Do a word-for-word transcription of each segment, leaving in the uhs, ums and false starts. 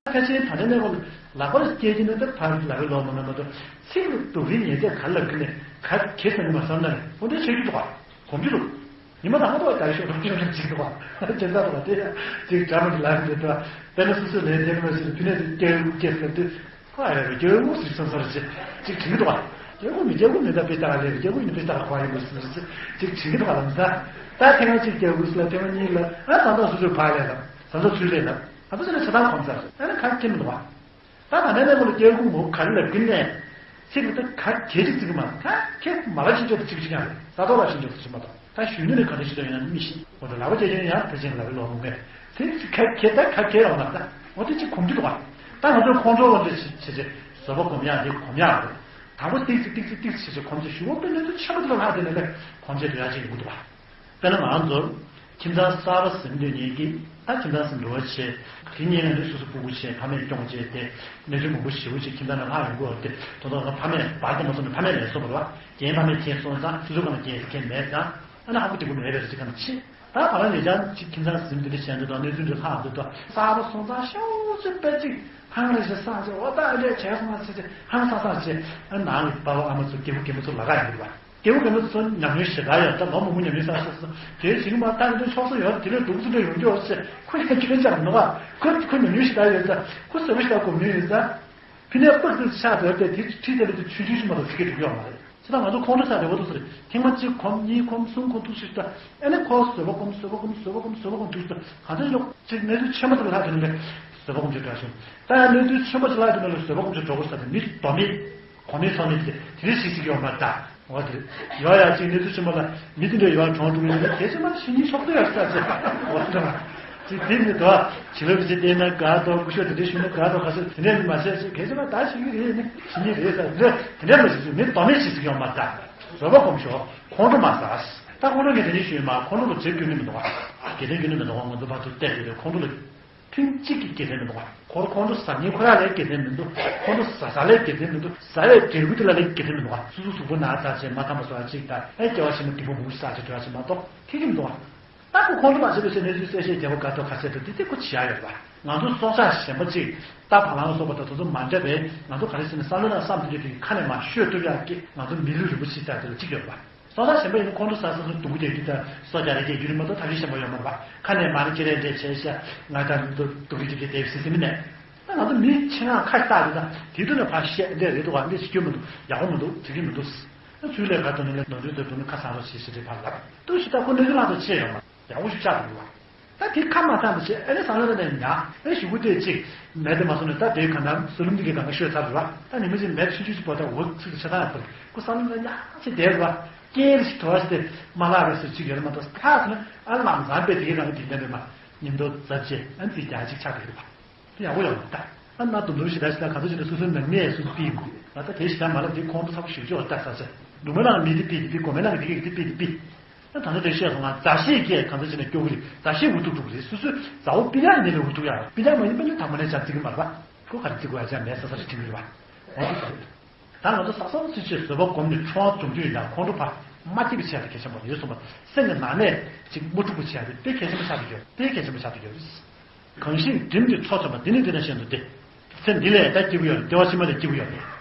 ཕལ་ཆེར་ད་ལྟའི་གནས་སྐབས་ལ་ལག་པ་ལ་སྐྱེལ་གྱི་ནི་ད་ཕར་ལག་པའི་ལོག་མ་ན་མ་གཏོགས་ཚིག་ལ་སྡུག་རིགས་ཉེས་ཚད་ག་ལ་གི་ནས་ག་གེ་ཟེར་ནི་མ་བསམ་ན་རེ་འོ་འདྲའི་ཆགས་རྒྱུ་འདུག་ག་གོམས་རྒྱུ་འདུག་ཉི་མ་དང་པོ་ད་ཡི་ཤོག་རོགས་ཀྱང་ཅིག་འདུག་ག་དེ་འདྲ་འདུག་ག་དེ་ཡང་ཅིག་འདྲ་མི་འདྲ་ལབ་འདི་འདུག་དཔེར་ན་སོ་སོའི་ལས་དེ་མ་ཞིག་ཕི་ནས་དེ་སྐྱེལ་སྐྱེལ་ཟེར་དུས། ཁོ་ཨ་རེ་རེ་སྐྱེ་བོའི་དངོས་སུ་བསམ་སར་བྱེད་ཅིག་དྲན་གྱི་འདུག་བ། སྐྱེ་བོ་མི་སྐྱེ་བོ་མི་ད་པི་ཏ་ལ་ལེ་སྐྱེ་བོ་ཡིན་པི་ཏ་ལ་ཁོ་ཡིན་པ་སུ་ཅིག་དྲན་གྱི་འདུག་བ་ལམ་ས། ད་ཐེངས་མ་གཅིག་སྐྱེ་བོ་སུ་ལ་ཐེངས་མ་གཉིས་ལ་ཨ་བཟའ་ཟླ་སོ་སོའི་ཕ་ལས་ལ་བཟའ་ཟླ་ཚུལ་ལས་ལ་ཨ་ཚོ་ཚོ་ནས་ཆ་ཚང་གོམས་ཚར་ཨ་ནི་ཁ་སྐྱེ་མི་འདུག་བ། ད་ད་ནས་ནས་མོ་ལ་སྐྱེ་བོ་མོ་ག་རེ་ལ་གིན་ནས་ཚིག་ལ་ད་ག་གེ་ཅིག་ཚིག་མ་ད་ཁེ་མ་ལ་ཤིན་ཅོག་ཏུ་གཅིག་གཅིག་ཡང་རེད་ས་ཐོག་ལ་ཤིན་ཅོག་ཏུ་ཞིག་མ་གཏོགས། ད་གཞོན་ནུ་ནི་ག་འདྲ་ཞིག་ཏུ་ཡིན་ན་མི་ཤེས། འོ་ད་ལག་པ་སྐྱེལ་ཀྱང་ཡང་ཕལ་ཆེར་ལག་པའི་ལོག་མོ་མེད། དེ་ཚིག་ཁ་ཁེ་ད་ཁ་ཁེ་རང་ན་ད་འོ་དེ་ཅིག་གོམས་རྒྱུ་འདུག་ག་ད་ང་ཚོའི་ཁོང་ཁྲོ་ལ་འདྲ་ཞིག་བྱེད་ཆེད་བཟོད་པ་སྒོམ་ཡག་དེ་སྒོམ་ཡག་རེད། དང་པོ་ཏིག་ཙི་ཏིག་ཙི་ཏིག་ཙི་བྱེད་ཆེད་གོམས་ཆེད་ཞུ་བ་དཔེ་གནས་ཚུལ་ཆེན་པོ་དེ་ལ་ལྷག་དེ་ནས་ལས་གོམས་ཆེད་དུ་ཡག་ཅིག་ཡོང་གི་འདུག་ག་དཔེར་ན་ང་རང་ཚོར་ཁྱིམ་ཚང་གསར་པ་ཟིན་འདོད་མཁན་གྱིས་ད་ཁྱིམ་ཚང་ཟིན་འགྲོ་བ་བྱས་དེ་གཉིས་ལ་འདི་སོ་སོ་སྤུ་གུ་བྱས་ཕ་མས་སྐྱོང་བྱས་ཏེ་གནས་ཚུལ་མང་པོ་ཞེ་པོ་ཅིག་ཁྱིམ་ཚང་ནང་ལྷག་ཡོང་གི་ཡོད་དེ་དོ་དོ་ང་ཕ་མས་བར་དུ་མ་སོང་ནས་ཕ་མས་ལས་སོ་བར་བ་རྒན་ཕ་མས་ཁྱེད་སོང་ཙང་སོ་སོ་གང་ལ་རྒན་ཟེར་མཁན་མེད་ཙང་ཨ་ན་ཧ་གོ་དེ་གོ་མེད་པའི་རེ་ཅིག་གང་ལ་ཕྱིན། ད་བར་ལ་ཉེ་ཆར་གཅིག་ཁྱིམ་ཚང་ཟིན་འདི་འདྲ་བྱས་འདི་དང་གནས་ཚུལ་འདི་ལྷག་འདི་དང་གསར་པ་སོང་ཙང་ཤོག་ཅིག་དཔེ་ཅིག་ཧང་རེ་ཞེ་སང་ཅིག་འོ་ད་ཨ་འདྲས་བྱས་སོང་ཙང་ཅིག་ཧང་སང་སང་ཅིག་ཨ་ནང་གི་པ་ཕ་ཨ་མ་ཚོ་རྒད་པོ་རྒན་མོ་ཚོ་ལ་ག་ཡང་འདུག་བ། རྒད་པོ་རྒན་མོ་ཚོ་ཉམས་མྱོང་ཞེ་དྲག་ཡོད་ད་ལོ་མང་པོ་ཉམས་མྱོང་བསགས་སོང་ཙང་དེའི་ཞིག་མ་ད་འདི་ཆོག་སོ་ཡོད་དེ་ལས་སྡུག་ཙི་འདྲ་ཡོང་རྒྱུ་འོ་ཅིག་ཁོ་ཡང་སྐྱོན་ཆག་མི་འདུག་བ། ཁོ་ཁོ་ཉམས་མྱོང་ཞེ་དྲག་ཡོད་ཙང་ཁོ་བཟོད་པོ་ཞེ་དྲག་སྒོམ་མྱོང་ཡོད་ཙང་། ཕི་ནས་སྤགས་ཚུལ་ཆགས་ཟེར་ཏེ་དེ་ཁྲིད་དེ་ལ་དེ་ཆུང་ཆུང་ཞིག་མ་གཏོགས་ཚིག་གི་འགྲིག་ཡོད་མ་རེད། ཅི་ད་ང་ཚོ་ཁོང་ཁྲོ་ཟ་རེ་བོ་འདུག་ཟེར་ཐེངས་མ་གཅིག་གོམས་གཉིས་གོམས་གསུམ་གོམས་ཐུག་ཞིག་ད་ཨེ་ནས་ཁོ་བཟོད་པ་སྒོམ་བཟོད་པ་སྒོམ་བཟོད་པ་སྒོམ་བཟོད་པ་སྒོམ་ཐུག་ཞིག་ད་གང་ཚོད་ཞིག་ལོག་ཅིག་གནས་ཚུལ་ཆེན་པོ་ཚོ་ལ་ལྷག་དེ་ནས་བཟོད་པ་སྒོམ་ཆུ་འདྲ་ཞིག་ད་གནས་ཚུལ་ཆེན་པོ་ཚོ་ལྷག་དེ་ནས་བཟོད་པ་སྒོམ་ཆུ་འགྲོ་དགོས་ས་དེ་མི་དོ་མེད་གོ་མེད་ཚོ་མེད་དེ་དེ་རིགས་ཞིག་ཅིག་ཡོད་མ་རེད་ད། འོ་དེ། ཡོ་ཡ་ཅིག་གནས་ཚུལ་ཆེན་པོ་ལ་མི་དེ་འདྲ་ཡོ་བ་གྲོངས་འགྲོ་གི་ཡོད་ན་གལ་ཆེ་མ་ཤི་ཉིན་ཆོག་ཏུ་ཡར་ས་ཅེ། འོ་དེ་འདྲ་མ། ཅིག་དེ་མི་དོ། བྱི་ལོ་གི་ཅིག་བལྟས་ན་དགའ་དོ་སྐུ་ཞབས་དེ་འདྲ་ཞུས་ན་དགའ་དོ་ག་ཚོད་དེ་འདྲ་མི་མ་བཤད་ཅིག་གལ་ཆེ་མ་ད་ཤི་གི་རེད་ནི་ཤི་ཉིན་རེད་ས་དེ་འདྲ་དེ་འདྲ་མ་ཤི་ཅིག་མི་དོ་མེད་ཤི་ཅིག་ཡོང་མ་ད། བཟོད་པ་སྒོམ་ཤོག་ཁོང་ཁྲོ་མ་ཟ། ད་ཁོང་ཁྲོ་ངས་དེ་ནས་ཞུས་མ་ཁོང་ཁྲོ་ལ་བྱེད་རྒྱུ་ནི་མི་འདུག་ག་དགེ་ལྡན་རྒྱུ་ནི་མི་འདུག་ག་ང་ཚོ་བར་དུ་བལྟས་ཏེ་ཁོང་ཁྲོ་ལ། ཐེངས་གཅིག་གི་དགེ་ལྡན་མི་འདུག་བ། ཁོར་ཁོང་ཁྲོ་ཟ་མཁན་ཁོ་རང་ལས་དགེ་ལྡན་མི་འདུག་ཁོང་ཁྲོ་ཟ་ས་ལས་དགེ་ལྡན་མི་འདུག་ཟ་བའི་འབྲས་བུ་དེ་ལ་ལས་དགེ་ལྡན་མི་འདུག་བ། སོ་སོ་གཟུགས་པོ་ན་ཚ་བྱས་མ་ཐམ་པ་བཟོ་བ་གཅིག་དང་ཨེ་སྐྱེ་བ་ཕྱི་མ་སྡིག་པ་མང་པོ་ཞིག་བསགས་བྱས་འགྲོ་བ་ཞིག་མ་གཏོགས་ཁེ་གི་མི་འདུག་བ། ད་ཁོ་ཁོང་ཁྲོ་མ་བྱེད་པའི་ཕྱིར་གནས་ཚུལ་གསལ་བཤད་རྒྱལ་པོ་དགའ་ཐོབ་ཁ་གསལ་དུ་དེ་དེ་ཁོ་བྱེད་ཡ་ཡོད་བ། ང་ཚོ་སྲོག་ཆགས་གཞན་པ་གཅིག་རྟ་བ་ལང་སོགས་པ་དང་དེ་ཚོ་མ་འདྲ་བས་ང་ཚོ་ག་རེ་ཟེར་ན་བསམ་བློ་ན་བསམ་དེ་འདྲ་དེ་ཁ་ནས་མ་ཤོད་ཐུབ་ཡག་གི་ང་ཚོ་མི་ལུས་རིན་པོ་ཆེ་ལྟ་དེ་ལ་གཅིག་ཡོད་བ། སོང་ཙང་གཞན་པ་ཡིན་ན་ཁོང་ཁྲོ་ཟ་ས་སུ་སྡུག་པོ་རྒྱག་རྒྱུ་དང་སོ་རྒྱག་རེ་རྒྱག་རྒྱུ་རེད་མ་གཏོགས་ཐབས་ཤེས་གཞན་པ་ཡོད་མ་རེད་པ། ཁ་ནས་མ་ཎི་ཅི་རེ་འདྲས་བྱས་ཤག་ང་ད་སྡུག་རུས་ཀྱི་དེ་སྡེབ་སི་སི་མི་ནས། ད་ང་ཚོ་མི་ཆེ་ང་ཁ་ཤས་ད་དེ་ད་དེ་དུས་ནས་ཕར་བཤད་འདྲས་རེད་འདུག་ག་འདྲས་ཞིག་སྐྱོན་མི་འདུག་ཡག་པོ་མི་འདུག་བྱེད་ཀྱི་མི་འདུག་ཨ་ཚུལ་ལས་ཁ་ཐོན་ནས་ནོར་འཁྲུལ་དེ་འདུག་ནི་ཁ་སང་རོ་ཞེས་ཞེས་རེད་ཕར་ལབ་འདུག་ཞིག་ད་ཁོ་གནས་ཚུལ་ལྷག་ཏུ་ཆེ་ཡོད་མ་ཡག་པོ་ཞིག་ཆགས་འདུག་བ། ད་དེ་ཁ་མ་ཚང་དུ་བྱས་ཨ་ནི་བསམ་བློ་ལ་ནས་ཉག་ཨ་ནི་ཞུ་གུ་དེ་གཅིག་མེད་དེ་མ་སོང་ནས་ད་དེའི་ག་ནམ་སུ་ལུམ་དེ་གའི་གང་ག་ཤོད་ཚར་རེད་བ། ད་ཉི་མ་གཅིག་མེད་ཆུང་ཆུང་ཅིག་པོ་ད་འུ་ཚིག་ཏུ་ཆ་ཚང་ཡག་པོ་རེད་ཁོ་བསམ་བློ་ལ་ཉག་ཅིག་བསྡད་རེད་བ། སྐྱེལ་ཞིག་དོར་ཞིག་དེ་མ་ལྷག་རེད་ཟེར་གཅིག་ཡོད་ལ་མ་གཏོགས་ཐག་ཟེར་ན་ཨ་ལམ་སང་པས་དེ་གའི་གང་ག་དེ་ལྡན་པས་མ་ཉིན་ཐོ་ཛབ་ཅེ་ཨ་ནི་ཚིག་རྒྱག་ཅིག་ཆགས་ཀྱི་རེད་བ། དེ་ཡག་པོ་ཡོད་མ་ད། ཨ་ན་དུམ་དུམ་ཞིག་ད་ཞིག་ད་ག་ཚོད་ཅིག་ན་སོ་སོའི་ནང་མི་ཡས་སོ་སོ་ཕི་ཡིན་དགོས་ང་ད་དེ་ཞིག་ད་མ་ལ་དེ་ཁོང་ཁྲོ་ཚ་པོ་ཞིག་ཅོག་ད་ས་ཆ་ནུ་མ་ལ་མི་དེ་ཕི་དེ་ཕི་གོ་མེ་ལ་དེ་གི་དེ་ཕི་དེ་ཕི། ཨ་ད་ཚོད་དེ་བཤད་སོང་ང་མཛའ་བཤེས་ཀྱིས་གང་ཚོད་ཅིག་ན་སྐྱོ་གི་རེད། མཛའ་བཤེས་འུ་ཐུག་ཐུག་གི་རེད། སོ་སོའི་མཛའ་བོ་པི་ཡ་ཡིན་ནའི་འུ་ཐུག་ཡ་པི་ཡ་མ་ཡིན་པ་ནི་དང་པོ་ནས་བྱ་བརྩི་གི་མ་རེད་པ། ཁོ་ག་རེ་བརྩི་དགོས་ཡ་ཅང་མེད་ས་ས་རེ་དྲན་གི་རེད་པ། འོ་དེ་ད་རེད། ད་ང་ཚོ་ས་སོང་ཚུན་ཆད་བཟོད་པ་སྒོམ་ནས་ཁྲོ་བ་སྡོམ་རྒྱུ་ཡིན་ན་ཁོང་ཁྲོ་ཕར་མ་སྐྱེས་པའི་ཆེད་དུ་གལ་ཆེན་པོ་རེད་གསུངས་པ། སེམས་ཀྱི་ནང་ནས་ཅིག་དམུ་ཕྲུག་པོ་བྱས་ཏེ་དཔེ་གལ་ཆེན་པོ་ཆགས་ཀྱི་ཡོད་དཔེ་གལ་ཆེན་པོ་ཆགས་ཀྱི་ཡོད་རེད། གང་ཞིག་སྒྲིམ་གྱིས་ཁྲོ་བཅོམ་པ་འདི་ནི་འདི་ན་བཞིན་དུ་སྟེ། ཚེ་འདི་ལས་ད་སྐྱིད་པོ་ཡོད་རེད་སྐྱེ་བ་ཕྱི་མ་ལས་སྐྱིད་པོ་ཡོད་རེད།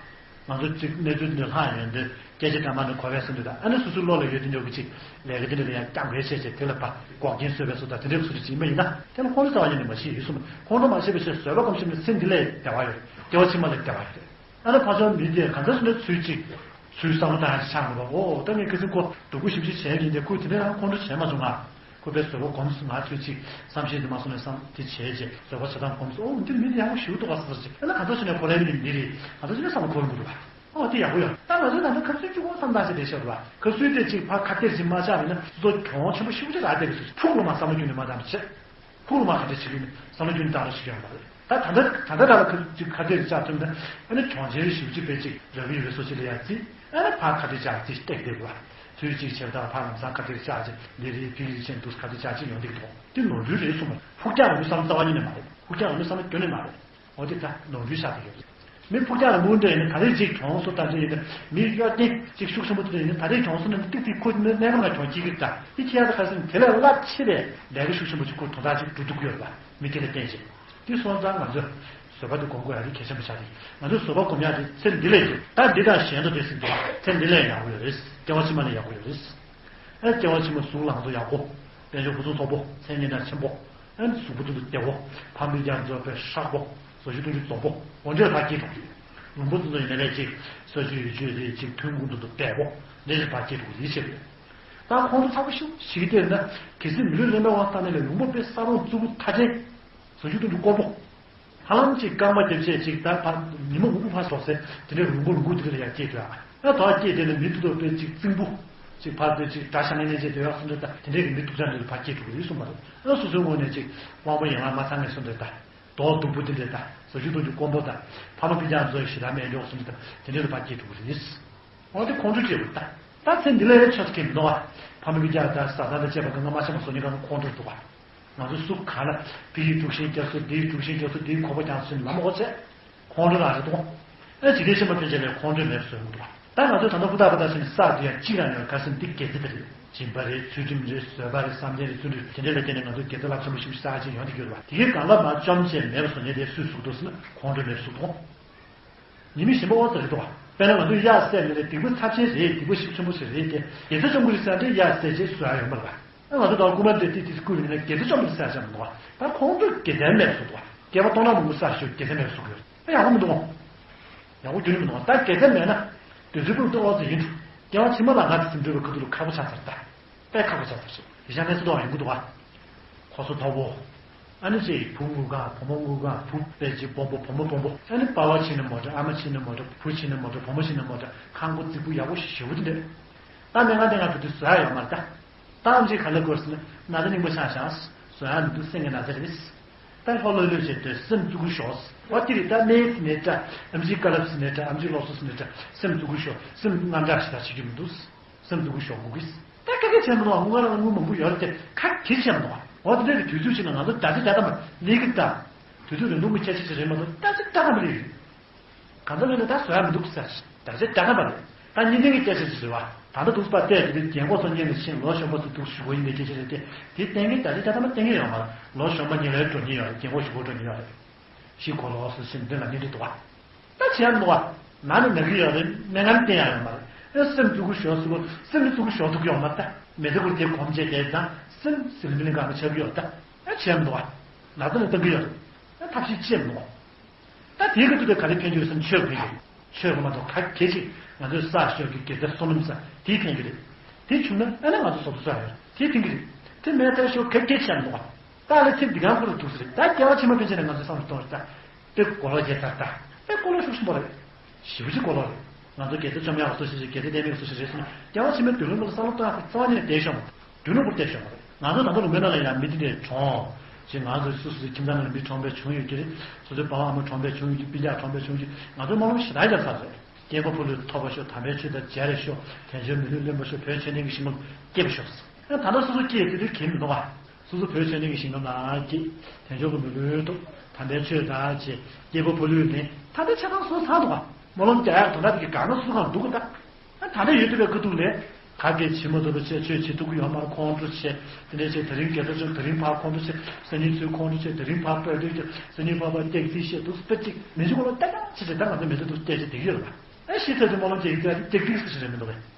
ང་ཚོ་ཅིག་གནས་ཚུལ་འདི་ལྷག་ཡོང་དུས་སྐད་ཆ་འདྲ་མ་ནི་གོ་བས་སེམས་འདུག་ད་ཨ་ནི་སོ་སོའི་བློ་ལ་ཡོད་དེ་འཇོག་གི་ཅིག་ལས་ཀ་འདི་འདྲ་ལ་ཡང་སྐྱབས་འགལ་བྱས་བྱས་དེ་ལ་ཕར་འགོག་རྐྱེན་བཟོས་པའི་བཟོ་ལྟ་དེ་འདྲའི་བཟོ་འདྲ་ཅིག་ཡིན་པ་ཡིན་ན་དེ་ལ་ཁོང་ཁྲོ་ཟ་བ་ཉིད་ནས་མ་ཤེས་ཡོད་གསུངས། ཁོང་ཁྲོ་མ་ཤེས་པའི་ཕྱིར་བཟོད་པ་སྒོམ་ཞིག་ནི་ཚེ་འདི་ལས་བདེ་བ་ཡོད་རེད་སྐྱེ་བ་ཕྱི་མ་ལས་བདེ་བ་ཡོད་རེད། ཨ་ནི་ཕ་ཚོ་མི་དེ་གང་འདྲ་སོང་ན་ཚུལ་གཅིག་ཚུལ་བསམ་བློ་བཏང་ཡག་ཆགས་མི་འདུག་ཨོ་ད་ངས་ཁ་སང་ཁོ་སྡུག་པོ་ཞེ་པོ་ཅིག་བྱས་ཡིན་ཏེ་ཁོས་དེ་འདྲ་རང་ཁོང་ཁྲོ་བྱས་མ་བྱུང་ང་། ཁོ་པས་བཟོད་པ་སྒོམ་སོང་ང་ཚུལ་གཅིག་བསམ་ཤེས་དེ་མ་སོང་ནས་བསམ་དེ་བྱས་རྗེས་བཟོད་པ་བྱེད་སྟངས་སྒོམ་སོང་། ཨོ་འདི་མི་དེ་ཡག་པོ་ཞེ་པོ་འདུག་ག་ཟེར་ཅིག་ཨ་ནི་གང་འདྲ་སོང་ན་ཁོ་རང་མི་དེ་མི་རེད་གང་འདྲ་སོང་ན་བསམ་བློ་འཁོར་མི་འདུག་བ། ཨོ་དེ་ཡག་པོ་ཡོད། ད་ང་ཚོའི་ནང་ནས་ཁ་སུས་གཅིག་པོ་བསམ་བཏང་ཞིག་རེད་ཤག་རེད་བ། ཁ་སུས་དེ་གཅིག་ཕར་ཁ་གཏད་ཅིག་མ་བཅག་པ་ཡིན་ན་སོ་སོ་གྱོང་ཆེན་པོ་ཞེ་པོ་ཅིག་རག་བསྡད་པའི་ཚུལ་ཕུགས་ལ་མ་བསམ་བློ་ཁྱོན་ནས་མ་བཏང་བ་བྱས། ཕུགས་ལ་མ་ག་འདྲ་བྱེད་ཀྱི་ཡོད་ན་བསམ་བློ་ཁྱོན་ནས་བཏང་རོགས་ཞིག་ཡོད་མ་རེད། ད་ད་ལྟ་ད་ལྟ་ད་ལ་ཁ་ཅིག་ཁ་གཏད་རེ་བཅག་ཐུབ་ན་ཨ་ནི་གྱོང་ཆེན་རེ་ཞེ་པོ་ཅིག་དཔེ་ཅིག་རག་གི་ཡོད་པའི་བཟོ་ཅིག་ལ་ཡ་རྩིས་ཨ་ནི་ཕར་ཁ་གཏད་བཅག་རྩིས་སྟེགས་བསྡད་དགོས་པ། ཚུལ་གཅིག་བྱས་པ་དང་ཕར་ལམ་སང་ཁ་གཏད་བཅག་ཅིག་ལས་རེས་ཕིག་རེས་བྱས་འདུག་ཁ་གཏད་བཅག་ཅིག་ཡོང་བསྡད་ཀྱི་འདུག་འདི་ནོར་འཁྲུལ་རེད་གསུངས་པ། ཕུགས་རྒྱང་རིང་པོའི་བསམ་བློ་རྩ་བ་ཉིད་ནས་མ་རེད། ཕུགས་རྒྱང་རིང་པོའི་བསམ་བློ་ཁྱོན་ནས་མ་རེད། འོ་དེ་ད་ནོར་འཁྲུལ་ཆགས་ཀྱི་ཡོད་རེད། མི་ཕུགས་རྒྱང་རིང་པོ་འདྲ་ཡིན་ན་ག་རེ་ཅིག་གྱོང་སོ་ལྟ་འདྲ་ཡིན་ན་མི་གཡོ་ལྡན་ཅིག་ཤུགས་ཆེན་པོ་དེ་འདྲ་ཡིན་ན་ད་རེས་གྱོང་སོ་ནི་ཏིག་ཏིག་ཁོ་གནས་སྐབས་ལ་གྱོང་སྐྱེ་གི་ད་དེ་ཁྱི་ཡ་ད་ཁ་སང་དེ་ལས་རླབས་ཆེ་བའི་ལས་ཀ་ཤུགས་ཆེན་པོ་ཅིག་ཁོ་དོན་དག་ཅིག་འགྲོ་ཐུབ་ཀྱི་ཡོད་རེད་པ། མི་དེ་ལ་བརྟེན་ཅིག་དེ་སོང་ཙང་ང་ཚོས་ བཟོད་པ་དེ་སྒོམ་དགོས་ཡ་དེ་གལ་ཆེན་པོ་ཆགས་ཀྱི། ང་ཚོས་བཟོད་པ་སྒོམ་ཡ་དེ་ཚེ་འདི་ལས་ཀྱི་ད་འདི་དང་གཞན་དུ་དེ་ཟིན་འདུག་ཚེ་འདི་ལས་ཡག་པོ་ཡོད་རེད། སྐྱེ་བ་ཕྱི་མ་ལས་ཡག་པོ་ཡོད་རེད། ཨ་སྐྱེ་བ་ཕྱི་མ་གཟུགས་ལ་ང་ཚོ་ཡག་པོ། དཔལ་འབྱོར་ཕུན་སུམ་ཚོགས་པོ། མཚན་སྙན་གྲགས་ཆེན་པོ། ཨ་གཟུགས་པོ་ཏོག་ཏོ་བདེ་བོ། ཕ་མ་སྤུན་ཀྱག་ཚོ་དཔེ་ཧྲག་པོ། བཟོ་བཅོས་གཏོང་རྒྱུ་འཛོམས་པོ། འོ་འདྲ་ཕར་སྐྱེས་འགྲོ་གི་ཡོད། ལུང་པ་ཚོ་ཚོ་ཡིན་ན་ལས་ཅིག་ས་ཆུ་ཡུལ་ཆུ་རེད། ཅིག་ཐོན་ཁུངས་ཏོག་ཏོ་བདེ་བོ། འདི་ཚོ་ཕར་སྐྱེས་འགྲོ་གི་ཡོད་ཅེས་རེད། ད་ཁོང་ཚོ་ཚ་པོ་ཞེ་པོ་ཞིག་བལྟས་ན། གལ་སྲིད་མི་ལུས་རིན་པའི་དབང་ཐོག་ནས་ལས་ལུང་པ་དཔེ་ས་རོང་རྩུབ་པོ་ཐ་ཆད། བཟོ་བཅོས་གཏོང་རྒྱུ་དཀོན་པོ། ཧ་ལམ་ཅིག་རྐང་པ་རྒྱབ་བྱས་ཅིག་ད་ཕར་ཉི་མ་དགུ་དགུ་ཕར་ཟོག་ཟེར་དེ་འདྲའི་ལུང་པ་ལུང་ཁུག་དེ་འདྲ་ལ་ཡར་སྐྱེས་འགྲོ་ཡ། ཨ་དོ་སྐྱེས་དེ་ནས་མི་ཐུག་ཐུག་དཔེ་ཅིག་རྩིང་པོ། ཅིག་ཕར་དེ་ཅིག་དགྲ་ཤ་ངན་ངན་བྱས་དེ་ཡག་སུ་འདྲ་ད་དེ་འདྲའི་གི་མི་ཐུག་ཅག་འདྲ་ལ་ཕར་སྐྱེས་འགྲོ་གི་རེད་གསུངས་པ་རེད། ཨ་སོ་སོའི་ངོས་ནས་ཅིག་དབང་པོ་ཡན་ལག་མ་ཚང་ངེས་སུ་འདྲ་ད། མདོག་སྡུག་པོ་དེ་འདྲ་ད། བཟོ་བཅོས་གཏོང་རྒྱུ་དཀོན་པོ་ད། ཕ་མ་སྤུན་ཀྱག་ཚོའི་ཞེ་དྲག་མེད་འཇོག་སུ་འདྲ་ད་དེ་འདྲ་ལ་ཕར་སྐྱེས་འགྲོ་གི་རེད། འོ་དེ་ཁོང་ཁྲོ་སྐྱེས་པ་རེད་ད། ད་ཚེ་འདི་ལ་ཡང་ཆོས་ཁེལ་མི་འདུག་ཨ། ཕ་མ་སྤུན་ཀྱག་ད་བཟའ་ཟླ་དང་བཅས་པ་གང་ག་མ་ཤེས་པ་བཟོ་ཉེན་གང་ག་ཁོང་ཁྲོ་འདུག་ཨ། ང་ཚོ་སུ་ག་ལ་དེ་ཡི་དཀྲུག་ཤིང་རྒྱག་སོ་དེ་ཡི་དཀྲུག་ཤིང་རྒྱག་སོ་དེ་ཡི་ཁོག་པ་རྒྱག་སོ་ལམ་འོག་བྱས། ཁོང་ཁྲོ་རང་རེད་དོ། ཨེ་ཇི་ལྟར་ཤེས་པ་ཕན་ཆད་ལས་ཁོང་ཁྲོའི་མེད་པ་བཟོས་མི་འདུག་ད་ང་ཚོས་ད་ལྟ་ཧུར་ཐག་པ་ད་ཟིན་ས་དེ་ཡང་གཅིག་རང་ཡོད་ག་ཟིན་འདི་དགེ་རྩ་དེ་རེད། སྦྱིན་པ་རེད། ཚུལ་ཁྲིམས་རེད། བཟོད་པ་རེད། བསམ་གཏན་རེད། ཚུལ་ཁྲིམས་དེ་འདྲ་ལ་བརྟེན་ནས་ང་ཚོས་དགེ་རྩ་རླབས་ཆེན་པོ་ཞིག་གསར་ཅིག་ཡོང་བསྡད་ཀྱི་ཡོད་རེད་བ། དེ་གའི་གང་ལ་མ་བཅོམ་ཆེ་མེད་པ་བཟོ་ཉེན་དེ་སུས་བཟོ་གི་འདུག་ཟེར་ན་ཁོང་ཁྲོའི་མེད་པ་བཟོ་གི་འདུག་ཉི་མ་ཞིམ་པ་ཨོ་ཙི་རེད་འདུག་བ། དཔེར་ན་ང་ཚོས་གཡག་བསད་ནས་ལས་སྡིག་པ་ཚབས་ཆེན་རེད། སྡིག་པ་ཤུགས་ཆེན་པོ་ཞིག་རེད་དེ། དགེ་རྩ་བཅོམ་གི་རེད་ཟེར་དེ་གཡག་བསད་རྗེས་བཟོ་ཡ་ཡོད་མ་རེད་པ། ཨ་ང་ཚོ་ད་རྐུན་མ་འདི་ཏི་ཏི་རྐུ་ཡོང་ན་དགེ་རྩ་བཅོམ་གི་རེད་ཟེར་ཡ་ཆགས་མི་འདུག་བ། ད་ཁོང་ཚོས་དགེ་ལྡན་མེད་བཟོ་འདུག་བ། སྐྱེས་པ་སྟོང་ཕྲག་མང་པོ་བསད་ཞོར་དགེ་རྩ་མེད་བཟོ་གི་ཡོད། ཨ་ཡག་པོ་མི་འདུག་བ། ཡག་པོ་ཁྱོན་ནས་མི་འདུག་བ། ད་དགེ་རྩ་མེད་ན་དུས་ཚོད་ཕུད་ཏོག་ཙམ་ཡིན་འགྲོ། སྐྱེ་བ་ཕྱི་མ་ལ་ང་ཚོ་འགྲོ་བའི་ཁ་ཐུག་ལ་ཁག་པོ་ཆགས་ཚར་ད། དཔེ་ཁག་པོ་ཆགས་ཚར་ཞིག་ཡིན་ཤག་ནས་སུ་དོག་ཡོང་གི་འདུག་བ། ཁོ་སོ་མཐོ་པོ། ཨ་ནི་ཅིག་བུ་ངུ་གང་བུ་མོ་ངུ་གང་བུ་དཔེ་ཅིག་སྦོམ་པོ་བུ་མོ་སྦོམ་པོ། ཨ་ནི་པ་ཕ་ཕྱིན་ན་མོ་ཊ། ཨ་མ་ཕྱིན་ན་མོ་ཊ། བུ་ཕྱིན་ན་མོ་ཊ། བུ་མོ་ཕྱིན་ན་མོ་ཊ། ཁང་པ་རྫིག་པོ་ཡག་པོ་ཞེ་པོ་དེ་འདྲ། ད་སྨན་ཁང་དེ་ང་ཚོ་དུས་བཟོ་ཡ་ཡོད་མ་རེད་ད། ད་ཨམ་ཆི་ག་ལ་དགོས་ཟེར་ན་ན་ཚ་རྙིང་པ་ཆགས་ཤག་བཟོ་ཡ་མི་འདུག་སེམས་ཀྱི་ན་ཚ་རེད། ད་ལྷོད་ལྷོད་ལྷོད་བྱས་ཏེ་སེམས་བཙུགས་ཀྱི་ཤོག་འོ་དེ་རེད། ད་སྨན་ཟེར་ནའི་འདྲ། ཨམ་ཆིའི་བཀའ་སློབ་ཟེར་ནའི་འདྲ། ཨམ་ཆིའི་སློབ་གསོ་ཟེར་ནའི་འདྲ། སེམས་བཙུགས་ཀྱི་ཤོག་སེམས་དངངས་སྐྲག་ཞེ་དྲག་བྱེད་རྒྱུ་མི་འདུག་སེམས་བཙུགས་ཀྱི་ཤོག་ངུ་གི། ད་དཀའ་ཁག་བྱས་མི་འདུག་དངུལ་ཁང་ནང་དངུལ་མང་པོ་ཡོད་རེད་དེ། ཁ་གྱེས་བྱས་མི་འདུག་འོ་དེ་འདྲ་གི་དུས་ཚོད་ཅིག་ལ་ང་ཚོ་ད་ཆ་ད་ལྟ་མ་ལས་ཀྱི་ད། དུས་ཚོད་རིང་ཐུང་གི་ཁྱད་ཆོས་ཅིག་རེད་མ་གཏོགས་ད་ཆ་ད་ལྟ་མ་ལས་ཡོད། གང་ལྟར་ལོས་ན་ད་བཟོ་ཡ་མི་འདུག་ཟེར། ད་ཆ་ད་ལྟ་མ་ལས། ད་གཉིས་ལྡན་གྱི་སྐད་ཆ་ཅིག་རེད་བ། ད་ལྟ་འདུག་པ་བལྟས་དེ་རྒན་གོག་ཚོ་སྔོན་ལ་ཕྱིན། ལོ་གཞོན་པ་ཚོ་འདུག་ཞུ་གོ་ཡིན་པའི་སྐད་ཆ་རེད་དེ། དེ་གཏན་འཁེལ་ད་ཆ་ད་ལྟ་མ་གཏན་འཁེལ་ཡོད་མ་རེད། ལོ་གཞོན་པ་ཉིན་རེ་འགྲོ་ཉིན་ཡོད་རེད། རྒན་གོག་གཞོན་པ་འགྲོ་ཉིན་ཡོད་རེད། ཤི་གོ་ལོག་སོ་ཤི་འདི་ལ་ཉིན་རེ་འདུག་བ། ད་བྱས་ཡ་མི་འདུག་བ། ན་ནི་ན་གི་ཡོད་རེད། སྨན་ཁང་བསྟན་ཡ་ཡོད་མ་རེད། ཨེ་སེམས་བཙུགས་ཀྱི་ཞོག་ཟེར་གོ། སེམས་ནི་བཙུགས་ཀྱི་ཞོག་ཐུབ་ཀྱི་ཡོད་མ་རེད། ད་མེ་ད་གུར་དེ་གོམས་བྱས་བསྡད་ཙང་སེམས་ཟིལ་མིན་གང་ལ་ཆགས་ཀྱི་ཡོད། ད་ཨེ་བྱས་ཡ་མི་འདུག་བ། ན་ཚ་ནི་བཏང་གི་ཡོད་རེད། ཨེ་ཐབས་ཤེས་ཅི་ཡང་མི་འདུག་བ། ད་དེའི་ཁ་ཐུག་དེ་ག་རེ་ཕན་གྱི་ཡོད་སེམས་ཆོས་ཕན་གྱི་ཡོད། ཆོས་གོ་མ་གཏོགས་ག་གེ་ཅིག་ང་ཚོའི་ས་ཞོག་གི་དགེ་རྩ་བསོད་ནམས་ས་དེའི་ཕན་གྱི་རེད། དེ་བྱུང་ན་ཨ་ནི་ང་ཚོ་སོ་སོ་ས་ཡོད་དེ་ཕན་གྱི་རེད། དེ་མེད་ད་ཞོག་ག་གེ་ཅིག་ཡང་མི་འདུག་བ། ད་ལ་ཚིག་འདི་གང་ཁོ་རུ་ཐུག་ས་རེད། ད་སྐྱེ་བ་ཕྱི་མ་ཕན་ཆད་ནས་ང་ཚོས་བསམ་བློ་གཏོང་རེད་ད། དཔེ་གོ་ལོག་རྒྱག་ཚར་ད། དཔེ་གོ་ལོག་ཤུགས་ཆེན་པོ་རེད། ཞེ་པོ་ཅིག་གོ་ལོག་རེད། ང་ཚོ་དགེ་རྩ་བཅོམ་ཡག་སུ་ཞིག་རེད། དགེ་རྩ་ལྡན་མེད་སུ་ཞིག་རེད་ཟེར་ན་སྐྱེ་བ་ཕྱི་མའི་མདུན་ལམ་ལ་བསམ་བློ་གཏོང་ཡག་རྩ་བ་ཉིད་ནས་བསྡད་ཤོག་མ་རེད། མདུན་ལམ་པོར་བལྟས་ཤོག་མ་རེད། ང་ཚོ་ད་ལྟ་ལུང་པའི་ནང་ལ་ཡང་མི་དེ་འདྲས་གྲོངས། ཅེས་ང་ཚོ་སོ་སོ་སོའི་ཁྱིམ་ཚང་ནང་ལ་མི་གྲོངས་པའི་བྱུང་ཡོད་ཀྱི་རེད། སོ་སོའི་པ་ཕ་ཨ་མ་གྲོངས་པའི་བྱུང་ཡོད་ཀྱི། སྤུན་ཀྱག་གྲོངས་པའི་བྱུང་ཡོད་ཀྱི། ང་ཚོའི་སྨོན་ལམ་ཞེ་དྲག་རྒྱག་ཚར་རེད། སྐྱེས་པ་ཕོ་ལུས་ཐོབ་པར་ཤོག་དམ་པའི་ཆོས་དང་མཇལ་བར་ཤོག་དལ་འབྱོར་མི་ལུས་ལེན་པར་ཤོག་བོད་ཆོས་ལྡན་གྱི་ཞིང་ཁམས་སྐྱེ་བར་ཤོག་ད་ལྟ་སོ་སོ་སྐྱེས་དེ་དུས་གལ་མི་འདུག་བ། སོ་སོ་བོད་ཆོས་ལྡན་གྱི་ཞིང་ཁམས་ལ་སྐྱེས། དལ་འབྱོར་གྱི་མི་ལུས་ཐོབ། དམ་པའི་ཆོས་དང་བཅས་སྐྱེས་པ་ཕོ་ལུས་ལེན། ད་ལྟ་ཆ་ཚང་སོ་ཚང་འདུག་བ། སྨོན་ལམ་རྒྱག་ཡག་དོན་དག་དེ་གི་གང་ན་སོ་སོ་གང་འདུག་གི་ད། ད་ལྟ་ཡོད་དུ་བའི་ཁ་ཐུག་ལས། ག་གེ་བྱེད་མ་ཐུབ་པ་བྱས། ཆོས་བྱེད་ཐུབ་ཀྱི་ཡོད་མ་རེད། ཁོང་ཁྲོ་བྱས། དེ་ནས་བྱས་དེ་རིང་དགེ་རྩ་ཆོས་དེ་རིང་ཕར་ཁོང་ཁྲོ་བྱས། སང་ཉིན་ཚུར་ཁོང་ཁྲོ་བྱས། དེ་རིང་ཕར་དཔལ་དུས་ཀྱི་སང་ཉིན་ཕར་ཕར་སྟེགས་རྩིས་བཤད་འདུག་སྤེ་ཅིག་མི་འཇུག་ལ་ཏག་ཏག་བྱས་བྱས། ད་ང་ཚོ་མི་ཚེ་འདུག་སྟེགས་བྱས་བསྡད་ཀྱི་ཡོད་རེད་པ། ཨ་ཤི་ཚར་དུས་སྨོན་ལམ་རྒྱག་ཡིག་ཚར་དུས་སྟེགས་རྩིས་ཟེར་ཞིག་རེད་མི་འདུག་གས།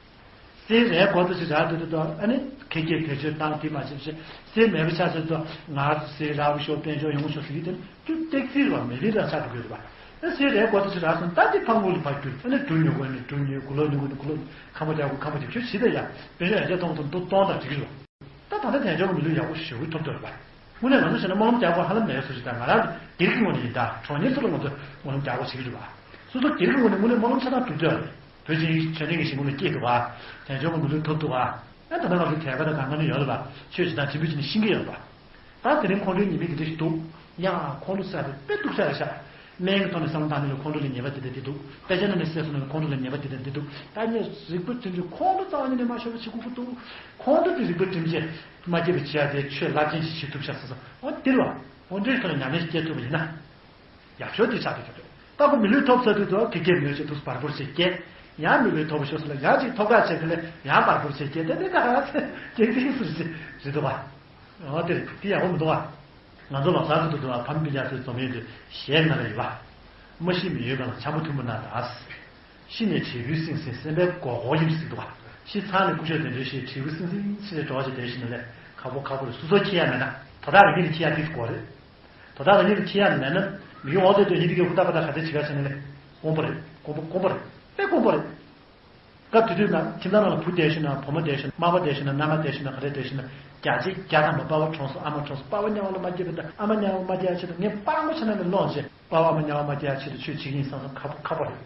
གསེར་རལ་གོ་ཏོ་ཞིག་རག་དུས་དུ་ཨ་ནི་ཁེ་ཁེ་བེད་སྤྱོད་བཏང་དེ་མ་བྱེད་བྱེད། གསེར་མེད་པ་ཆགས་ཚར་དུས་ང་གསེར་རག་པ་ཤོག་དཔལ་འབྱོར་ཡོང་ཤོག་ཟེར་གྱི་དེ་ནི་དུས་སྟེགས་རྩིས་རེད་པ། མེད་པའི་རང་ཆགས་འགྲོ་གི་ཡོད་རེད་པ། ཨ་གསེར་རལ་གོ་ཏོ་ཞིག་རག་སོང་། ད་དེ་ཕ་ངུ་ལ་ཕར་རྒྱུག་ཨ་ནི་འབྲུ་ཉོ་དགོས་ནི་འབྲུ་ཉོ། གུ་ལོག་ཉོ་དགོས་ནི་གུ་ལོག་ཁམ་བུ་རྒྱག་དགོས་ཁམ་བུ་རྒྱག་ཁྱོད་བྱེད་ད་ཡ། དཔལ་འབྱོར་ཡར་རྒྱས་གཏོང་ཐུབ་འདུག་གཏོང་དང་འགྲིག་གི་རེད་པ། ད་ད་ལྟ་དལ་འབྱོར་གྱི་མི་ལུས་ཡག་པོ་ཞེ་པོ་ཐོབ་ཐུབ་རེད་པ། དངོས་གནས་ང་ཚོ་བྱས་ན་སྨོན་ལམ་རྒྱག་དགོས་ཧ་ལམ་མེད་སོ་ཞིག་དང་། ང་རང་སྒེར་གྱི་ངོས་ནས་ཡིན་ད། གྲོགས་ཉེ་ཚོ་ལ་ང་ཚོ་སྨོན་ལམ་རྒྱག་དགོས་བྱེད་ཀྱི་རེད་པ། སོ་སོ་སྒེར་གྱི་ངོས་ནས་དངོས་གནས་སྨོན་ལམ་ཆ་ཚང་སྒྲུབ་ཐུབ་ཡ་རེད། བོད་ཆོས་ཆོས་ལྡན་གྱི་ཞིང་ཁམས་ལ་སྐྱེས་ཐུབ་པ། དལ་འབྱོར་གྱི་མི་ལུས་ཐོབ་ཐུབ་པ། ཨ་ད་ལྟ་ང་ཚོ་དད་པ་དང་གང་ག་ནས་ཡོད་རེད་པ། ཆོས་བྱེད་སྟངས་ཆེན་པོ་བྱས་ནས་ཤེས་ཀྱི་ཡོད་རེད་པ། ད་དེ་རིང་ཁོང་ཁྲོའི་ཉི་མ་དེ་འདྲ་ཞིག་འདུག་ཡང་ཁོང་ཁྲོ་ཟ་བའི་དཔེ་སྡུག་ཤ་རེད་ཤག་སྨན་གྱི་ཐོག་ནས་བསམ་བློ་བཏང་ནས་ལ་ཁོང་ཁྲོ་ལ་ཉེས་པ་དེ་དང་དེ་འདུག་དཔེ་ཆ་ནང་ནས་གསལ་སོང་ན་ཁོང་ཁྲོ་ལ་ཉེས་པ་དེ་དང་དེ་འདུག་ད་ངས་རིག་པ་དྲིམ་གྱིས་ཁོང་ཁྲོ་རྩ་བ་ཉིད་ནས་མ་ཤོར་བ་བྱེད་དགོས་ཀྱི་འདུག་ཁོང་ཁྲོ་དེ་རིག་པ་དྲིམ་གྱིས་མ་སྐྱེས་པ་བྱེད་ཡ་དེ་ཆོས་རླབས་ཆེན་ཞིག་བྱེད་ཐུབ་ཤག་ཟེར་སོང་། འོ་དེ་རེད་པ། འོ་འདྲའི་ཐོག་ནས་ཉམས་ལེན་ཞིག་སྐྱེ་ཐུབ་པ་ཡིན་ན། ཡག་ཤོས་དེ་ཆགས་ཐུབ་ཀྱི་རེད། ད་ཁོ་མི་ལུས་ཐོབ་ཚར་དུས་དུ་གི་སྐད་མི་ཡོད་ཅེས་དུས་བར་བོར་ཞིག་སྐད། ཡང་མི་ལུས་ཐོབ་ཤོར་སོང་ལ་ཡང་ཅིག་ཐོབ་ཁ་བྱས་དེ་ལས་ཡང་བར་བོར་ཞིག་སྐད། དེ་དེ་ད་ག་རང་ཚེ་སྐད་ཚིག་སུ་རེད་རེད་འདུག་པ། འོ་དེ་རེད། དེ་ཡག་པོ་མི་འདུག་པ། ང་ཚོ་ལོ་གསར་དུ་འདུག་ལ་ཕམ་སྤུན་ཀྱག་ཚོའི་རྩོམ་ཡིག་དུ་གཞས་ནང་ལ་ཡོད་པ། མ་ཤི་མི་ཡུལ་གང་ལ་འཆམ་པོ་མཐུན་པོ་ན་ད། ཤི་ནས་བྱེད་པོའི་སེམས་སེམས་སེམས་པའི་མགོ་སྐོར་ཡིན་ཟིག་འདུག་བ། ཤི་ཚར་ནས་སྐུ་ཞབས་དེ་འདྲའི་ཤི་བྱེད་པོའི་སེམས་སེམས་ཤི་ནས་འགྲོ་བ་ཞིག་དེ་ཤི་ནས་ལས་ཁག་པོ་ཁག་པོ་རེད། སོ་སོ་ཁྱི་ཡ་མེད་ན་དོ་བདག་རང་ཉིད་ལ་ཁྱི་ཡ་དེ་དགོས་རེད། དོ་བདག་རང་ཉིད་ལ་ཁྱི་ཡ་མེད་ན་མི་ཡུལ་འོག་ཏུ་སྡོད་ཡིན་དེ་གའི་ཧུར་ཐག་པ་ཐག་ག་ཚད་བྱེད་ག་བྱས་ནས་ལས་དཀོན་པོ་རེད། དཀོན་པོ་དཀོན་པོ་རེད། དཔེ་དཀོན་པོ་རེད། སྐབས་དེ་དུས་ན་ཁྱིམ་ཚང་ནང་ལ་བུ་བསྡད་ཤེ་ན་བུ་མོ་བསྡད་ཤེ་ན་རྨག་པ་བསྡད་ཤེ་ན་མནའ་མ་བསྡད་ཤེ་ན་ག་རེ་བསྡད་ཤེ་ན་བརྒྱ་ཆ་བརྒྱ་ཐམ་པ་པ་ཕ་གྲོངས་སོང་། ཨ་མ་གྲོངས་སོང་། པ་ཕ་དམྱལ་བ་ལ་མ་སྐྱེས་པ་དང་ཨ་མ་དམྱལ་བ་མ་སྐྱེ་ཡ་ཆེད་དུ་ངས་སྤྲང་པོ་ཆ་ན་ནས་སློང་བྱས་པ་ཕ་ཨ་མ་དམྱལ་བ་མ་སྐྱེ་ཡ་ཆེད་དུ་ཆོས་བྱེད་ཀྱི་ཡིན་བསམ་བསམ་ཁག་པོ་ཁག་པོ་རེད།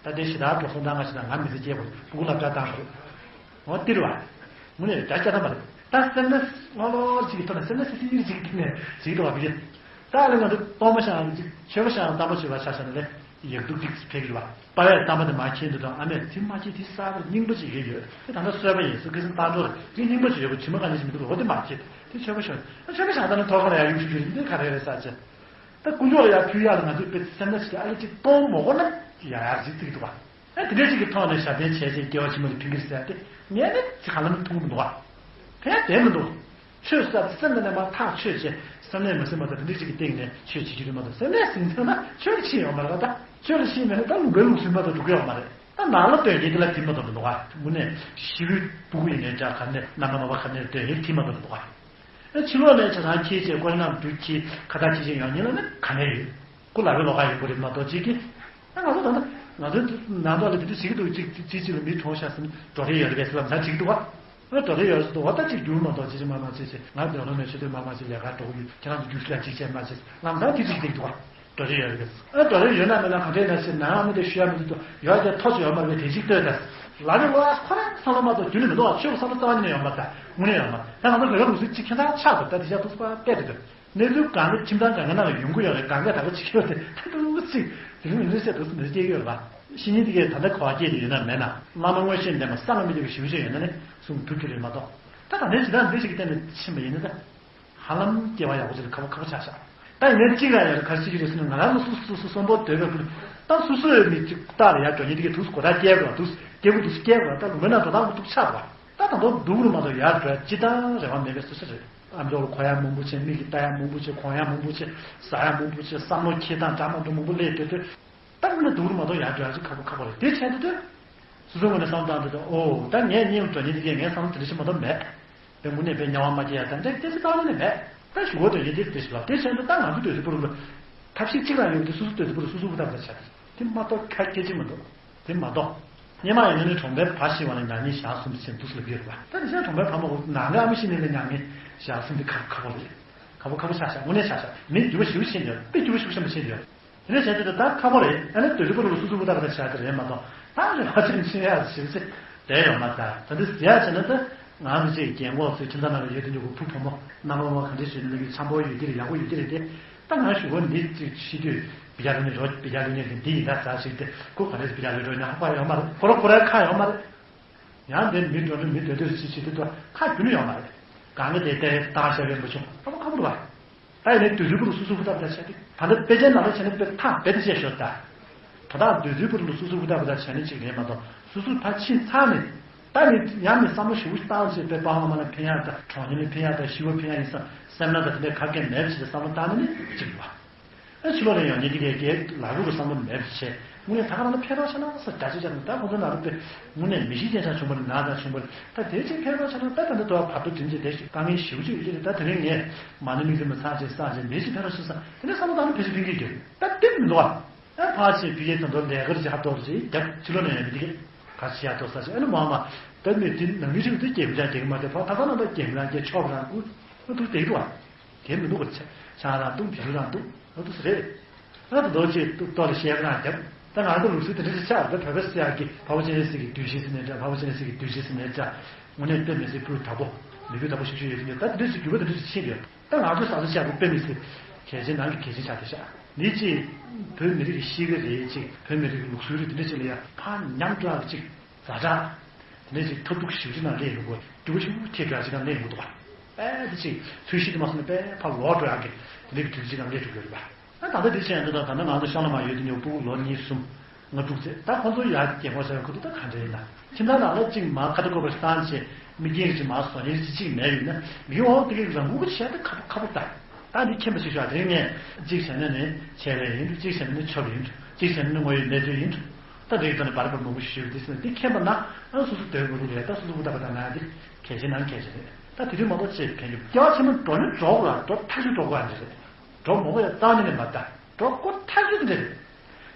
ད་དེ་ཞེ་དྲག་འགྲོ་སོང་། ད་ང་ཞེ་དྲག་ང་མི་ཚེ་སྐྱེལ་དགོས་རེད། སྤུ་གུ་སློབ་གྲྭ་བཏང་དགོས་རེད། འོ་འདིར་བ། དངོས་གནས་རེད། ད་སྐྱ་ཐམ་པ་རེད། ད་སེམས་ན་ལྷོ་ལྷོ་ཅིག་གི་ཐོག་ནས་སེམས་ན་སི་སི་ཡིར་ཅིག་གི་ཐོག་ནས་ཅིག་འགྲོ་བ་བི་ཡིན། ད་ཨ་ལེ་ང་ཚོ་སྟོང་པ་ཤང་ཅིག་ཆོས་པ་ཤང་དམ་པ་ཆོས་པ་ཆ་ཤ་ན་ལས་ཡག་སྡུག་ཅིག་ཕེབས་ཀྱི་རེད་བ། པ་ཕའི་དམ་པ་དེ་མ་མཁྱེན་དུས་དང་ཨ་མས་དེ་མ་མཁྱེན་དེ་གསར་པ་རྙིང་པ་ཅིག་ཡོད་ཡོད། དེ་ད་ལྟ་གསོལ་པ་ཡིན་སུ་ཁ་སང་བཏང་འགྲོ་རེད། དེ་རྙིང་པ་ཅིག་ཡོད་པ་དྲི་མ་ག་ནས་ཅིག་མི་འདུག་འོ་དེ་མ་མཁྱེན། ཨ་ཆོས་པ་ཤང་ད་ནི་ཐོག་ཁ་ལ་ཡར་གཡུག་ཤུག་ཤུག་རེད། འདི་ག་རེ་རེད་ས་ཆེ། ད་དཀོན་མཆོག་ལ་ཡར་ཕུལ་ཡག་ལ་ང་ཚོས་དཔེ་སེམས་ན་ཞིག་ཨ་ལེ་ཅིག་གཏོང་མ་དགོས་ན་ཡར་ཡར་ཅིག་བརྩི་གི་འདུག་བ། ཨ་དེ་འདྲའི་ཅིག་གི་ཐོག་ནས་ཞབས་བརྟན་བྱས་རྗེས་སྐྱེ་བ་ཕྱི་མ་ལ་ཕན་གི་ཟེར་ཏེ་ངས་ནི་ཅིག་ཧ་ལམ་མཐོང་གི་མི་འདུག་བ། ཕན་བདེ་མི་འདུག་ཆོས་ཟེར་སེམས་ནང་ནས་མར་ཐག་ཆོད་བྱས་སེམས་ནས་མ་ཟིན་པ་དང་དེ་འདྲའི་ཅིག་གི་སྟེང་ནས་ཆོས་བྱེད་རྒྱུ་རེད་མ་གཏོགས་སེམས་ནས་ཟིན་ཚར་ན་ཆོས་ལ་ཕྱིན་ཡོང་མ་རེད་བ། ད་ཆོས་ལ་ཕྱིན་མེད་ན་ད་ལུང་པའི་ལུགས་སྲོལ་མ་གཏོགས་འགྲོ་གི་ཡོད་མ་རེད། ད་ནང་ལ་སྡོད་མཁན་དེ་ལ་དེ་མ་གཏོགས་མི་འདུག་བ། དངོས་གནས་ཞི་བའི་སྤུ་གུ་ཡིན་ནའི་འདྲ་ག་ནས་མནའ་མ་མ་པ་ག་ནས་སྡོད་མཁན་དེ་མ་གཏོགས་མི་འདུག་བ། ཕྱི་ལོགས་ནས་ཆ་ཚང་ཁྱེད་ཅེས་ཀོ་རེ་ནང་འགྲུལ་གྱིས་ཁ་བརྡ་ཅི་བྱེད་ཡོང་ཉིན་ལ་ནི་ག་ནས་ཡོད། ཁོ་ལ་བའི་ལོག་ག་ཡོད་པ་རེད་མ་གཏོགས་ཅིག་གིས། ད་ང་ཚོ་ད་ལྟ་ང་ཚོའི་ནང་ཐོག་ལ་དེ་འདྲ་བྱེད་ཀྱི་འདུག་ཅིག་ཅིག་ཅིག་ལ་མི་གྲོངས་ཤག་ཟེར་ནས་འགྲོ་རེ་ཡོད་རེད་པས་ཟེར་ལམ་སང་བྱེད་ཀྱི་འདུག་བ། ཨ་འགྲོ་རེ་ཡོད་རེད་ཟེར་འདུག་བ། ད་ཅིག་རྒྱུག་མ་གཏོགས་ཅི་ཅི་མ་མ་བྱེད་ཅེས་ང་འདོད་ལོ་མེད་ཆུ་དོད་མ་མ་བྱེད་ལས་ཀ་འགྲོ་གི་ཡོད། ཁྱེད་རང་ཚོ་རྒྱུགས་ཤིག་ལ་ཅིག་བྱས་མ་བྱེད་ལམ་སང་དེ་ཅིག་བསྡད་འདུག་བ། འགྲོ་རེ་ཡོད་རེད་པས། ཨ་འགྲོ་རེ་ཡོད་ན་མེད་ན་ག་འདྲས་ན་ཞེས་ནང་མི་དེ་ཞུ་ཡ་མི་འདུག་ཡོད་ཀྱང་ཐོ་ཅིག་ཡོད་མ་རེད་པས། དེ་ཅིག་ལྟོས་ད། ལ་རེ་ལོ་ཨ་ཁོ་རང་བསམ་བློ་མ་གཏོགས་རྒྱུན་ནས་མི་འདུག་བ། ཆོས་བསམ་བློ་རྩ་བ་ཉིད་ནས་ཡོད་མ་རེད། ད་དངོས་གནས་ཡོད་མ་རེད། ད་ང་ཚོ་ལས་ཀ་ལུགས་སྲོལ་གཅིག་ཁྱེད་རང་ཆགས་དགོས། ད་དེ་ཤ་ཐུག་པ་བལྟས་དེ་དོན། གནས་ཚུལ་གང་ག་ཁྱིམ་ཚང་གང་ག་ནང་ལ་ཡོང་གི་ཡོད་རེད། གང་ག་ད་ག་ཅིག་ཡོད་རེད། ད་འདུག་ཅིག་དེ་རིང་འདི་བཤད་འདུག་འདི་སྐྱེ་གི་ཡོད་རེད་པ། བཤེས་གཉེན་དེ་གས་ད་ལྟ་གོ་བ་སྐྱེས་ཏེ་ཡོད་ན་མེད་ན་བླ་མ་མངོན་ཤེས་ལྡན་པ་བསམ་བློ་མི་འགྱུར་བའི་ཞི་བ་ཅན་ཡོད་ན་ནི་གསུང་གི་ཐུབ་ཀྱི་རེད་མ་གཏོགས། ད་ད་ནས་ཇི་ལྟར་འདི་ཞིག་གི་སྟེང་ནས་ཕྱིན་པ་ཡིན་ན་ད་ཧ་ལམ་སྐྱེ་བ་ཡག་པོ་ཅིག་ལ་ཁག་པོ་ཁག་པོ་ཆགས་ཤག་ད་ཡིན་ནའི་གཅིག་རང་ཡོད་རེད། ག་རེ་ཅིག་རེད་ཟེར་ན་ང་རང་ཚོ་སོ་སོ་སོ་སོ་གསོན་པོ་སྡོད་པའི་ཁུལ་ད་སོ་སོ་ཡོད་མི་གཅིག་རྟག་ལ་ཡར་འགྲོ་མཁན་དེ་གས་འདུག་སེ་གོ་ཐག་སྐྱེལ་དགོས་འདུག་སྐྱེ་དགོས་འདུག་སྐྱེལ་དགོས། ད་ལུང་པའི་ནང་འགྲོ་སྟངས་འདུག་ཆགས་པ། ད་དང་ཐོག་སྡུག་རུ་མ་གཏོགས་ཡར་འགྲོ་ཡ་ཅི་ལྟར་རེ་བ་མེད་པའི་སུ་ཞིག་རེད། ཨ་མདོ་ལ་གོ་ཡ་མང་པོ་བྱས། མིག་གིས་ལྟ་ཡ་མང་པོ་བྱས། གོན་ཡ་མང་པོ་བྱས། ཟ་ཡ་མང་པོ་བྱས། བསམ་བློ་འཁྱེར་སྟངས་འདྲ་མ་འདྲ་མང་པོ་སླེབས་དུས་དུས་ད་དངོས་གནས་སྡུག་རུ་མ་གཏོགས་ཡར་འགྲོ་ཡ་ཅིག་ཁག་པོ་ཁག་པོ་རེད། དེ་བྱས་དུས་དུས་སོ་སོའི་ངོས་ནས་བསམ་བློ་བཏང་དུས་དུས་ཨོ་ད་ངས་གཉེན་འགྲོ་མཁན་དེ་གས་ངས་བསམ་བློ་དེ་འདྲ་ཞིག་མ་གཏོགས་མེད། དེ་དངོས་གནས་དཔེ་དམྱལ་བ་མ་སྐྱེ་ཡ་དང་འདྲ་དེ་ཚོ་རྩ་བ་ནས་མེད། ད་ཞུ་སྒོ་དོན་གཉེར་དེ་དེ་ཞིག་ལ་དེ་བྱས་ན་ད་ང་ཚོ་སྡོད་དུས་པོ་རུ་ལ་ཐབས་ཤེས་གཅིག་རང་ཡོད་དེ་སོ་སོ་སྡོད་དུས་པོ་རུ་སོ་སོ་ཧུར་ཐག་པ་བྱ་དེ་མ་གཏོགས་ཁ་སྐད་ཅིག་མི་འདུག་དེ་མ་གཏོགས། སྔོན་མ་ཡིན་ན་ནི་གྲོང་པའི་བུ་ཤི་བ་ལ་མྱ་ངན་ཞག་གསུམ་ཟེར་འདུག་ཟེར་ལབ་ཀྱི་ཡོད་རེད་པ། ད་དེ་བཞིན་གྲོང་པའི་བུ་མ་གོ་ནང་ལ་ཨ་མ་ཤི་ནས་ལ་མྱ་ངན་ཞག་གསུམ་དེ་ཁག་ཁག་པོ་རེད། ཁག་པོ་ཁག་པོ་ཆགས་ཤག་དངོས་གནས་ཆགས་ཤག་མི་འགྱུར་བ་ཞེ་པོ་ཕྱིན་ཡོད། དཔེ་འགྱུར་བ་ཞེ་པོ་ཞིག་མ་ཕྱིན་ཡོད། དེ་འདྲ་བྱས་ཏེ་ད་ཁག་པོ་རེད། ཨ་ནི་སྡོད་དུས་པོ་རུ་སོ་སོ་ཧུར་ཐག་པ་ཆགས་དེ་རེད་མ་གཏོགས་ད་རེ་བ་ཅིག་ཕྱིན་ཡ་ཞིག་ཚེ་བསྡད་ཡོད་མ་རེད། ད་འདི་ཟེར་ཡ་བྱས་ན་ད་ང་རང་ཚོ་ཅིག་རྒན་གོག་ཚོའི་ཁྱིམ་ཚང་ནང་ལ་ཡོད་དུས་ཉོ་གི་བུ་བུ་མོ་མནའ་མ་མ་ག་འདྲ་ཞིག་ནས་ལས་ཀྱི་འཆམ་པོ་ཡོད་ཀྱི་རེད། ཡག་པོ་ཡོད་ཀྱི་རེད་དེ། ད་ང་ཞུ་གོ་འདི་ཅིག་ཤི་དུས་བི་ཡ་ལུ་ནས་རོ་བི་ཡ་ལུ་ནས་འདི་ཡིན་ད་ཟ་ཞིག་དེ་ཁོ་ག་ནས་བི་ཡ་ལུ་རོ་ཉ་ཧ་པ་ཡོད་མ་རེད། ཁོ་ར་ཁོ་རའི་ཁ་ཡོད་མ་རེད། ཡང་འདིར་མི་འགྲོ་འགྲོ་མི་སྡོད་སྡོད་ཅིག་བྱེད་དུས་ད་ཁ་རྒྱུ་ནི་ཡོད་མ་རེད། གང་གི་དེ་ལྟའི་བཏང་བཞག་པའི་མི་བྱུང་ཁ་པོ་ཁ་པོ་རེད་པ། ད་ཡིན་ནའི་སྡོད་དུས་པོ་རུ་སོ་སོ་ཧུར་ཐག་པ་བྱས་ཏེ་ད་ལྟ་དཔེ་ཆའི་ནང་ལ་བྱས་ན་དཔེ་ཐག་རྦད་དེ་བཅད་ཤོར་ད། དོ་བདག་སྡོད་དུས་པོ་རུ་སོ་སོ་ཧུར་ཐག་པ་བྱས་ནས་ཅིག་རེད་མ་གཏོགས་སོ་སོ་ཕར་ཕྱིན་ཚར་ནས་ད་ནི་ཡང་ནི་བསམ་བློ་ཞེ་པོ་ཅིག་བཏང་བྱས་པའི་པ་ཕ་མ་ལ་ཕན་ཡག་དང་གྲོགས་མཉམ་ལ་ཕན་ཡག་དང་ཤི་བ་ཕན་ཡག་ཡིན་བསམ་སེམས་ནང་དང་དེ་འདྲའི་ཁ་སྐད་མེད་པ་ཞིག་ལ་བསམ་བློ་བཏང་ནས་ནི་ཅིག་རེད་པ། ཨ་ཕྱི་ལོགས་ནས་ཡང་ཉིན་དེ་གའི་གའི་ལ་རུ་རུ་བསམ་བློ་མེད་པ་བྱས་དངོས་གནས་ད་ག་རང་ལ་ཕན་ཐོགས་ཆ་ན་ས་རྒྱ་ཆེ་ཆ་ན་ད་ཁོང་ཚོ་ནང་རུ་དཔེ་དངོས་གནས་མི་ཤི་རྐྱེན་ཆག་བྱུང་བ་རེད། ན་ཚ་བྱུང་བ་རེད། ད་དེ་ཅིག་ཕན་ཐོགས་ཆ་ན་ད་ད་ནི་དོ་བ་བར་དོ་བདུན་ཅིག་དེ་ཞིག་དཀའ་ངལ་ཞེ་པོ་ཅིག་ཡོད་ཀྱི་རེད། ད་དེ་རིང་ངས་མ་ཎི་དམིགས་བརྩེ་མ་ཚར་ཅིག་བསགས་ཅིག་མི་ཞིག་ཕན་ཐོགས་ཆ་ས་དེ་འདྲ་བསམ་བློ་བཏང་ན་ཕལ་ཆེར་ཕན་གྱི་ཡོད་ཀྱི་རེད། ད་དེ་མི་འདུག་ཨ། ཨ་ཕར་ཕྱིན་བི་ཡའི་དོན་དུ་ལས་ཀར་ཅིག་ཧ་ཏོག་ཅིག་རྒྱབ་ཕྱི་ལོགས་ནས་ཡང་མི་དེ་ག་ཁ་ཤི་ཡ་ཏོག་ས་ཅིག་ཨ་ནི་མ་མ་ད་མི་དེ་ནང་མི་ཞིག་དེ་སྐྱེ་མི་ཆ་སྐྱེ་གི་མ་དེ་ཕར་ད་ལྟ་ནང་ད་སྐྱེ་མི་རང་སྐྱེ་ཆོག་རང་ཀུ་ཨ་འདུག་དེ་འདུག་ཨ། དེ་མི་འདུག་ག་ཆ་ཆང་རང་འདུག་བི་ཞུ་རང་འདུག་ཨ་འདུག་ས་རེད། ཨ་ད་རྡོ་ཅིག་ཏུ་ཏོ་ལ་བཤད་པ་རང་རྒྱབ་ད་ང་ཚོ་ལུགས་སྲོལ་དེ་འདྲ་ཞིག་ཆགས་ད་བོད་པ་སེ་ཡ་གི་ཕ་བོ་ཆེན་སྲིད་ཀྱི་དུས་ཆེན་ཟེར་ནས་འདྲ་ཕ་བོ་ཆེན་སྲིད་ཀྱི་དུས་ཆེན་ཟེར་ནས་འདྲ་དངོས་གནས་དཔེ་མི་སྲིད་སྤུས་དག་པོ་མི་སྤུས་དག་པོ་ཞིག་ཞིག་ཡོད་དེ་འདྲ་ད་དེ་འདྲ་ཞིག་འགྱུར་བ་དེ་འདྲ་ཞིག་ཕྱིན་ཡོད། ད་ང་ཚོ་ས་ཆ་ཆགས་པ་དཔེ་མི་སྲིད་གལ་ཆེན་ནང་གི་གལ་ཆེན་ཆགས་བསྡད་ཤག་འདི་ཅིག་བོད་མི་རིགས་ཀྱི་གཤིས་ཀ་རེད། ཅིག་བོད་མི་རིགས་ཀྱི་ལུགས་སྲོལ་རེད། དེ་འདྲ་ཅིག་ལ་ཡ་ཕར་ཉམས་དྲག་ཅིག་ཛ་དྲག་དེ་འདྲ་ཅིག་ཐབས་སྡུག་ཞེ་པོ་ཅིག་ནང་སླེབས་ཡོང་གི་འདུག་ག་འགྱུར་བ་ཞེ་པོ་ཐེབས་དྲག་ཅིག་ནང་སླེབས་ཡོང་གི་འདུག་ག་དཔེ་དེ་ཅིག་ཚོས་གཞི་དེ་མ་སོང་ནས་དཔེ་ཕར་ལོག་འགྲོ་ཡག་གི་དེ་འདྲ་གི་དུས་ཚོད་ཅིག་ནང་སླེབས་འགྲོ་གི་ཡོད་རེད་པ། ད་ད་ལྟ་འདི་བྱས་ཡོང་དུས་ད་ད་ལྟ་ང་ཚོ་ཤང་ལ་མ་ཡོད་དུས་ཉོ་སྤུ་གུ་ལོ་གཉིས་གསུམ་ལྔ་དྲུག་ཙམ་ད་ཁོང་ཚོ་ཡར་རྒན་གོག་ཆགས་ཡོང་ཁུ་ཐུག་ད་ག་འདྲ་ཡིན་ན་ཁྱིམ་ཚང་ནང་ལ་གཅིག་མ་ཁ་ཏ་བཀོད་པ་ཞིག་བཏང་བྱས་མི་རྒན་གཅིག་མ་བཟོ་ཉེན་གཅིག་གཅིག་མེད་ཡོད་ན་མི་འོག་དེ་གའི་རང་འགུལ་གྱི་བྱས་ཏེ་ཁ་པོ་ཁ་པོ་ད། ད་འདི་མཁྱེན་པ་ཞིག་ཤོག་དེ་ངས་གཅིག་བྱས་ན་ནི་ཆད་ལས་ཡིན་འགྲོ། གཅིག་བྱས་ན་ནི་ཆོབ་ཡིན་འགྲོ། གཅིག་བྱས་ན་ནི་དངོས་ཡོད་གནས་ཚུལ་ཡིན་འགྲོ། ད་འདི་གི་ཐོག་ནས་བར་བར་མང་པོ་ཞིག་ཞུས་པ་འདི་ཟེར་ན་འདི་མཁྱེན་པ་ན་ཨ་སོ་སོ་དོལ་པོ་རུ་ལས་ད་སོ་སོ་བུ་ད་པ་ན་འདི་གལ་ཆེ་ན་གལ་ཆེ་རེད། ད་དེ་དུས་མ་གཏོགས་ཅེས་ཕན་རྒྱུ་སྐྱེ་བ་ཕྱི་མ་འགྲོ་ནི་འགྲོ་དགོས་ལ་འགྲོ་ཐག་ཆོད་འགྲོ་དགོས་ཨ་འདི་རེད། འགྲོ་མང་པོ་ཡང་རྩ་ནས་ནས་མ་ད་འགྲོ་དགོས་ཐག་ཆོད་འདི་རེད།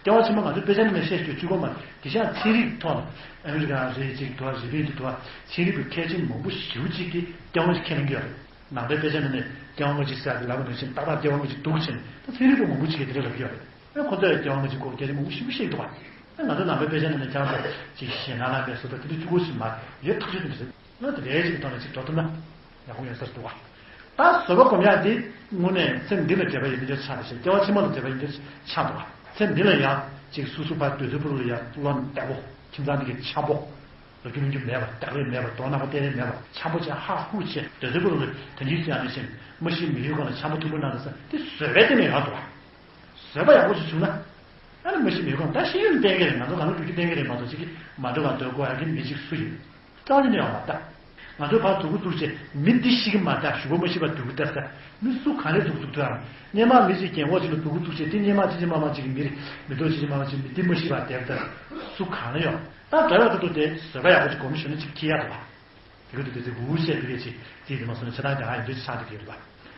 སྐྱེ་བ་ཕྱི་མ་ང་ཚོའི་དཔེ་ཆ་ནང་ནས་བཤད་རྒྱུ་གཅིག་པོ་མ་རེད། དེ་ཤ་ཚན་རིག་ཐོག་ནས་ཨ་མི་རི་ཀ་རེད་ཅིག་འདུག་རི་པིན་དུ་འདུག་ཚན་རིག་པའི་མཁས་ཆེན་མང་པོ་ཞེ་པོ་ཅིག་གིས་སྐྱེ་བ་ཕྱི་ཁས་ལེན་གྱི་ཡོད་རེད། ནང་པའི་དཔེ་ཆ་ནང་ནས་སྐྱེ་བ་སྔ་ཕྱི་ཟེར་ཏེ་ལབ་པ་ནང་བཞིན་ཏག་ཏག་སྐྱེ་བ་སྔ་ཕྱི་འདུག་ཕྱིན་ད་ཚན་རིག་པ་མང་པོ་ཅིག་གིས་དེ་འདྲ་ལབ་ཀྱི་ཡོད་རེད། ཨེ་ཁོ་ཚོས་སྐྱེ་བ་སྔ་ཕྱི་སྐོར་སྐད་ཆ་མང་པོ་ཞེ་པོ་བཤད་འདུག་བ། ཨེ་ང་ཚོ་ནང་པའི་དཔེ་ཆ་ནང་ནས་ཀྱང་ཅིག་ཞེ་ན་ལ་པའི་བཟོ་ལྟ་དེ་འདྲ་གཅིག་པོ་ཞིག་མ་ཡོད་ཐག་ཆོད་དེ་འདྲ་རེད། ང་དེ་འདྲའི་ཅིག་ཐོག་ནས་ཅིག་འགྲོ་ཐུབ་ན་ཡག་པོ་ཡོད་ས་རེད་འདུག་བ། ད་བཟོད་པ་སྒོམ་ཡག་འདི་དངོས་གནས་ཚེ་འདི་ལ་འབྲེལ་བ་ཡོད་མི་འདྲ་ཆགས་འདུག་ཞེས་སྐྱེ་བ་ཕྱི་མ་ལ་འབྲེལ་བ་ཡོད་མི་འདྲ་ཆགས་འདུག་བ། ཚེ་འདི་ལ་ཡང་ཅིག་སོ་སོ་ཕར་འདོད་རྩེ་ཕུ་རུ་ལ་ཡང་བློ་བདེ་པོ་ཁྱིམ་ཚང་འདི་གི་འཆམ་པོ། ལོ་རྒྱུས་ལོ་རྒྱུས་མེད་པ་རྒྱག་རེས་མེད་པ་དོ་སྣང་བ་གཏད་རེས་མེད་པ་འཆམ་པོ་བྱས་ཧ་ཧུ་བྱས་འདོད་རྩེ་ཕུ་རུ་ལ་ད་ཡིད་ཀྱང་ནས་ཤེས་མ་ཤི་མི་ཡུལ་གང་ལ་འཆམ་པོ་ཐུམ་པོ་གནང་ནས་ས་དེ་བཟོད་པའི་སྟེང་ནས་ཡོང་འདུག་བ། བཟོད་པ་ཡག་པོ་ཞིག་བྱུང་ན། ཨ་ནི་མ་ཤི་མི་ཡུལ་གང་ད་ཤི་ཡོན་གཏན་འཁེལ་རེད། ང་ཚོ་གང་ལ་འགྲོ་རྒྱུ་གཏན་འཁེལ་རེད་མ་གཏོགས་ཅིག་གིས་མ་འགྲོ་བ་འདོད་དགོས་ཡ་གི་མི་གཅིག་སུ་ཡིན། རྩ་ནས་ཡོང་བ་ལྟ། ང་ཚོས་ཕར་འདུག་གུ་འདུག་བྱས་མི་འདི་ཤི་གི་མ་ད་ཞུ་བ་མ་ཤི་བ་འདུག་གུ་ལྟར་ས་མི་སུ་གང་ལས་འདུག་འདུག་ཐུབ་ཨང་། སྔོན་མ་མི་ཞིག་རྒན་གོག་ཅིག་ལ་འདུག་གུ་འདུག་བྱས་དེ་སྔོན་མ་ཅི་ཅི་མ་མ་ཅིག་གི་མི་རེད་མི་ཐོག་ཅི་ཅི་མ་མ་ཅིག་མི་འདི་མ་ཤི་བ་དེབ་ལྟར་སུ་གང་ལ་ཡོང་ད་འདྲ་བ་ད་དུ་དེ་བཟོད་པ་ཡག་པོ་ཅིག་གོམས་ཞུ་ན་ཅིག་ཁྱི་ཡག་རེད་བ། དེ་གུ་དེ་དེ་དེ་འུ་བཤད་དེ་གས་ཅིག་དེ་དེ་མ་སོང་ན་ཆ་ཚང་ཀྱང་ཧ་ཡིན་དུས་ཆགས་དེ་གས་རེད་བ།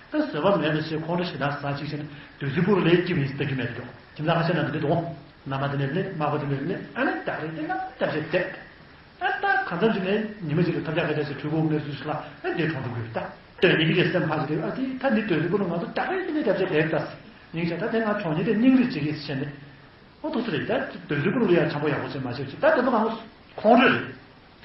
ད་བཟོད་པ་མེད་པ་ཞེས་ཁོང་ཁྲོ་ཞེ་སྡང་ཟ་ཅིག་བྱས་ན་དུས་ཚོད་པུ་རུ་ལས་སྐྱིད་པ་ཡིན་ཟེར་ལྟ་རྒྱུ་མེད་དེ་འདུག་ཁྱིམ་ཚང་ཁ་ཤས་ན་འདི་འདྲ་འདུག་མནའ་མ་དེ་ནས་ལེན་དམག་པ་དེ་ནས་ལེན་ཨ་ནི་ད་རེས་དེ་ན་ད་བྱས་བསྡད། ཨ་ད་གང་འཚམ་ཅིག་ནས་ཉི་མ་ཅིག་ལ་ཐབས་ཆག་ཁ་ཆག་ཅིག་འཕྲུལ་འཁོར་གནས་ཚུལ་ཞིག་ལ་ཨ་འདི་གྲོང་དུ་དགོས་ད། སྟོན་ཉིད་ཀྱི་སེམས་ཕམ་ཅིག་རེད་ཨ་དེ་ད་འདི་དུས་ཚོད་པུ་རུ་ང་ཚོ་ད་རེས་དེ་ནས་ད་བྱས་བསྡད་ད། སྙིང་རྗེ་ད་དེ་ང་གྲོང་ཉིད་དེ་སྙིང་རུས་བྱེད་ཀྱི་བྱས་ནས། ཨོ་ཐུགས་སུ་རེད་ད་དུས་ཚོད་པུ་རུ་ལ་ཡང་འཆམ་པོ་ཡག་པོ་བྱས་མ་བྱས་ཅིག་ད་དེ་ཚོ་ང་ཚོ་ཁོང་ཁྲོ་རེད།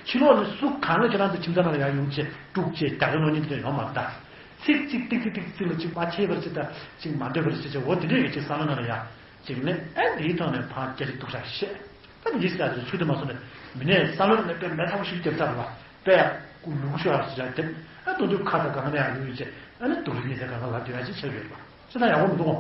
ཕྱི་ལོགས་ནས་སུ་གང་ལ་ཁྱེད་རང་ཚོ་ཁྱིམ་ཚང་ནང་ལ་ཡར་ཡོང་བྱས་དཀྲུག་བྱས་རྒྱག་གི་ལོ་ཉིན་དེ་ཡོང་མ་རེད་ད། ཚིག་གཅིག་ཏིག་ཏིག་ཏིག་ཚིག་ལ་གཅིག་མ་ཆད་པར་བྱས་ད་གཅིག་མ་འདོད་པར་བྱས་བྱས་འོ་དེ་འདྲས་ཀྱི་གཅིག་བསམ་བློ་ནང་ལ་ཡར་གཅིག་ནས་ཨེ་འདིའི་ཐོག་ནས་ཕར་སྐད་ཆ་ཏུག་ཏྲག་བཤད། ད་འདི་ཟེར་ཡག་དེ་ཚོ་ཚུལ་དུ་མ་སོང་ནས་མི་ནས་བསམ་བློ་ནས་དཔེ་མེ་ཚ་པོ་ཞིག་རྒྱབ་ཚར་བ་དཔེ་ཡག་ལུག་ཤོར་བ་ཞིག་རྒྱབ་ཨ་དོན་དུ་ཁ་དང་གང་ནས་ཡང་ལུས་བྱས་ཨ་ནི་དུག་རིགས་ཉེས་ཚད་གང་ག་ལ་དུས་ཡག་ཅིག་ཆགས་ཡོད་པ་ཅི་ད་ཡག་པོ་མི་འདུག་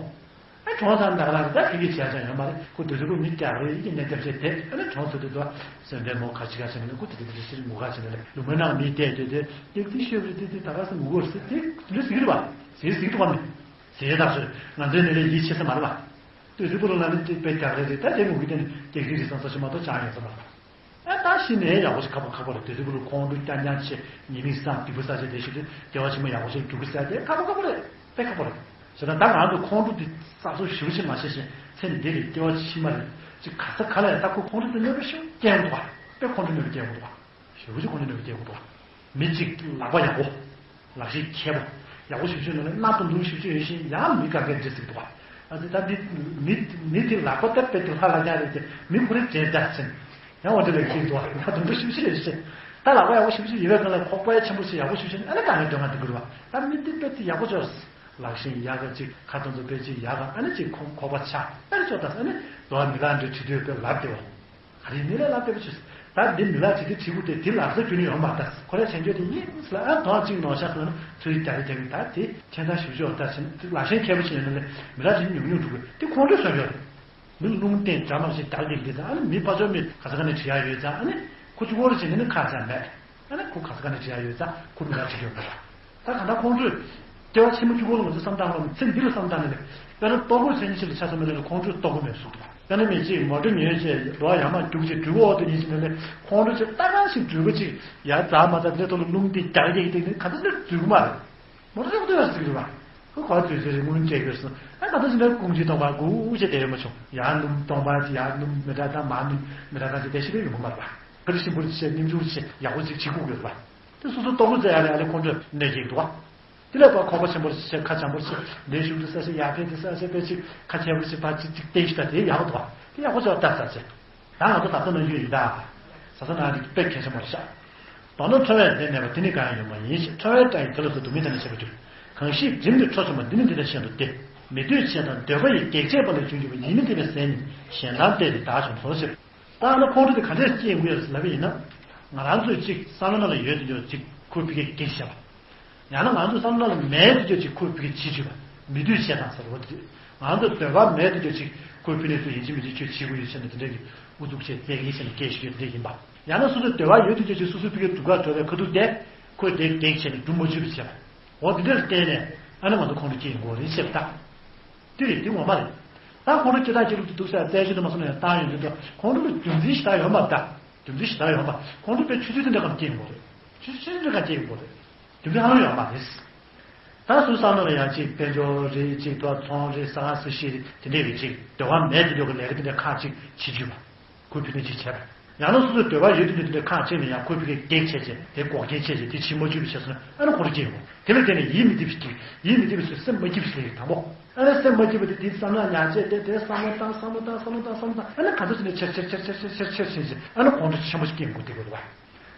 ཨ་གྲོང་ཚང་ད་ག་ལ་ད་ཁྱེད་ཀྱིས་བྱས་ཙང་ཡོད་མ་རེད། ཁོ་དུས་ཚོད་ཁོ་མི་སྐྱག་རེད་ཡིན་གྱི་གནས་སྐབས་བྱས་དེ་ཨ་ནི་གྲོང་ཚོ་དེ་དུ་སེམས་པའི་མོ་ཁ་ཅིག་ག་ཕྱིན་ནས་ཁོ་དེ་དེ་དེ་ཕྱིར་ངུ་ཁ་ཕྱིན་ནས་ལུང་མའི་ནང་མི་བལྟས་དེ་དེ་ཡག་དེ་ཤོད་རེད་དེ་དེ་ད་ག་སེ་ངུ་གོ་རེད་དེ་དེ་འདྲ་ཟིག་རེད་བ། ཟིག་ཟིག་འདུག་བ་མི་ཟིག་ད་སོ་ང་ཚོའི་ནི་ལས་ཡིད་ཆེས་ས་མ་རེད་བ། དུས་ཚོད་པུ་རུ་ལ་ནི་དཔེ་རྒྱག་རེད་རེད་ད་དེ་ངུ་གི་དེ་ནི་རྒྱག་རེད་རེད་བསམ་ས་ཞིག་མ་གཏོགས་ཅང་ཡོད་ས་མ་རེད། ཨ་ད་ཤི་ནས་ཡག་པོ་ཞིག་ཁ་པོ་ཁ་པོ་རེད། དེ་ཚོ་ལུ་ཁོང་ཁྲོ་རྐྱང་རྐྱང་བྱེད་ཉེས་དམིགས་བསགས་སྡིག་པ་བསགས་བྱས་དེ་ཤི་དུས་སྐྱེ་བ་ཕྱི་མ་ཡག་པོ་ཞིག་འགྲོ་གི་ཟེར་དེ་ཁ་པོ་ཁ་པོ་རེད། དཔེ་ཁ་པོ་རེད། བྱས་ཙང་ད་ང་ཚོ་ཁོང་ཁྲོ་འདི་ས་སོ་ཞེ་པོ་ཞིག་མ་བྱས་ཤིང་ཚེ་འདི་ལས་སྐྱེ་བ་ཕྱི་མ་རེད་ཅིག་ག་ས་ག་ལ་ཡང་ད་ཁོ་ཁོང་ཁྲོ་འདི་གནོད་པ་ཞེ་པོ་སྐྱེལ་འདུག་བ། དཔེ་ཁོང་ཁྲོ་གནོད་པ་སྐྱེལ་འདུག་བ། ཞེ་པོ་ཅིག་ཁོང་ཁྲོ་གནོད་པ་སྐྱེལ་འདུག་བ། མི་གཅིག་ལག་པ་ཡག་པོ། ལག་ཤེས་མཁས་པོ། ཡག་པོ་ཞེ་པོ་ཅིག་ཡོད་ན་གནའ་དང་ལུང་ཞེ་པོ་ཅིག་ཡོད་ཤིང་ཡང་མི་ག་གེ་འདྲི་ཟིག་འདུག་བ། ཨ་ཙི་ད་འདི་མི་མི་དེ་ལག་པ་ལྟ་བུ་དེ་ལྷ་ལ་རྒྱ་རེད་དེ་མི་ཁོ་རེ་བྲེལ་ལྟ་ཟིན། ཡང་འོ་དེ་ལས་ཀྱིན་འདུག་བ་ད་དུང་དུ་ཞིབ་ཞིབ་རེ་ཞིབ་ད་ལག་པ་ཡག་པོ་ཞིབ་ཞིབ་ཡོད་པའི་སྒང་ལ་ཁོག་པ་ཡ་ཆེན་པོ་ཞིག་ཡག་པོ་ཞིབ་ཞིབ་ཨ་ནི་གང་ཡང་འདོན་ག་འདི་དགོས་རེད་བ། ད་མི་འདི་དཔེ་དེ་ཡག་པོ་ཅོག་ལག་ཤེས་ཡག་ག་ཅིག་ཁ་ཏོན་ཚོ་དཔེ་ཅིག་ཡག་ག་ཨ་ནི་ཅིག་ཁོང་ཁོག་པ་ཆག་ཨ་ནི་ཅོག་ད་ཨ་ནི་དོ་བ་མི་ལ་འདྲི་དྲི་དུས་དཔེ་ལབ་བདེ་བ། ག་རེ་མི་ལ་ལབ་བདེ་བ་ཅིག་ད་འདི་མི་ལ་ཅིག་དེ་དྲི་དགོས་དེ་དེ་ལག་ས་རྒྱུ་ནི་ཡོང་མ་ད་ཁོ་ར་བྱས་འཇོག་དེ་ཡིན་ལ་ཨ་དོ་ཅིག་ནོར་ཤག་ཟེར་ན་ཚུལ་རྒྱག་རེ་རྒྱག་གི་ད་དེ་ཁྱེད་ཚང་ཞིབ་ཞིབ་ད་ཕྱིན་ལག་ཤེས་མཁས་པོ་ཞིག་ཡོད་ན་ལས་མི་ལ་ཅིག་ཉུང་ཉུང་འགྲོ་དགོས་དེ་ཁོང་ཁྲོས་སོན་ཡོད་རེད། མི་རླུང་བསྟན་དགྲ་དམག་ཞིག་བརྡར་ལྡིང་གི་ཙང་ཨ་ནི་མི་ཕར་ཕྱོགས་མི་ག་ས་ག་ནས་བྲིས་ཡག་ཡོད་ཙང་ཨ་ནི་ཁོ་གཅིག་པོ་རེ་བྱས་ནས་ནི་ཁ་ཚ་མེད། ཨ་ནི་ཁོ་ག་ས་ག་ནས་བྲིས་ཡག་ཡོད་ཙང་ཁོ་མི་ལ་བྲིས་ཡོད་མ་རེད། ད་ག་ད་ཁོང་ཚོས་སྐྱེ་བ་ཕྱི་མ་གཅིག་པོ་ལ་ང་ཚོ་བསམ་བཏང་ལ་ཚེ་འདི་ལ་བསམ་བཏང་ནས་དཔེར་ན་ལྟོ་གོས་ཚན་ཆེ་ལ་ཆ་ཚང་མ་ལ་ཁོང་ཚོས་ལྟོ་གོས་མེད་གསུངས་འདུག་དཔེར་ན་མི་གཅིག་མོ་ཊ་ཉོས་བྱས་རོགས་ཡར་མར་རྒྱུགས་བྱས་འགྲུལ་གོ་འོག་ཏུ་ཉིན་ཞིག་ནས་ལས་ཁོང་ཚོས་ཆེ་ལྟ་གང་ཞིག་འགྲུལ་པ་ཅིག་ཡར་འཛག་མ་འཛག་དེ་ལས་ཐོག་ལ་རླུང་འདི་རྒྱག་རྒྱག་གི་སྟེང་ནས་ག་ཚོད་ནས་འཛུལ་གི་མ་རེད། མོ་ཊ་ཡག་པོ་ཡོད་ཟེར་གི་རེད་བ། ཁོ་ག་ཚོད་ཚོད་རེད་དངུལ་སྤྲད་དགོས་སོང་ཨ་ག་ཚོད་ཞིག་ནས་ཀུང་ཅི་གཏོང་པ་སྒུག་བྱས་བསྡད་ཡོད་མ་བྱུང་ཡར་སྣུམ་གཏོང་པ་ཅིག་ཡར་སྣུམ་མི་འདྲ་དང་མར་སྣུམ་མི་འདྲ་ག་ཚོད་དེ་ཤི་བས་ཡོང་གི་མ་རེད་བ། ག་རེ་ཞིམ་པོ་ཅིག་བྱས་སྙིང་ཆུང་ཅིག་བྱས་ཡག་པོ་ཅིག་བྱེད་དགོས་ཀྱི་རེད་བ། དེ་སོ་སོ་ལྟོ་གོས་ཟ་ཡ་ལ་ཡ་ལས་ཁོང་ཚོས་གནོད་ཀྱི་འདུག་བ། དེ་ལས་ཕར་ཁོག་པ་ཆེན་པོ་ཞིག་བྱས་ཁ་འཇམ་པོ་ཞིག་ལས་ཞུགས་དུ་ས་ཞིག་ཡར་ཕེབས་དུ་ས་ཞིག་ཕེབས་ཞིག་ཁ་ཆེ་པོ་ཞིག་ཕར་ཅིག་ཅིག་བསྟན་ཞིག་ད་དེ་ཡག་པོ་འདུག་བ། དེ་ཡག་པོ་ཅིག་ལྟ་ས་ཅིག་ད་ང་ཚོ་ད་ལྟ་ནང་ཡོད་ཡིན་ད། ས་ས་ན་རིགས་དཔེ་གལ་ཆེན་པོ་རེད་ཤག་མདོར་ན་ཁྲོ་བས་དེ་མེད་པ་དེ་ནི་གང་ཡང་ཡོད་མ་ཡིན་ཞེས་ཁྲོ་བའི་སྐྲ་ཡིས་དེ་ལ་སོགས་སྡུག་བསྔལ་དེ་ནི་བྱེད་པར་འགྱུར། གང་ཞིག་བསྒྲིམས་ཏེ་ཁྲོ་བྱུང་བ་འདི་ནི་འདི་ལྟར་ཤེས་འདུག་སྟེ། མི་འདོད་ཆེས་དང་འདོད་པ་ཡི་གེགས་བྱེད་པ་ལས་བྱུང་གྱུར་པ་ཡིན་མིན་དེ་ལས་ཟད་ནས་གཞན་དང་བལྟས་ཏེ་བདག་བྱུང་སོ་ཞེས། ད་ཨ་ན་ཁོང་ཁྲོ་དེ་ག་འདྲས་སྐྱེ་ཡོང་གི་ཡོད་ལབ་པ་ཡིན་ན། ང་རང་ཚོས་གཅིག་བསམ་བློ་ནང་ལ་ཡོད་དུ་ཡོད་ཅིག་ཁོའི་ཕི་གེ་གེགས་བྱས་པ། ཡང་ན་ང་ཚོ་བསམ་བློ་ལ་མེད་དུ་ཅོག་ཅིག་ཁོའི་ཕི་གེ་བྱེད་བཅུག་པ། མི་འདོད་ཆེས་དང་ཟེར་བ་དེ། ང་ཚོ་འདོད་པ་མེད་དུ་ཅོག་ཅིག་ཁོའི་ཕི་ནས་ཚུར་ཡིན་གཅིག་མིན་གཅིག་ཆོས་བྱེད་དགོས་ཡོད་ཟེར་ནས་དེ་འདྲའི་ཨུ་ཚུགས་བྱས་བཙན་གྱིས་བྱས་ནས་སྐད་ཤོད་རྒྱུ་དེ་འདྲ་ཡིན་པ། ཡང་ན་སོ་སོའི་འདོད་པ་ཡོད་དུ་ཅོག་ཅིག་སོ་སོའི་ཕི་གེ་སྡུག་ག་གྲོལ་བའི་ཁ་ཐུག་དེ་ཁོས་དེ་གེགས་བྱས་ནས་སྒྲུབ་མ་བཅུག་པ་བྱས་པ། འོ་དེ་འདྲར་བརྟེན་ནས་ ཨ་ནི་ང་ཚོ་ཁོང་ཁྲོ་སྐྱེ་ཡོང་གི་རེད་ཅེས་པ་ད། དེ་རེད། དེ་ངོ་མ་རེད། ད་ཁོང་ཁྲོ་སྐྱེ་སྟངས་སྐྱེ་ལུགས་དེ་འདུག་ཟེར་རྩལ་ཆེན་དུ་མ་སོང་ན་ཡང་བཏང་ཡོང་དུས་ད་ཁོང་ཁྲོ་ལ་རྒྱུ་མཚན་ཞེ་དྲག་ཡོད་མ་རེད་ད། རྒྱུ་མཚན་ཞེ་དྲག་ཡོད་མ། ཁོང་ཁྲོ་པའི་ཆུ་ཚོད་དེ་འདྲ་གམ་སྐྱེ་ཡོང་གི་རེད། ཆུ་ཚོད་དེ་འདྲ་གམ་སྐྱེ་ཡོང་གི་རེད། རྒྱུ་མཚན་ཧ་ལམ་ཡོད་མ་རེད། ད་སུ་བསམ་བློ་ལ་ཡང་གཅིག་དཔལ་འབྱོར་རེད། གཅིག་ཏུ་ཚོང་རེད། ས་ཁང་ས་གཞི་རེད། དེ་འདྲས་རེད། གཅིག་འདོད་པ་མེད་དེ་འདྲ་གི་ལས་ཀ་དེ་འདྲས་ཁག་ཅིག་བྱེད་རྒྱུ་བ། ཁོས་ཕུ་ནུ་ཅིག་བྱས་པ། ཡང་ན་སོ་སོའི་འདོད་པ་ཡོད་དུས་དུས་དེ་འདྲའི་ཁག་ཅིག་ནས་ཡང་ཁོས་ཕུ་གེ་གེགས་བྱས་བྱས་དེ་འགོག་རྐྱེན་བྱས་བྱས་དེ་ཕྱི་མ་འཇུས་པ་བྱས་སོང་ན་ཨ་ནི་ཁོ་རང་སྐྱེ་ཡོང་། དེ་ལ་བརྟེན་ནས་ཡིད་མི་བདེ་བ་སྐྱེ། ཡིད་མི་བདེ་བའི་ཚུལ་སེམས་མ་སྐྱིད་པ་ཞིག་ལས་དང་པོ། ཨ་ནི་སེམས་མ་སྐྱིད་པ་དེ་དེ་བསམ་ན་ཉག་ཆད་དེ་དེ་བསམ་བློ་བཏང་བསམ་བློ་བཏང་བསམ་བློ་བཏང་བསམ་བློ་བཏང་ཨ་ནི་ག་ཚོད་ཅིག་ནས་ཆེར་ཆེར་ཆེར་ཆེར་ཆེར་ཆེར་ཕྱིན་ཚེ་ཨ་ནི་ཁོང་ཁྲོ་ཆེན་པོ་ཞིག་སྐྱེ་ཡོང་གི་དེ་དགོས་འདུག་བ།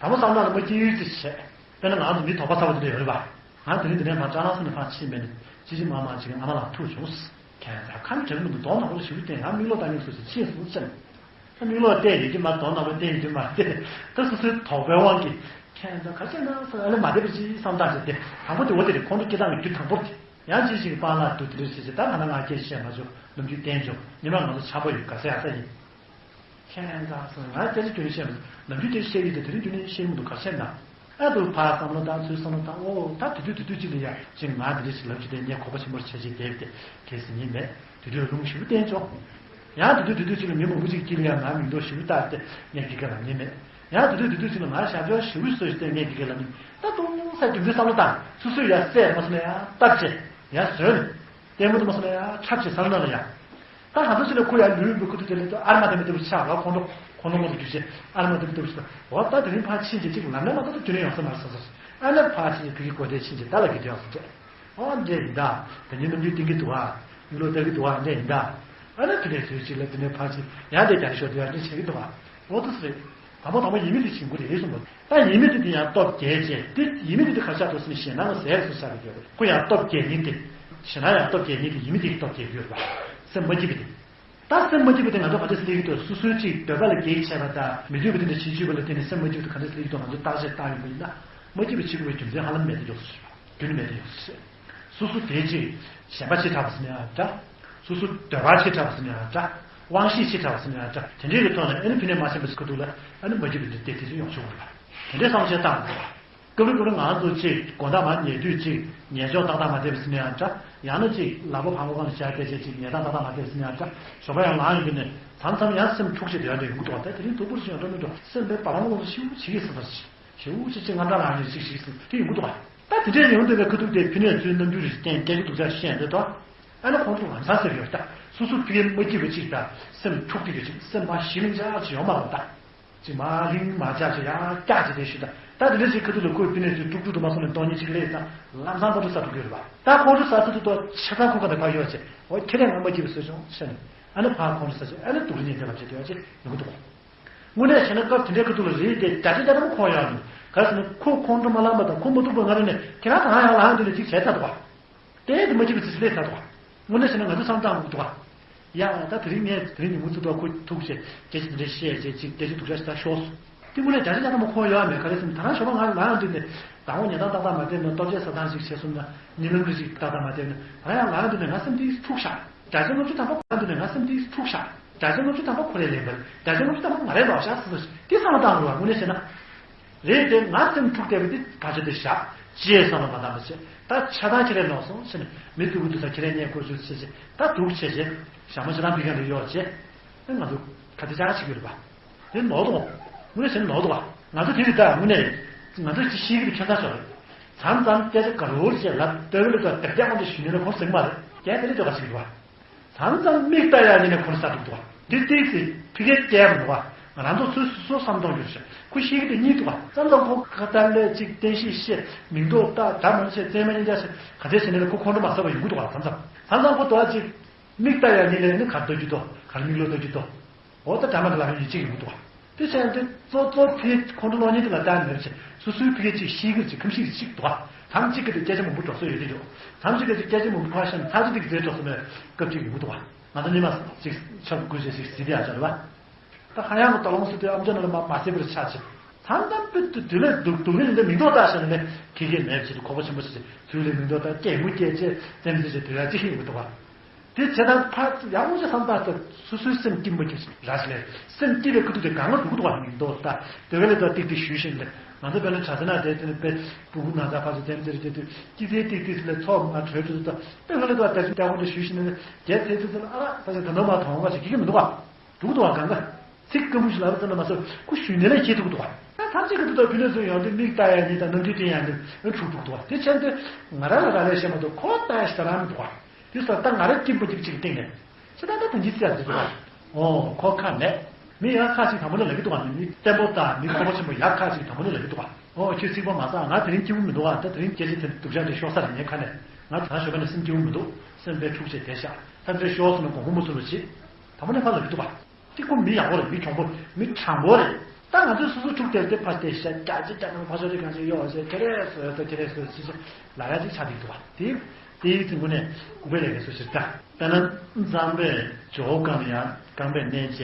དང་པོ་བསམ་བློ་ལ་མ་སྐྱིད་ཡོད་ཚེ་བྱས། དཔེར་ན་ང་ཚོ་མི་དོགས་པ་ཚ་བོ་དེ་འདྲ་ཡོད་རེད་པ། ང་དེ་རིང་འདི་ནས་ཕར་ཅ་ལག་ས་ནས་ཕར་ཕྱིན་པས་ནས་ཅི་ཅི་མ་མ་ཅིག་ཨ་མ་ལགས་ཐུག་བྱུང་། ཁྱེད་ཚོ་ཁ་ནས་དྲན་གི་མི་འདུག་གདོང་ནག་པོ་ཞེ་པོ་བསྟན། ང་མིག་ལོག་བལྟ་མཁན་སུ་ཞིག་ཕྱིན་སོང་ཟེར། ད་མིག་ལོག་བལྟས་ཡོད་ཀྱི་མ་གདོང་ནག་པོ་བལྟས་ཡོད་ཀྱི་མ་རེད། ད་སོ་སོའི་དོགས་པའི་དབང་གིས་ཁྱེད་ཚོ་ག་རེ་བྱས་ན་ཟེར་ཨ་ལེ་མ་བདེ་པོ་ཅིག་བསམ་སྟངས་ཤིག་དེ་དང་པོ་དེ་འོ་དེ་རེད། ཁོང་ཁྲོ་སྐྱེ་སྟངས་ཀྱི་རྒྱུ་དང་པོ་དེ། ཡང་ཅི་ཞིག་པཱ་ལགས་འདུག་དེ་འདྲ་ཞིག་ཟེར། ད་ང་ན་ང་སྐད་ཆ་བཤད་མ་བྱུང་། ནམ་རྒྱུན་བསྟན་བྱུང་། ཉི་མ་ང་ཚོ་འཆམ་པོ་ཡོད་ག་ཟེར་ཡ་ས་ཡིན། ཁྱེད་ཚོ་ང་སྐད་ཆ་རྒྱུན་བཤད་མ་ནམ་རྒྱུན་དེ་བཤད་ཡིན་ཏེ་དེ་རིང་རྒྱུན་ནས་བཤད་མི་འདུག་ག་རེ་བྱས་ན། ཨ་འདུག་ཕར་བསམ་བློ་བཏང་ཚུར་བསམ་བློ་བཏང་ཨོ་ད་དེ་དུས་དེ་དུས་གཅིག་ལ་ཡ་ཅིག་ང་དེ་འདྲ་ཞིག་ལབ་ཀྱི་དེ་ངས་གོ་བ་ཆེན་པོར་བྱས་ཀྱི་བསྡད་དེ་གལ་སྲིད་ཉིན་མེད་དེ་དུས་རླུང་ཞིབ་བསྟན་ཆོག་ཡང་དེ་དུས་དེ་དུས་གཅིག་ལ་མི་མང་པོ་ཅིག་དཀྱིལ་ལ་ཡ་ང་མིང་འདོགས་ཞིབ་བཏང་སྟེ་ངས་དགེ་རྒན་ལ་ཉིན་མེད། ཡང་དེ་དུས་དེ་དུས་གཅིག་ལ་ང་ཞབས་ཞུ་ཞིབ་བཟོས་ཏེ་ངས་དགེ་རྒན་ལ་ཉིན་ད་དུང་ས་རྒྱུ་མཚན་བསམ་བློ་བཏང་ཚུར་ཚུར་ཡ་སད་མ་སོང་ན་ཡ་སྟབས་བྱས་ཡ་བཟོས་ནས། ལྟད་མོ་དུ་མ་སོང་ན་ཡང་འཁྲབ་བྱེད་ས་ནང་ལ་ཡང་། ད་ང་ཚོ་ཕྱི་ལ་ཁོ་ཡང་ལུས་པའི་ཁུ་ཐུ་དེ་ལ་ཨར་མ་དེ་མི་ལྟ་བུ་ཆགས་ལ་ཁོང་ཁྲོ་ཁོང་ཁྲོ་མོ་དུ་རྒྱུ་བྱེད་ཨར་མ་དེ་མི་ལྟ་བུ་ཆགས། འོ་ད་དེ་རིང་ཕར་ཕྱིན་རྗེས་གཅིག་ལམ་ནས་མ་ཐོག་ཏུ་དུས་ནས་ཡོང་ས་མ་རེད་བསམ་སོང་། ཨ་ནི་ཕར་ཕྱིན་རྗེས་ཕ་གི་གོ་བདེ་ཕྱིན་རྗེས་ད་ལ་གི་དེ་ཡོང་སོང་ཟེར། ཨོ་འདྲས་ཡིན་ད། དེ་ཉིན་ནམ་རྒྱུན་བསྟན་གི་འདུག་ཨ། མིག་ལོག་ལྟ་གི་འདུག་ཨ། འདྲས་ཡིན་ད། ཨ་ནི་དེ་ནས་ཚོས་གཅིག་ལ་དེ་ནས་ཕར་ཕྱིན་ཡང་དེ་རྒྱ་རི་ཤོར་དུ་ཡང་འདྲས་བྱེད་གི་འདུག་ཨ། འོ་དུ་སུ་རེད། དང་པོ་དང་པོ་ཡིན་མིན་དེ་བྱིང་དགོས་རེད་གསུངས་པ། ད་ཡིན་མིན་དེ་དེ་ཡང་སྟོབས་རྒྱས་བྱས་དེ་ཡིན་མིན་དེ་དེ་ག་ཤ་དོ་སུ་ནི་ཞེད་སྣང་ཟེར་སུ་ཤ་རེ་ཡོད་རེད། ཁོ་ཡང་སྟོབས་རྒྱས་ཉིན་དེ། ཞེད་སྣང་ཡང་སྟོབས་རྒྱས་ཉིན་དེ་ཡིན་མིན་དེ་སྟོབས་རྒྱས་ཡོད་རེད་པ། སེམས་མ་སྐྱིད་པ་དེ། ད་སེམས་མ་སྐྱིད་པ་དེ་ང་ཚོ་ག་འདྲ་སེ་སླེབས་ཀྱི་འདུག་སོ་སོའི་ཅིག་འདོད་པ་ལ་གེགས་བྱས་པ་དང་མི་འདོད་པ་དེ་འདྲ་བྱེད་བཅུག་པ་ལ་བརྟེན་ནས་སེམས་མ་སྐྱིད་པ་དེ་ག་འདྲ་སེ་སླེབས་ཀྱི་འདུག་ང་ཚོ་བརྟག་དཔྱད་བཏང་ཡོང་པ་ཡིན་ན། མ་སྐྱིད་པ་བྱེད་དགོས་པའི་རྒྱུ་མཚན་ཧ་ལམ་མེད་དེ་འཇོག་སུ་ཞུ་བ། རྒྱུན་མེད་དུ་ཡོང་སྲིད། སོ་སོ་དེ་ཅིག་ཞེན་པ་ཆེ་དྲགས་པ་ཟེར་ན་ཡང་འདྲ། སོ་སོ་འདོད་པ་ཆེ་དྲགས་པ་ཟེར་ན་ཡང་འདྲ། དབང་ཤེད་ཆེ་དྲགས་པ་ཟེར་ན་ཡང་འདྲ། དེ་འདྲའི་གི་ཐོག་ནས་ཨ་ནི་ཕི་ནས་མ་ཤེས་པ་ཟེར་གི་འདུག་ལ་ཨ་ནི་མ་སྐྱིད་པ་འདི་དེ་དེ་ཚོ་ཡོང་ཆོག་གི་རེད་པ། དེ་འདྲའི་བསམ་བློ་ཅིག་བཏང་དགོས་པ། སྐབས་རེ་སྐབས་རེ་ང་ཚོ་ཅིག་དགོང་དག་མར་ཉལ་དུས་ཅིག་ཉལ་ཆོག་ཏག་ཏག་མ་བསྡད་པ་ཟེར་ན་ཡང་འདྲ། ཡང་ན་ཅིག་ལག་པ་བར་སྣང་སྒང་ལ་བཞག་བསྡད་བྱས་ཅིག་ཉལ་ཏག་ཏག་ཏག་མ་བསྡད་པ་ཟེར་ན་ཡང་འདྲ། ཞོགས་པ་ཡང་ལངས་ཡོང་དུས་ནས་མཚམས་མཚམས་ཡང་སེམས་འཁྲུག་བྱེད་དེ་ཡང་འདྲ་ཡོང་གི་འདུག་བ། ད་དེ་རིང་སྡུག་པོ་ཞིག་ཡོང་འགྲོ་མི་འགྲོ་སེམས་པའི་བར་སྣང་ལོག་ཤིག་བྱེད་ཀྱི་ཟེར་ཟེར་ཞེ་པོ་ཅིག་ཅིག་རྔམ་སྐྲག་ལངས་ནས་ཅིག་ཞིག་ཟེར་དེ་ཡོང་གི་འདུག་བ། ད་དེ་འདྲའི་ཡོང་དུས་ནས་ཁ་ཐུག་དེ་ཕི་ནས་ཚུར་རྣམ་འགྱུར་རེ་བསྟན་སྐད་ཆ་སྡུག་ཅག་བཤད་འདོད་དོ། ཨ་ནི་ཁོང་ཚོ་ལམ་སང་ཟེར་ཡོད་ད། སོ་སོ་ཕི་ཡན་མ་སྐྱིད་པ་ཅིག་དང་སེམས་འཁྲུག་གི་ཡོད་ཅིག་སེམས་མ་ཞི་ལིང་ཅག་ཅིག་ཡོང་མ་རུང་ད། ཅིག་མ་ལིང་མ་ཅག་ཅིག་ཡང་སྐྱག་ཅིག་དེ་ཞུ་ད། ད་དེ་འདྲ་ཞིག་ཁ་ཐུག་ལ་ཁོས་ཕི་ནས་ཚུར་དཀྲུག་དཀྲུག་ཏུ་མ་སོང་ནས་སྟོང་ཉིད་ཅིག་སླེབས་ཙང་ལམ་སང་ཁོང་ཚོ་ས་འགྲོ་གི་ཡོད་རེད་པ། ད་ཁོང་ཚོ་ས་ཐུག་ཏུ་ཏོ་ཆ་ཚང་ཁོ་ག་ནས་ཕར་ཡོད་ཅིག་འོ་ཁྱེད་རང་ང་མ་སྐྱིད་པ་བཟོས་བྱུང་ཟེར་ནས་ཨ་ནི་ཕར་ཁོང་ཚོ་ས་ཅིག་ཨ་ནི་སྡུག་རུ་ཉིན་དེ་ལ་བྱེད་དུ་ཡོད་ཅིག་ཡོང་གི་འདུག་དངོས་གནས་བྱས་ན་སྐབས་དེ་འདྲའི་ཁ་ཐུག་ལ་རེད་དེ་བརྒྱ་ཆ་བརྒྱ་ཐམ་པ་ཁོང་ཡོང་ནས་ག་རེ་ཟེར་ན་ཁོ་ཁོང་ཁྲོ་མ་ལངས་པ་དང་ཁོ་མ་ཐུག་པ་ང་རང་ནས་ཁྱེད་རང་ད་ང་ཡང་ལངས་དུས་ནས་ཅིག་བྱས་ཚར་འདུག་བ། དེ་དེ་མ་ཅིག་པ་ཅིག་སླེབས་ཚར་འདུག་བ། དངོས་གནས་བྱས་ན་ང་ཚོ་བསམ་སྟངས་འདུག་བ། ཡ་ད་དེ་རིང་ངས་དེ་རིང་ཉིན་མོ་ཚུར་ཐུག་ཁོ་ཐུག་བྱས་སྐད་ཆ་དེ་འདྲ་བཤད་བྱས་ཅིག་སྐད་ཆ་སྡུག་ཅག་ཞིག་ད་ཤོར་སོང་། དེ་དངོས་གནས་བརྒྱ་ཆ་བརྒྱ་ཐམ་པ་ཁོང་ཡོང་ཡ་མེད་ག་རེ་ཟེར་ན་ད་རང་ཞོགས་པ་ང་ལངས་དུས་ནས་ཟླ་བ་ཉལ་སྟངས་ཏག་ཏག་མ་བསྡད་ན་ལྟོ་ཆས་ཟ་སྟངས་ཤིག་བྱས་སོང་ན་གཉིད་ལམ་རེ་ཞིག་ཏག་ཏག་མ་བསྡད་ན་ད་རང་ཡང་ལངས་དུས་ནས་ང་སེམས་དེ་འཁྲུག་ཤག་བརྒྱ་ཆ་ལྔ་བཅུ་ཐམ་པ་ཁོ་རང་དུ་ནས་ང་སེམས་དེ་འཁྲུག་ཤག་བརྒྱ་ཆ་ལྔ་བཅུ་ཐམ་པ་ཁོ་རའི་ལས་འབར། བརྒྱ་ཆ་ལྔ་བཅུ་ཐམ་པ་ང་རའི་ལོག་ཤག་ཟེར་དེ་བསམ་བློ་བཏང་དགོས་པ་དངོས་གནས་བྱས་ན། རེད་དེ་ང་སེམས་འཁྲུག་བསྡད་པ་དེ་བར་ཆད་དེ་བཞག་ཅེས་བསམ་བློ་མ་བཏང་པ་བྱས་ད་ཆ་ཚང་ཁྱེད་རའི་ལོག་སོང་ཟེར་ནས་མི་སྡུག་གི་སྡུག་ས་ཁྱེད་རའི་ཉེས་སྐོར་ཞུ་ཟེར་བྱས་ད་སྡུག་བྱས་བྱས་ཞྭ་མོ་ཞེ་དྲག་ཕི་ག་ལ་གཡོག་བྱས་ཨེ་ང་ཚོ་ག་ཚོད་ཅག་ཅིག་ཡོད་རེད་པ། དེ་ནོར་དོ། དངོས་གནས་བྱས་ན་ནོར་དོ་བ། ང་ཚོ་དེ་རིགས་ད་དངོས་གནས་ང་ཚོ་ཅི་ཤེས་ཀྱི་རེད་ཁྱད་མཚར་ཤོག་རེད། མཚམས་མཚམས་སྐད་ཆ་ག་རེ་བྱས་ལབ་ལྟོས་གི་ལ་ད་དེབ་རྒྱག་མ་འདྲ་ཞུས་ནས་ཁོང་ཟིང་མ་རེད་རྒྱལ་དེ་རིགས་ལྟོས་ག་ཞིག་རེད་བ། མཚམས་མཚམས་མིག་ལྟ་ཡག་ཉིན་ནས་ཁོང་ས་འདུག་འདུག་བ། འདི་ཏིག་ཙི་ཕི་གའི་སྐད་མ་འདུག་བ། ང་རང་ཚོ་སོ་སོ་བསམ་གཏོང་རྒྱུ་ཞིག་ཁོ་ཤེས་ཀྱི་དེ་གཉིས་འདུག་བ། མཚམས་མཚམས་ཁོ་ཁ་ཏར་ལས་ཅིག་བསྟན་བཤིག་བཤད་མིང་འདོགས་ལྟ་ད་མང་བཤད་རྩེད་མ་གཉིས་ཀྱག་བཤད་ག་ཚད་བྱས་ནས་ལ་ཁོ་ཁོང་ཁྲོ་མ་ཟ་བ་ཡོང་གི་འདུག་བ། མཚམས་མཚམས་མཚམས་མཚམས་ཁོ་དོ་བ་ཅིག་མིག་ལྟ་ཡག་ཉིན་ལས་ནི་གར་ལྟ་རྒྱུ་དོ་གར་མིག་ལོ་ལྟ་རྒྱུ་དོ། འོ་ད་དྲ་མ་གི་ལ་ཡིན་གཅིག་ཡོང་གི་འདུག་བ། དེ་བྱས་ཏེ་གཙོ་གཙོ་ཕི་ཁོང་ཁྲོ་གློག་བརྙན་དེ་ལ་ལྟ་མེད་ཅེ་སོ་སོའི་ཕི་གེ་གཅིག་ཤེས་གི་ཅིག་ཁམས་ཤིག་ཅིག་འདུག་བ། ཐམས་ཅད་ཀྱི་དེ་སྐད་ཆ་མང་པོ་འགྲོ་སྲོལ་ཡོད་དེ་འདུག་ཐམས་ཅད་ཀྱི་དེ་སྐད་ཆ་མང་པོ་ཕར་བཤད་ན་ཚར་གཅིག་དེ་རྫས་འགྲོ་སྲོལ་མེད་སྐབས་ཅིག་ཡོང་གི་འདུག་བ། ང་ཚོ་ཉི་མ་ཅིག་ཆབ་དགོས་ཅེས་ཞིག་ཟིན་དེ་ཡ་ཅར་བ། ད་ཧ་ཡང་གི་ཏོ་ལོང་སུ་དེ་ཨམ་ཅོག་ནང་ལ་མ་མ་སེ་བར་ཆ་ཆེ། མཚམས་མཚམས་པོ་དུ་དུ་ལས་སྡུག་སྡུག་རིང་འདི་མིང་འདོགས་བཏགས་ཤིང་ལས་ཁེ་ཁེ་མེད་ཅེས་དུ་ཁོ་པ་ཆེན་པོ་ཞིག་དུས་ལས་མིང་འདོགས་བཏགས་སྐད་མུ་སྐད་ཅེས་བཙན་འཛུལ་ཅེས་དུ་ཡ་ཅི་ཤེས་མི་འདུག་བ། དེ་བྱེད་སྟངས་ཕར་ཡག་པོ་ཞིག་བསམ་བཏང་སྟེ་སོ་སོའི་སེམས་སྐྱིད་མ་སྐྱིད་ར་ཞིག་ལས་སེམས་སྐྱིད་པའི་ཁུ་ཐུག་དེ་གང་ལ་འདུག་འདུག་བ་མིང་འདོགས་བཏགས་དེ་ག་ལས་ད་ཏིག་ཏིག་ཞུས་ཤིང་ལས། ང་ཚོ་དཔེར་ན་གྲྭ་ས་ན་བསྡད་དུས་ནས་དཔེ་སྤུ་གུ་ན་ཚ་ཕར་ཚུར་འཐེན་ཚེ་རེ་བྱེད་དུས་སྐྱིད་ཚལ་ཏིག་ཏིག་ལ་ཚོགས་མ་གྲོལ་དུས་ད་དཔེ་ང་ལ་ད་ལྟ་ཞིག་ལྟ་སྐོར་དུ་ཞུས་ཤིག་ནས་རྒྱལ་ཚེ་ཚེ་ཚེ་ལ་ཨ་ར་ད་ཞིག་ད་ནོ་མ་མཐོང་བ་ཞིག་གི་མི་འདུག་བ། འགྲུག་འདུག་བ། གང་ག་ཚིག་སྐམ་པོ་ཞིག་ལབ་ཙམ་ན་མ་སོ་ཁུ་ཞུས་ནས་ལས་ཁྱེད་ཐུག་འདུག་བ། ད་ཐམས་ཅད་ཀྱི་ཐུག་ད་ཕི་ནས་ཚུར་ཡོང་དུས་མིག་ལྟ་ཡ་ནི་ད་ནམ་རྒྱུན་དྲན་ཡ་ནི་འཁྲུག་འཁྲུག་འདུག་བ། དེ་ཕྱིར་དུ་ང་རང་ལ་རག་ལས་བཤད་མ་གཏོགས་ཁོ་ལྟ་ཡ་ཞིག་ད་རང་མི་འདུག་བ། དེ་སོགས་ད་ང་རང་སྐྱིད་པོ་སྐྱིད་ཅིག་སྟེང་ནས་ཁྱེད་ད་ད་དོན་གྱི་ཚིག་ཡ་ཟེར་འདུག་བ། ཨོ་ཁོ་ཁ་མེད། མི་ཡག་ཁ་ཅིག་དང་པོ་ནས་ལབ་ཀྱི་འདུག་བ། མི་བརྟན་པོ་དང་མི་དཀོན་པོ་ཆེན་པོ་ཡག་ཁ་ཅིག་དང་པོ་ནས་ལབ་ཀྱི་འདུག་བ། ཨོ་ཁྱོད་ཚིག་པ་མ་ཟ། ང་དེ་རིང་སྐྱིད་པོ་མི་འདུག་བ། ད་དེ་རིང་སྐད་ཆ་དེ་སྡུག་ཅག་དེ་ཤོར་ས་རེད། ངའི་ཁ་ནས་ང་ད་ཞོགས་པ་ནས་སེམས་སྐྱིད་པོ་མི་འདུག་སེམས་དཔེ་འཁྲུག་བྱས་བསྡད་ཤག་ད་ཚོད་ཤོར་སོང་ན་དགོངས་པ་མ་ཚོམ་རོགས་བྱེད། དང་པོ་ནས་ཕར་ལབ་ཀྱི་འདུག་བ། ཅིག་ཁོ་མི་ཡག་པོ་རེད། མི་གྱོང་པོ་རེད། མི་དྲང་པོ་རེད། ད་ང་ཚོས་སོ་སོ་འཁྲུག་སྟེར་ཏེ་ཕར་བལྟས་ཤག་རྒྱ་ཆེ་རྒྱ་ནང་ཕར་ཕྱོགས་རེ་གང་ཞིག་གཡོག་ཞེས་ཁྱེད་རེ་སོ་ཡོད་ད་ཁྱེད་རེ་སོ་སོ་སོ་ལབ་ཡ་ཅིག་ཆགས་བསྡད་འདུག་བ། དེ་དེའི་ཚེ་དངོས་གནས་ལྐུགས་པའི་ལས་ཀ་སུ་ཞིག་ད། དཔེར་ན་གཙང་པས་ཇོ་བོ་བཀང་ཡང་རྐང་པས་མནན་བྱས་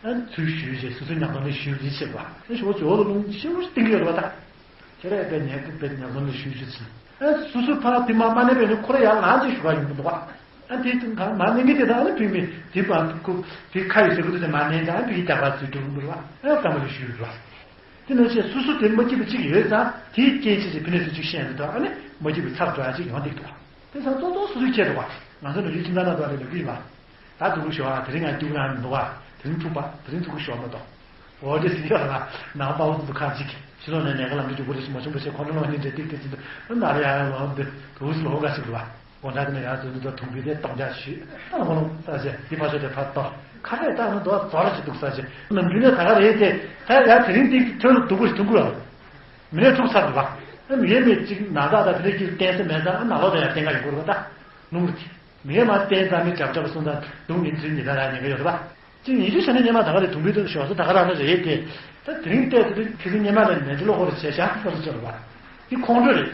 ཨ་ཚུར་གཞུས་བྱས་སོ་སོའི་ཉམས་མདངས་ལ་གཞུས་རེ་བྱེད་པ། ཨ་ཞོ་ཇོ་བོ་ལ་རླུང་ཤེའུ་སྟེང་གི་ཡོད་པ་ད། ཁྱེད་རས་དཔེ་ཉལ་གི་དཔེ་ཉལ་ཟོན་ལ་ཞུས་ཞུས་ཟིན། ཨ་སོ་སོ་ཕར་དེ་མ་མ་ནས་པས་ནི་ཁོ་ར་ཡང་ལངས་ཅིག་ཞུ་ག་ཡོང་གི་འདུག་བ། ཨ་དེ་དུས་གང་མ་ནས་གི་དེ་དག་ནི་ཕིག་མི་དེ་པ་ཁུ་དེ་ཁ་ཡོད་ཟེར་གི་དུས་དེ་མ་ནས་ཀྱང་ཕིག་གི་རྒྱག་པ་ཚུལ་འགྲོ་གི་འདུག་བ། ཨ་སྐར་མ་ལ་ཞུས་རུ་བ། དེ་ནང་བཞིན་སོ་སོ་དེ་མ་སྐྱིད་པ་ཅིག་ཡོད་ཙང་དེའི་རྐྱེན་བྱས་ཏེ་ཕི་ནས་སུ་ཅིག་བཤད་འདུག་ཨ་ནི་མ་སྐྱིད་པ་ཚབ་འགྲོ་ཡ་ཅིག་ཡོང་འདུག་འདུག་བ། དེ་ཚང་གཙོ་གཙོ་སོ་སོའི་ཁྱེད་འདུག་བ། ང་ཚོ་ནུབ་རིའི་ཁྱིམ་ཚང་ནང་དུ་ཨ་རེ་ལབ་གི་ཡིན་པ། ད་སྡུག་གུ་ཞོག་ཨ། དེ་རིང་ང་སྡུག་རང་མི་འདུག་ཨ། དེ་རིང་འཁྲུག་པ། དེ་རིང་སྡུག་གུ་ཞོག་མ་གཏོགས། འོ་དེ་ཟིན་ཡོད་ལ་ནང་དཔའ་བོ་ཚོ་ཁ་ཅིག་ཕྱི་ལོགས་ནས་ལས་ཀ་ལམ་འགྲོ་རྒྱུ་པོ་རེ་ཞིག་མ་བྱུང་པ་ཞིག་ཁོང་ཁྲོ་ལངས་ནས་འདྲེ་ཏིག་ཏིག་ཟིན་དུ་ཨ་ནར་ཡ་ཡ་ལོག་འདི་དུ་སུ་ལོག་འགའ་ཞིག་རུ་བ། དགོང་དག་དེ་ནས་ཡར་ཚོ་འདི་དང་དུང་བུའི་དེ་སྟོང་རྒྱག་ཞུས། ད་ལོ་ལོ་ས་ཆེ་དེ་ཕར་ཕྱོགས་དེ་ཕར་གཏོར། ཁ་རས་ད་ནི་འདོག་རྫོགས་ར་ཞིག་འདུག་ས་ཆེ་ནམ་རྒྱུན་ནས་ད་ག་རེད་དེ། ད་ཡར་དེ་རིང་ཏིག་ཐོན་རུ་སྡུག་པོ་ཞིག་ཐུང་གུ་ར། མི་ནས་འཁྲུག་ཚར་འདུག་བ། ཨ་མི་ཡས་མེད་ཅིག་ནང་དག་དང་དེ་འདྲ་ཀྱི་བསྟན་ས་མེད་ཙང་ཨ་ནང་ལོགས་དང་ཡར་བསྟན་ག་ཡོང་གི་རེད་པ་ད། ལུང་རེད། མི་ཡས་མ་བསྟན་ཙང་མི་འཇབ་འཇབ་གསུང་ཙང་སྡུག་ཉིན་ཚུན་ཉི་ཟླ་ར་ཉེན་ཁ་ཡོད་རེད་པ། ཅིག་ཉིན་ཞུ་བྱས་ན་སྙེ་མ་ད་ག་རེ་དུང་བུའི་དུ་ཞོགས་སུ་ད་ག་རང་ན་རེད་དེ། ད་དེ་རིང་བལྟས་དེ་རིང་ཁྱེད་ཚོ་སྙེ་མ་ལ་ནན་ཅི་ལོ་ཧོར་བྱས་ཤག་ཟེར་ཟེར་བ། འདི་ཁོང་ཁྲོ་རེད།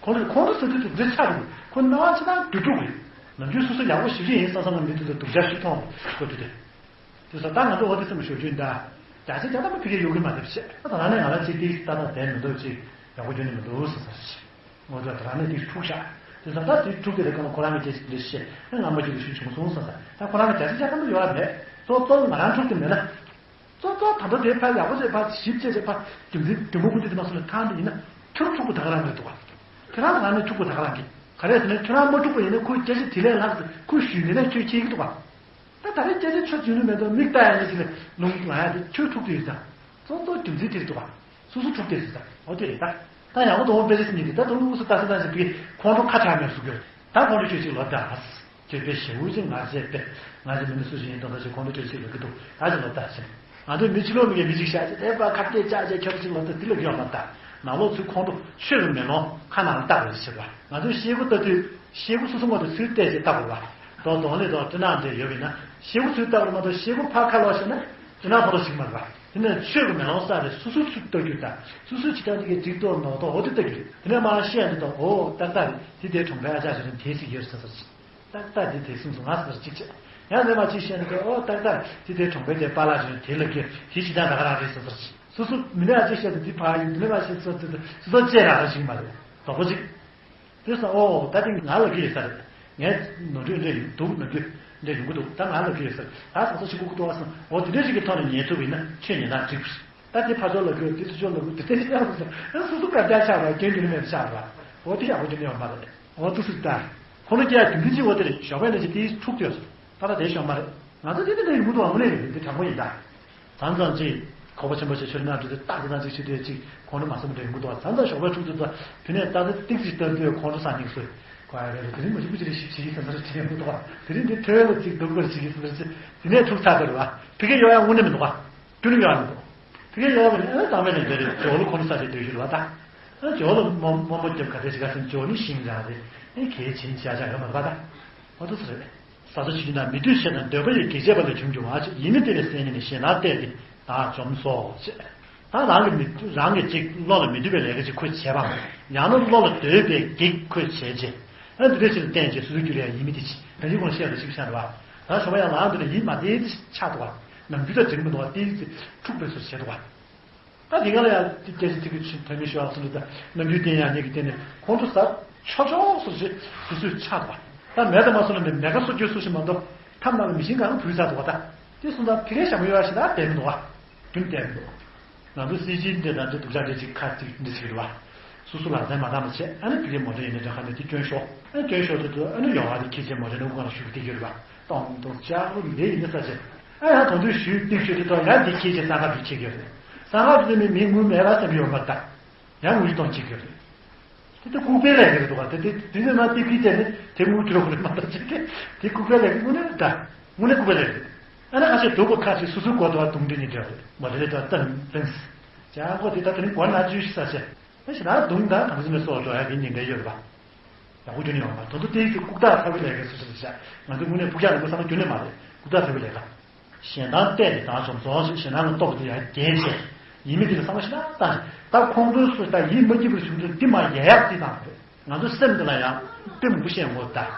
ཁོང་ཁྲོ་ཁོང་ཁྲོ་ཟེར་དུས་དེ་འདྲ་ཆགས་འདུག་ཁོ་སྣང་བ་ཆ་ཚང་དུ་དཀྲུག་རེད། ནམ་རྒྱུན་སོ་སོ་ཡག་པོ་ཞིབ་ཞིབ་ཡིན་བསམ་བསམ་ན་མི་དེ་ཚོ་སྡུག་ཅག་ཞིག་མཐོང་དགོས་དུས་དེ། དེ་ཚོ་ད་ང་ཚོ་འོ་དེ་སེམས་ཞོག་རྒྱུ་ཡིན་ད། རྒྱ་ཆེ་རྒྱ་ཐམ་པ་ཕི་གེ་ཡོད་གི་མ་རེད་ཤེས། ད་ད་ནས་ང་ལ་ཅིག་ཏིག་ལྟ་ན་བསྡད་མི་འདུག་ཅིག་ཡག་པོ་རྒྱུ་ནི་མི་འདུག་ཟེར་ཟེར་ཤེས། ངོ་ཚ་དྲ་ནས་དེ་འཁྲུག་ཤག་དེ་ཚོ་ད་དེ་འཁྲུག་དེ་རེད་གང་ཁོ་རང་གི་སྐད་ཆ་དེ་འདྲ་བཤད་ཨེ་ང་མ་རྒྱུད་དུ་ཞུ་བྱུང་སོང་ཟེར་ཟེར། ད་ཁོ་རང་གི་རྒྱ་ཆེ་རྒྱ་ཐམ་པ་ཡོད་ར་མེད། གཙོ་གཙོ་ང་རང་འཁྲུག་དེ་མེད་ན། གཙོ་གཙོ་ད་ལྟ་དེ་ཕར་ཡག་པོ་བྱས་ཕར་ཞིབ་བྱས་བྱས་ཕར་རྒྱུ་མཚན་དུ་མ་ཁུ་དེ་དེ་མ་སོང་ལ་ཐང་དེ་ཡིན་ན་ཁྱོད་འཁྲུག་པོ་ད་ག་རང་རེད་འདུག་ག་ཁྱོད་རང་ལ་ང་ནས་འཁྲུག་པོ་ད་ག་རང་གི་ག་རེ་ཟེར་ན་ཁྱོད་རང་མ་འཁྲུག་པོ་ཡིན་ན་ཁོའི་སྐད་ཆ་དེ་ལས་ལྷག་ཏུ་ཁོས་ཞུས་ནས་ན་ཁྱོད་ཁྱེད་ཀྱི་འདུག་ག་ད་ད་རེས་སྐད་ཆ་ཆོ་བྱུང་ནི་མེད་དོ་མིག་ལྟ་ཡ་ནི་ཞིག་ལ་ལུང་ལ་ཡ་དེ་ཁྱོད་འཁྲུག་དེ་ཡོད་ཙང་། གཙོ་གཙོ་རྒྱུ་མཚན་དེ་རེད་འདུག་ག་སོ་སོ་འཁྲུག་དེ་རེད་ཙང་འོ་དེ་རེད་ད། ད་ཡང་མོ་དང་པོ་དཔེ་ཆ་ཟིན་ནི་དེ་ད་དུང་ལུགས་སུ་ལྟ་ས་ད་ཞིག་གི་ཁོང་ཁྲོ་ཁ་གྲག་མེད་བཟོ་དགོས། ད་ཁོང་ཁྲོ་ཁྱོད་ཅིག་ལོ་ད་ཨ་སི་ཁྱོད་དཔེ་ཞེ་བོ་ཅིག་ང་ཚེ་དཔེ་ང་ཚེ་མི་ནི་སུ་ཞིག་ཡིན་དང་ད་ཞིག་ཁོང་ཁྲོ་ཁྱོད་ཅིག་ལོ་གི་འདུག་ད་ཞིག་ལོ་ད་ཞིག་ང་ཚོའི་མི་ཕྱི་ལོགས་མི་གའི་མི་ཅིག་བཤད་ཅིག་དེ་པ་ཁ་གཏད་བཅག་ཅིག་ཁྱོད་ཅིག་ལོ་ད་དེ་ལོ་གི་ཡོང་ལོ་ད་ནང་ལོགས་ཚུར་ཁོང་ཁྲོ་ཆོས་ཀྱི་མེ་ལོང་ཁ་ནང་ལ་བཏགས་རེད་ཟེར་བ། ང་ཚོའི་ཤེལ་སྒོ་ལྟ་དུས་ཤེལ་སྒོ་སོ་སོ་ངོ་དེ་ཚུར་བལྟས་ཅིག་ལྟ་དགོས་བ། རྡོ་གདོང་ལེ་རྡོ་སྤྲིན་ནག་འདྲ་ཡོད་པས་ན་ཤེལ་སྒོ་ཚུར་ལྟ་བར་མ་གཏོགས་ཤེལ་སྒོ་ཕར་ཁ་ལོག་བྱས་ན་སྤྲིན་ནག་ཕོ་རོ་ཞིག་མ་རེད་བ། དེ་ནས་ཆོས་ཀྱི་མེ་ལོང་གསལ་རེད། སོ་སོ་ཚུར་ལྟ་རྒྱུ་དང་སོ་སོའི་བྱེད་སྟངས་དེ་གའི་འགྲིག་ཏོ་ནོར་ཏོ་འོ་དེ་ལྟ་རྒྱུ་རེད། དེ་ནས་མར་བཤད་ཡང་དེ་དང་འོ་ཏག་ཏག་རེད། དེ་དེའི་གྲོང་པའི་ཨ་ཅག་ཞིག་རེད་དེ་ཞིག་ཡོད་ཟེར་ཟེར་ཅིག་ཏག་ཏག་དེ་དེ་སེམས་སུ་ང་ཟེར་ཅིག་བྱས། ཡང་ལས་མ་ཅིག་བཤད་ཡང་དེ་འོ་ཏག་ཏག་དེ་དེའི་གྲོང་པའི་དེ་པཱ་ལགས་ཞིག་རེད་དེ་ལབ་ཀྱི་དེ་བྱེད་སྟངས་ད་ག་རང་རེད་ཟེར་ཟེར་ཅིག་སོ་སོ་མི་ནས་ཨ་ཅིག་བཤད་དེ་འདི་ཕ་ཡིན་འདི་ནས་མ་བཤད་སོ་སོ་སོ་སོ་བཅས་ར་ཞིག་མ་རེད་དོག་པོ་ཅིག་དེ་སོང་ཨོ་ད་དེ་ང་ལ་གི་ཡོད་ས་རེད། ངས་ནོར་འཁྲུལ་འདྲ་ཡིན་འདུག་ནོར་འཁྲུལ་འདྲ་ཡོང་གི་འདུག་ད་ང་ལ་གི་ཡོད་ས་རེད། ད་ས་ས་ཆི་ཀུ་ཀུ་ཏོ་བ་སོང་ཨོ་དེ་འདྲ་ཞིག་གི་ཐོག་ནས་ཉན་ཐུབ་ཡིན་ན་ཆོས་ཉན་སྟངས་འགྲིག་རེད། ད་དེ་ཕ་ཚོ་ལ་གི་དེ་ཚོ་ཆོ་ལ་གི་དེ་དེ་ཡག་སོང་ཨ་སོ་སོ་ག་རྒྱ་ཆགས་པ་སྐྱོན་གྱི་ནི་མེད་ཆགས་པ་ཨོ་དེ་ཡག་པོ་གྱི་ནི་ཡོད་མ་རེད། ཨོ་དུ་སུ་ད་ཁོ་ནོ་སྐྱེ་ཡ་དུས་འདི་ཅི་འོ་དེ་རེད། ཞོགས་པའི་ནང་ཅི་དེའི་འཁྲུག་ཡོད་སོང་། ད་ལྟ་དེ་ཤོག་མ་རེད། ང་ཚོ་དེ་ནི་ལས་ཡོང་གི་འདུག་ཨ་མ་ལས་རེད་འདི་དྲང་པོ་ཡིན་ད། ད་ཙམ་ཅིག་ཁོག་པ་ཆེན་པོ་ཞིག་ཆུ་ནང་འགྲོ་དུས་ཏག་ཏག་ཅིག་ཆུ་དེ་ཅིག་ཁོང་ཁྲོ་མ་སོང་བ་འདྲ་ཡོང་གི་འདུག་ཨ། ད་ཙམ་ཞོགས་པའི་འཁྲུག་དུས་ད་དེ་ནས་ཏག་ཏག་ཏིག་ཅིག་ལྟ་དུས་ཁོང་ཁྲོ་སང་ཉིག་སོས། ཁོ་ཨ་རེ་རེ་དེ་རིང་མ་ཞིག་པུ་ཅི་རེ་ཞིག་བྱེད་ཀྱི་ཟེར་ཟེར་བྱེད་ཡོང་གི་འདུག་ཨ། དེ་རིང་འདི་ཐོས་ལ་ཅིག་སྡུག་པར་བྱེད་ཀྱི་ཟེར་ཟེར་དེ་ནས་འཁྲུག་ཚར་དུ་རེད་བ། ཕི་གེ་ཡོག་ཡ་དངོས་གནས་མི་འདུག་ཨ། ཁྱོད་ནི་ཡོག་ཡ་མི་འདུག་ཕི་གེ་ཡོག་གི་ཨ་དང་པོ་ནས་འདི་རེད། ཇོ་ལོ་ཁོང་ཁྲོ་ས་དེ་སྡོད་ཞུ་རེད་བ་ད། ཨ་ཇོ་ལོ་མོ་མོ་མོ་རྒྱབ་ག་དེ་ཞིག་ག་ཟེར་ཇོ་ནི་ཤིང་རང་རེད། ཨེ་གལ་ཆེན་བྱ་བྱ་ཡོད་མ་རེད་བ་ད། ཨོ་དོ་སུ་རེད། ས་ཆ་ཆུ་ཆུ་ན་མི་འདོད་ཆེ་དང་འདོད་པ་ཡི་གེགས་བྱས་པ་ལས་བྱུང་རྒྱུ་མ་ཆེ་ཡིད་མི་བདེ་བའི་སེམས་ཉིད་ནི་ཞེ་སྡང་གཏད་དེ་བདག་འཇོམས་སོ་ཞེས། ད་རང་གི་མི་རང་གི་ཅིག་བློ་ལ་མི་འདོད་པའི་ལས་ཀ་ཅིག་ཁོས་བྱས་པའམ་ཡང་ན་བློ་ལ་འདོད་པའི་གེགས་ཁོས་བྱས་རྗེས་ཨ་འདི་འདྲ་ཞིག་ལ་བརྟེན་རྗེས་སོ་སོའི་རྒྱུད་ལ་ཡང་ཡིད་མི་བདེ་ཅིག་ད་ཅིག་ཁོང་བཤད་པ་ཅིག་བཤད་རེད་བ། ད་ཞོགས་པ་ཡང་ལངས་འདི་ལ་ཡིད་མ་བདེ་ཅིག་ཆགས་འདུག་བ། ནམ་རྒྱུན་དང་འགྲིག་མི་འདུག་བ། ཏིག་ཙི་འཁྲུག་པའི་བཟོ་བྱས་འདུག་བ། ད་དེ་ག་ལ་ཡང་སྐད་ཆ་ཚིག་གི་ཆུ་ཐོན་མི་ཤོག་ཟེར་ལ་ད་ནམ་རྒྱུན་བསྟན་ཡང་ཉེ་གི་བསྟན་ནས་ཁོང་ཁྲོ་ཟ་ཆོག་ཆོག་སོ་ཞེས་སོ་སོའི་ཆགས་པ། ད་མེད་དང་མ་སོང་ན་མེད་མེད་ཀ་སོ་རྒྱུ་སུ་ཞིག་མ་གཏོགས་ཐབས་ནང་ལ་མི་ཤིང་གང་བུད་ཚར་འདུག་བ། ད་དེ་སོང་ཙང་ཕི་རེ་ཞྭ་མོ་ཡོད་ཞེ་དྲག་བསྟན་མི་འདུག་བ། རྒྱུན་བསྟན་མི་འདུག་ང་ཚོ་སྲིད་སྤྱི་འདི་དང་འདི་སྡུག་ཅག་འདི་ཅིག་ཁ་ཅིག་འདི་ཅིག་རེད་བ། སོ་སོ་ལག་རྩལ་མ་འདང་བ་བྱས། ཨ་ནི་ཕ་གིའི་མོ་ཊ་ཡིན་ན་འདྲ། ཁ་ནས་དེ་སྐྱོན་ཤོག་ཨ་ནི་སྐྱོན་ཤོག་དུས་དུས་ཨ་ནི་ཡོ་ག་དེ་ཁྱེར་བྱས་མོ་ཊ་ནང་སྒང་ལ་གཞུག་གི་བསྡད་ཀྱི་རེད་བ། ཏོང་ཏོང་ལྕགས་པོ་འདི་ཡིན་ན་ས་ཆེ། ཨ་ཡང་དོན་དུ་ཞུས་ཏིག་ཞུས་དེ་དང་ཡང་འདི་ཁྱེར་བྱས་ས་ཁ་འདི་ཁྱེར་གྱི་རེད། ས་ཁ་འདི་མི་མི་ངུ་མེད་པ་བསམ་ཡོད་མ་ད། ཡང་ངུ་གཏོང་བྱེད་ཀྱི་རེད། དེ་ལྟ་ལྐུགས་པའི་ལས་ཀ་རེད་འདུག་ག་དེ་དེ་དེ་ནས་མ་ཏི་ཕི་བྱས་ནས་དེ་ངུ་གྱི་རོགས་རེད་མ་གཏོགས་ཅིག་དེ་དེ་ལྐུགས་པའི་ལས་ཀ་དངོས་གནས་ད། དངོས་གནས་ལྐུགས་པའི་ལས་ཀ་རེད། ཨ་ནི་ཁ་ཤས་སྡུག་པོ་ཁ་ཤས་སོ་སོའི་མགོ་ཐོག་རྡུང་འདྲེ་ནི་འདྲ་རེད། མ་རེད་ད་ལྟ་ལན། ཅང་གོ་དེ་ད་དེ་རིང་བར་ན་བཅུ་ཞིག་ས་ཆེ། ཨ་ཞེ་ན་རྡུང་དང་དམ་སྲི་ནས་སོགས་འགྲོ་ཡ་གི་ཉེན་ཁ་ཡོད་རེད་པ། ཡག་པོ་རྒྱུ་ནི་ཡོང་བ་དོན་དུ་དེའི་ཚེ་ལྐུགས་རྟགས་ཚ་བའི་ལས་ཀ་སོ་སོ་རེད་བྱ། ང་ཚོའི་དངོས་གནས་ཕུགས་རྒྱང་རིང་པོ་བསམ་བློ་རྒྱུ་ནི་མ་རེད། ལྐུགས་རྟགས་ཚ་བའི་ལས་ཀ་གཞན་དང་བལྟས་ཏེ་དང་བྱམས་སོང་ཞེས་གཞན་དང་ལ་རྟོག་པ་དེ་ཡང་རྒྱན་ཆེ། ཡིན་མིན་དེ་ལ་བསམ་བློ་ཞེ་དྲག་བཏང་ཞིང་། ད་ཁོང་ཚོའི་སུ་ད་ཡིད་མ་སྐྱིད་པར་བྱུང་ཚུལ་འདི་མ་ཡལ་ཡག་རྩིས་བཏང་རེད། ང་ཚོའི་སེམས་འདི་ལ་ཡང་དཔེ་མང་པོ་བཤད་ཡོང་གི་ད།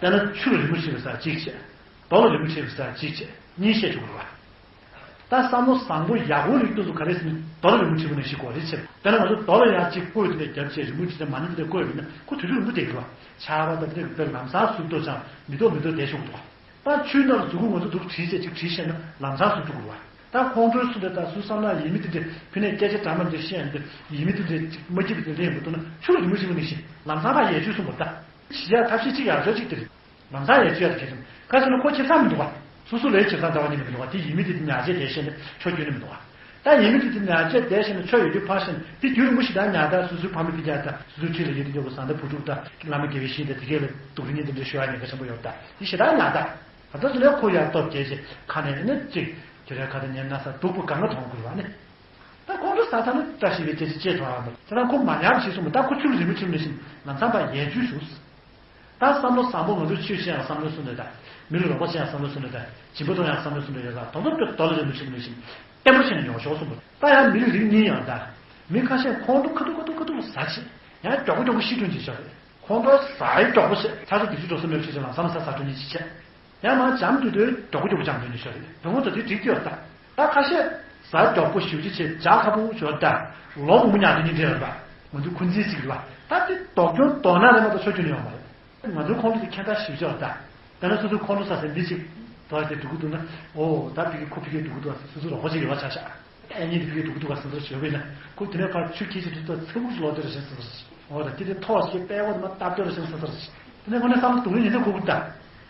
དཔེར་ན་ཆུ་ལ་རི་མོ་བྲིས་པའི་སར་གཅིག་བྱས། རྡོ་ལ་རི་མོ་བྲིས་པའི་སར་གཅིག་བྱས་གཉིས་བཤད་ཆོག་གི་རེད་བ། ད་བསམ་བློ་བཟང་པོ་ཡག་པོ་རིགས་དུས་སུ་ག་རེ་ཟེར་ན་རྡོ་ལ་རི་མོ་བྲིས་པ་ནང་བཞིན་དགོས་རེད་ཆེ། དཔེར་ན་ང་ཚོ་རྡོ་ལ་ཡང་གཅིག་བརྐོས་དེ་ལས་རྒྱབ་བྱས་རི་མོ་བྲིས་ཏེ་མ་ཎི་དེ་ལས་བརྐོས་པ་ཡིན་ན་ཁོ་དུས་ཚོད་རིང་པོ་བསྡད་ཀྱི་རེད་བ། ཆར་པ་དང་དེ་ལས་ལམ་སང་ཟུག་ཏོ་ཅང་མི་ཐོག་མི་ཐོག་བསྡད་ཆོག་གི་འདུག་བ། ད་ཆུའི་ནང་ལ་མཛུབ་གུ་ང་ཚོ་འདུག་བྲིས་བྱས་ཅིག་བྲིས་བཤད་ན་ལམ་སང་ཟུག་འགྲོ་གི་རེད་བ། ད་ཁོང་ཚོའི་སུ་འདྲ་ད་སུ་བསམ་ན་ཡིན་མིན་དེ་འདྲ་ཕི་ནས་སྐད་ཆ་འདྲ་མ་འདྲ་བཤད་ཡ་འདི་ཡིན་མིན་དེ་འདྲ་ཅིག་མ་སྐྱིད་པ་དེ་ལེན་མི་ཐུབ་ན་ཆུ་ལ་རི་མོ་བྲིས་པ་ནང་བཞིན་ལམ་སང་ཕར་ཡལ་བཅུག་གསུངས་པ་ད། ཞི་ཡག་ཐབས་ཤེས་གཅིག་ཡག་ཤོས་གཅིག་དེ་རེད། ལམ་སང་ཡལ་བཅུག་ཡག་དེ་གལ་ཆེན་པོ། ག་ཟེར་ན་ཁོ་ཁེ་བཟང་མི་འདུག་བ། སོ་སོ་ལས་ཁེ་བཟང་འདྲ་བ་ཉིད་མི་འདུག་བ། དེ་ཡིན་མིན་དེ་དེ་ཉར་ཆས་དེ་བཤད་ནས་ཆོ་རྒྱུ་ནི་མི་འདུག་བ། ད་ཡིན་མིན་དེ་དེ་ཉར་ཆས་དེ་བཤད་ནས་ཆོ་ཡོད་རྒྱུ་ཕར་བཤད་ནས་དེ་རྒྱུན་རིང་པོ་ཞིག་ད་ཉར་ད་སོ་སོའི་ཕ་མ་ཕི་རྒྱ་ད་སོ་སོའི་ཁྲིད་ལ་ཡོད་དེ་ཡོད་པ་བཟང་ད་བུ་ཕྲུག་ད་བླ་མ་དགེ་བའི་བཤེས་ད་དེ་གས་ལ་སྡུག་རིག་ཉིན་དེ་འདྲ་ཞུ་ཡག་ཉེན་ཁ་ཆེན་པོ་ཡོད་ད། དེ་ཞེ་དྲག་ཉར་ད། ད་ལྟ་དེ་ལས་ཁོ་ཡར་སྟོབས་རྒྱས་ཆེ་ཁ་ནས་ནི་གཅིག་དེ་རའི་ཁ་ད་ཉན་ན་ས་སྡུག་པོ་གང་ག་མཐོང་དགོས་བ་ནི། ད་ཁོང་ཚོ་ས་ཐག་ནི་བཀྲ་ཤིས་པའི་སྐྱེ་ཆེ་ཆེ་ཐོག་ཨ་མ་ཁྱེད་རང་ཁོ་མ་ཉམས་ཞིག་གསུངས་པ་ད་ཁོ་ཆུ་ལ་རི་མོ་ཆུ་ནི་བཞིན་ལམ་སང་ཕར་ཡལ་བཅུག་ཞུ། ད་བསམ་བློ་བཟང་པོ་ང་ཚོས་ཆོས་བཤད་ཡང་བསམ་བློ་གསུམ་རེད་ད། མི་ལ་རོགས་པ་བྱེད་ཡང་བསམ་བློ་གསུམ་རེད་ད། སྦྱིན་པ་གཏོང་ཡང་བསམ་བློ་གསུམ་རེད་ད། དོན་དུ་དོ་ལ་རི་མོ་ཆུ་ནི་བཞིན་བརྟན་པོ་བྱས་ནས་ཡོང་ཤོག་གསུངས་པ་ད་ཡང་མི་ལ་རིགས་གཉིས་ཡང་ད། མི་ཁ་ཤས་ཁོང་ཁྲོ་ཁ་ཐུག་ཁ་ཐུག་ཁ་ཐུག་ལ་ཟ་ཆེ། ཡང་མགྱོགས་པོ་མགྱོགས་པོ་ཤི་གྲོན་གྱི་ཤོག་རེད། ཁོང་ཁྲོ་ཟ་ཡི་མགྱོགས་པོ་ཤི་ཚ་ཚ་དུས་ཚོད་འགྲོ་ས་མེད་ཆེ་ཆེ་ལམ་སང་ས་ས་གྲོན་གྱི་ཆེ་ཆེ། ཡང་མང་འཇམ་དུས་དུས་མགྱོགས་པོ་མགྱོགས་པོ་འཇམ་དོན་ནི་ཤོར་རེད། དོན་དུ་དེ་འགྲིག་གི་ཡོད་ད། ད་ཁ་ཤས་ཟ་མགྱོགས་པོ་ཞེ་པོ་ཅིག་བྱས་ཇ་ཁ་པོ་ཞོར་ད། ལོ་མང་པོ་ཉལ་དུས་ཉིན་དྲན་ཡོད་པ། ང་ཚོའི་འཁོན་འཛིན་ཅིག་རེད་པ། ད་དེ་ལྡོག་སྐྱོན་ལྡོག་ན་རེད་མ་གཏོགས་ཆོག་རྒྱུ་ནི་ཡོད་མ་རེད། ང་ཚོའི་ཁོང་ཚོ་དེ་ཁྱད་མཐའ་ཞེ་པོ་ཅིག་ཡོད་ད། ད་ནི་སོ་སོའི་ཁོང་ཁྲོ་ཟ་སའི་མི་ཅིག་དོར་ཏེ་འགྲོ་གི་འདུག་ན། ཨོ་ད་ཕ་གི་ཁོ་ཕ་གི་འགྲོ་གི་འདུག་ཨ། སོ་སོའི་རོགས་པ་ཅིག་ཡོད་པ་ཆ་བཞག་ཨེ་ཉིད་དེ་ཕ་གི་འགྲོ་གི་འདུག་ག་ཟེར་ཟེར་ཞོག་པས་ན། ཁོ་དེ་ནས་ཕར་ཆུ་ཁྱེར་ཞིག་འགྲོ་ད་ཚ་བུག་ཅིག་ལོག་སྟེར་ཞིང་ཟེར་ཟེར། འོ་ད་དེ་དེ་ཐོག་ཞིག་པད་འོ་དེ་མ་སྟབས་བདེ་རུ་ཞིང་ཟེར་ཟེར། དེ་ནས་ཁོ་ནས་བསམ་བློ་གཏོང་ཡིན་ནས་ཁོ་གུ་ད།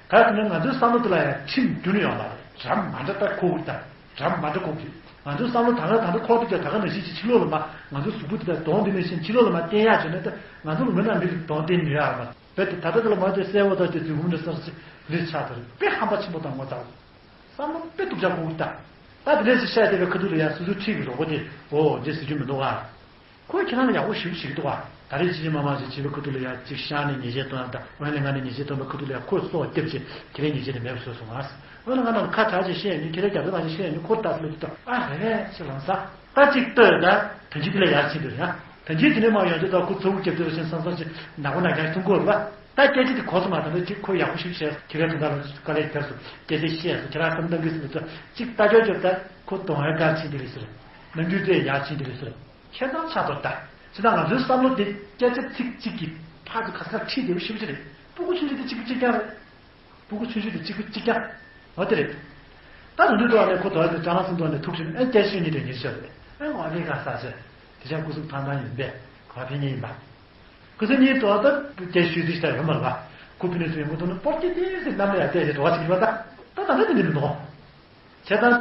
ག་དེ་ནས་ང་ཚོའི་བསམ་བློ་དེ་ལ་ཡང་ཁྲིམས་རྒྱུན་ནས་ཡོང་ལ་རེད། འདྲ་མ་འདྲ་ད་ཁོ་གུ་ད། འདྲ་མ་འདྲ་ཁོ་གུ་རེད། ང་ཚོའི་བསམ་བློ་ད་ག་ད་ད་ཁོ་དེ་ད་ག་ནང་བཞིན་གྱི་ཕྱི་ལོགས་ལ་མ་ང་ཚོའི་གཟུགས་པོ་དེ་ད་གདོང་དེ་ནང་བཞིན་ཕྱི་ལོགས་ལ་མ་བསྟན་ཡག་བྱས་ན་ད་ང་ཚོ་ལ་མི་རྣམས་མི་ལ་གདོང་བསྟན་ནུས་ཡག་མ་རེད། དེ་ད་ལྟ་དེ་ལ་མ་དེ་གསལ་བོ་ད་དེ་དུས་འཁོར་འདྲ་སར་ཞིག་ལས་ཆགས་ད་རེད། དཔེ་ཧམ་པ་ཆེན་པོ་དང་ངོ་ཚ་བོ། བསམ་བློ་དཔེ་སྡུག་ཅག་ཁོ་གུ་ད། ད་དེ་ལས་ཞིག་བཤད་བསྡད་པའི་ཁ་ཐུག་ལ་ཡང་སོ་སོའི་འཁྲིས་ཀྱི་རོགས་པ་དེ་འོ་འདི་ཟེར་རྒྱུ་མི་འདུག་ཨ། ཁོས་ཁྱེད་རང་ལ་ཡག་པོ་ཞེ་པོ་བྱེད་ཀྱི་འདུག་ཨ། ད་རེས་ཅི་ཅི་མ་མ་ཞིག་བྱེད་པའི་ཁ་ཐུག་ལ་ཡང་ཅིག་ཤང་ནས་ཉེས་ཆད་གཏོང་ཡག་ད། འོན་ལས་ང་ནས་ཉེས་ཆད་གཏོང་པའི་ཁ་ཐུག་ལ་ཡང་ཁོས་སྲོག་བསྐྱབས་བྱས་ཁྱེད་རའི་ཉེས་ཆད་དེ་མེད་པ་བཟོས་སོང་ཨ། འོན་ལ་ང་རང་ཁ་གྲག་ཅིག་བཤད་ཡ་ཡིན། ཁྱེད་རའི་རྒྱབ་ཏུ་ང་ཅིག་བཤད་ཡ་ཡིན། ཁོ་ལྟ་ཚུལ་ལ་ཅིག་ལྟ་ཨ་རེ་རེ་ཅིག་ལང་ས། ད་ཅིག་ལྟོས་ད། ད་ཅི་དེ་ལ་ཡར་ཕྱིན་འདུག་ཡ། ད་ཅི་དེ་ནས་མ་ཡོང་ཚེ་ད་ཁོ་ཚ་བོ་རྒྱབ་དེ་ར་ཞིང་སང་སང་ཅིག་ནག་པོ་ནག་རྐྱང་ཐུང་གོ་ར། ད་སྐད་ཆ་དེ་གོ་སོང་མ་ད་ད་ཅིག་ཁོ་ཡག་པོ་ཞིག་བཤད་ཁྱེད་རའི་དོན་དག་ལ་དཀའ་ལས་བརྒྱབ་སོང་སྐད་ཆ་བཤད་སོང་ཁྱེད་རང་བསམ་བཏང་གི་སོང་ད་ཅིག་ལྟ་ཅོག་ཅོག་ད་ཁོ་གདོང་ཡར་དཀར་ཕྱིན་དེ་རེད་ཟེར། ནམ་རྒྱུན་དེ་ཡར་ཕྱིན་དེ་རེད་ཟེར། ཁྱེད་ཚང་ཆགས་ཐོར་ད། ཅི་ད་ང་ཚོའི་བསམ་བློ་དེ་སྐད་ཆ་ཚིག་གཅིག་གིས་ཕར་ཚུར་ག་ས་ག་ཁྲིད་བསྡད་པ་ཞེ་པོ་ཅིག་རེད། སྤུ་གུ་ཆུང་ཆུང་དེ་གཅིག་པུ་གཅིག་རྐྱང་རེད། སྤུ་གུ་ཆུང་ཆུང་དེ་གཅིག་པུ་གཅིག་རྐྱང་། འོ་དེ་རེད། ད་རུ་འདུག་ཏོ་ཨ་ནེ་ཁོ་དོ་ཨ་ནེ་ཅང་ལ་སུན་ཏོ་ཨ་ནེ་ཐུག་ཕྱིན་ཨེ་སྐྱ་ཤོད་གཉིས་དེ་ཉེར་ཤོད་རེད། ཨེ་ང་ཨ་མེ་རི་ཀ་ས་ཆེ། དེ་ཆ་སྐུ་གཟུགས་ཐང་ཐང་ཡིན་པས་ག་ཕན་ཉེ་ཡིན་པ། སྐུ་གཟུགས་གཉིས་དོ་ཨ་ད་སྐྱ་ཤོད་དེ་ཤ་ཡོད་མ་རེད་པ། ཁོ་ཕི་ནས་སུ་ཡོང་གི་འདུག་ན་པོར་ཀི་དེ་སེ་གནམ་ལ་ཡ་བལྟས་ཏེ་འགྲོ་བ་ཞིག་ཡོད་པ་ད། ད་ད་ལྟ་དེ་འདྲ་མི་འདུག་བྱས་ཙང་།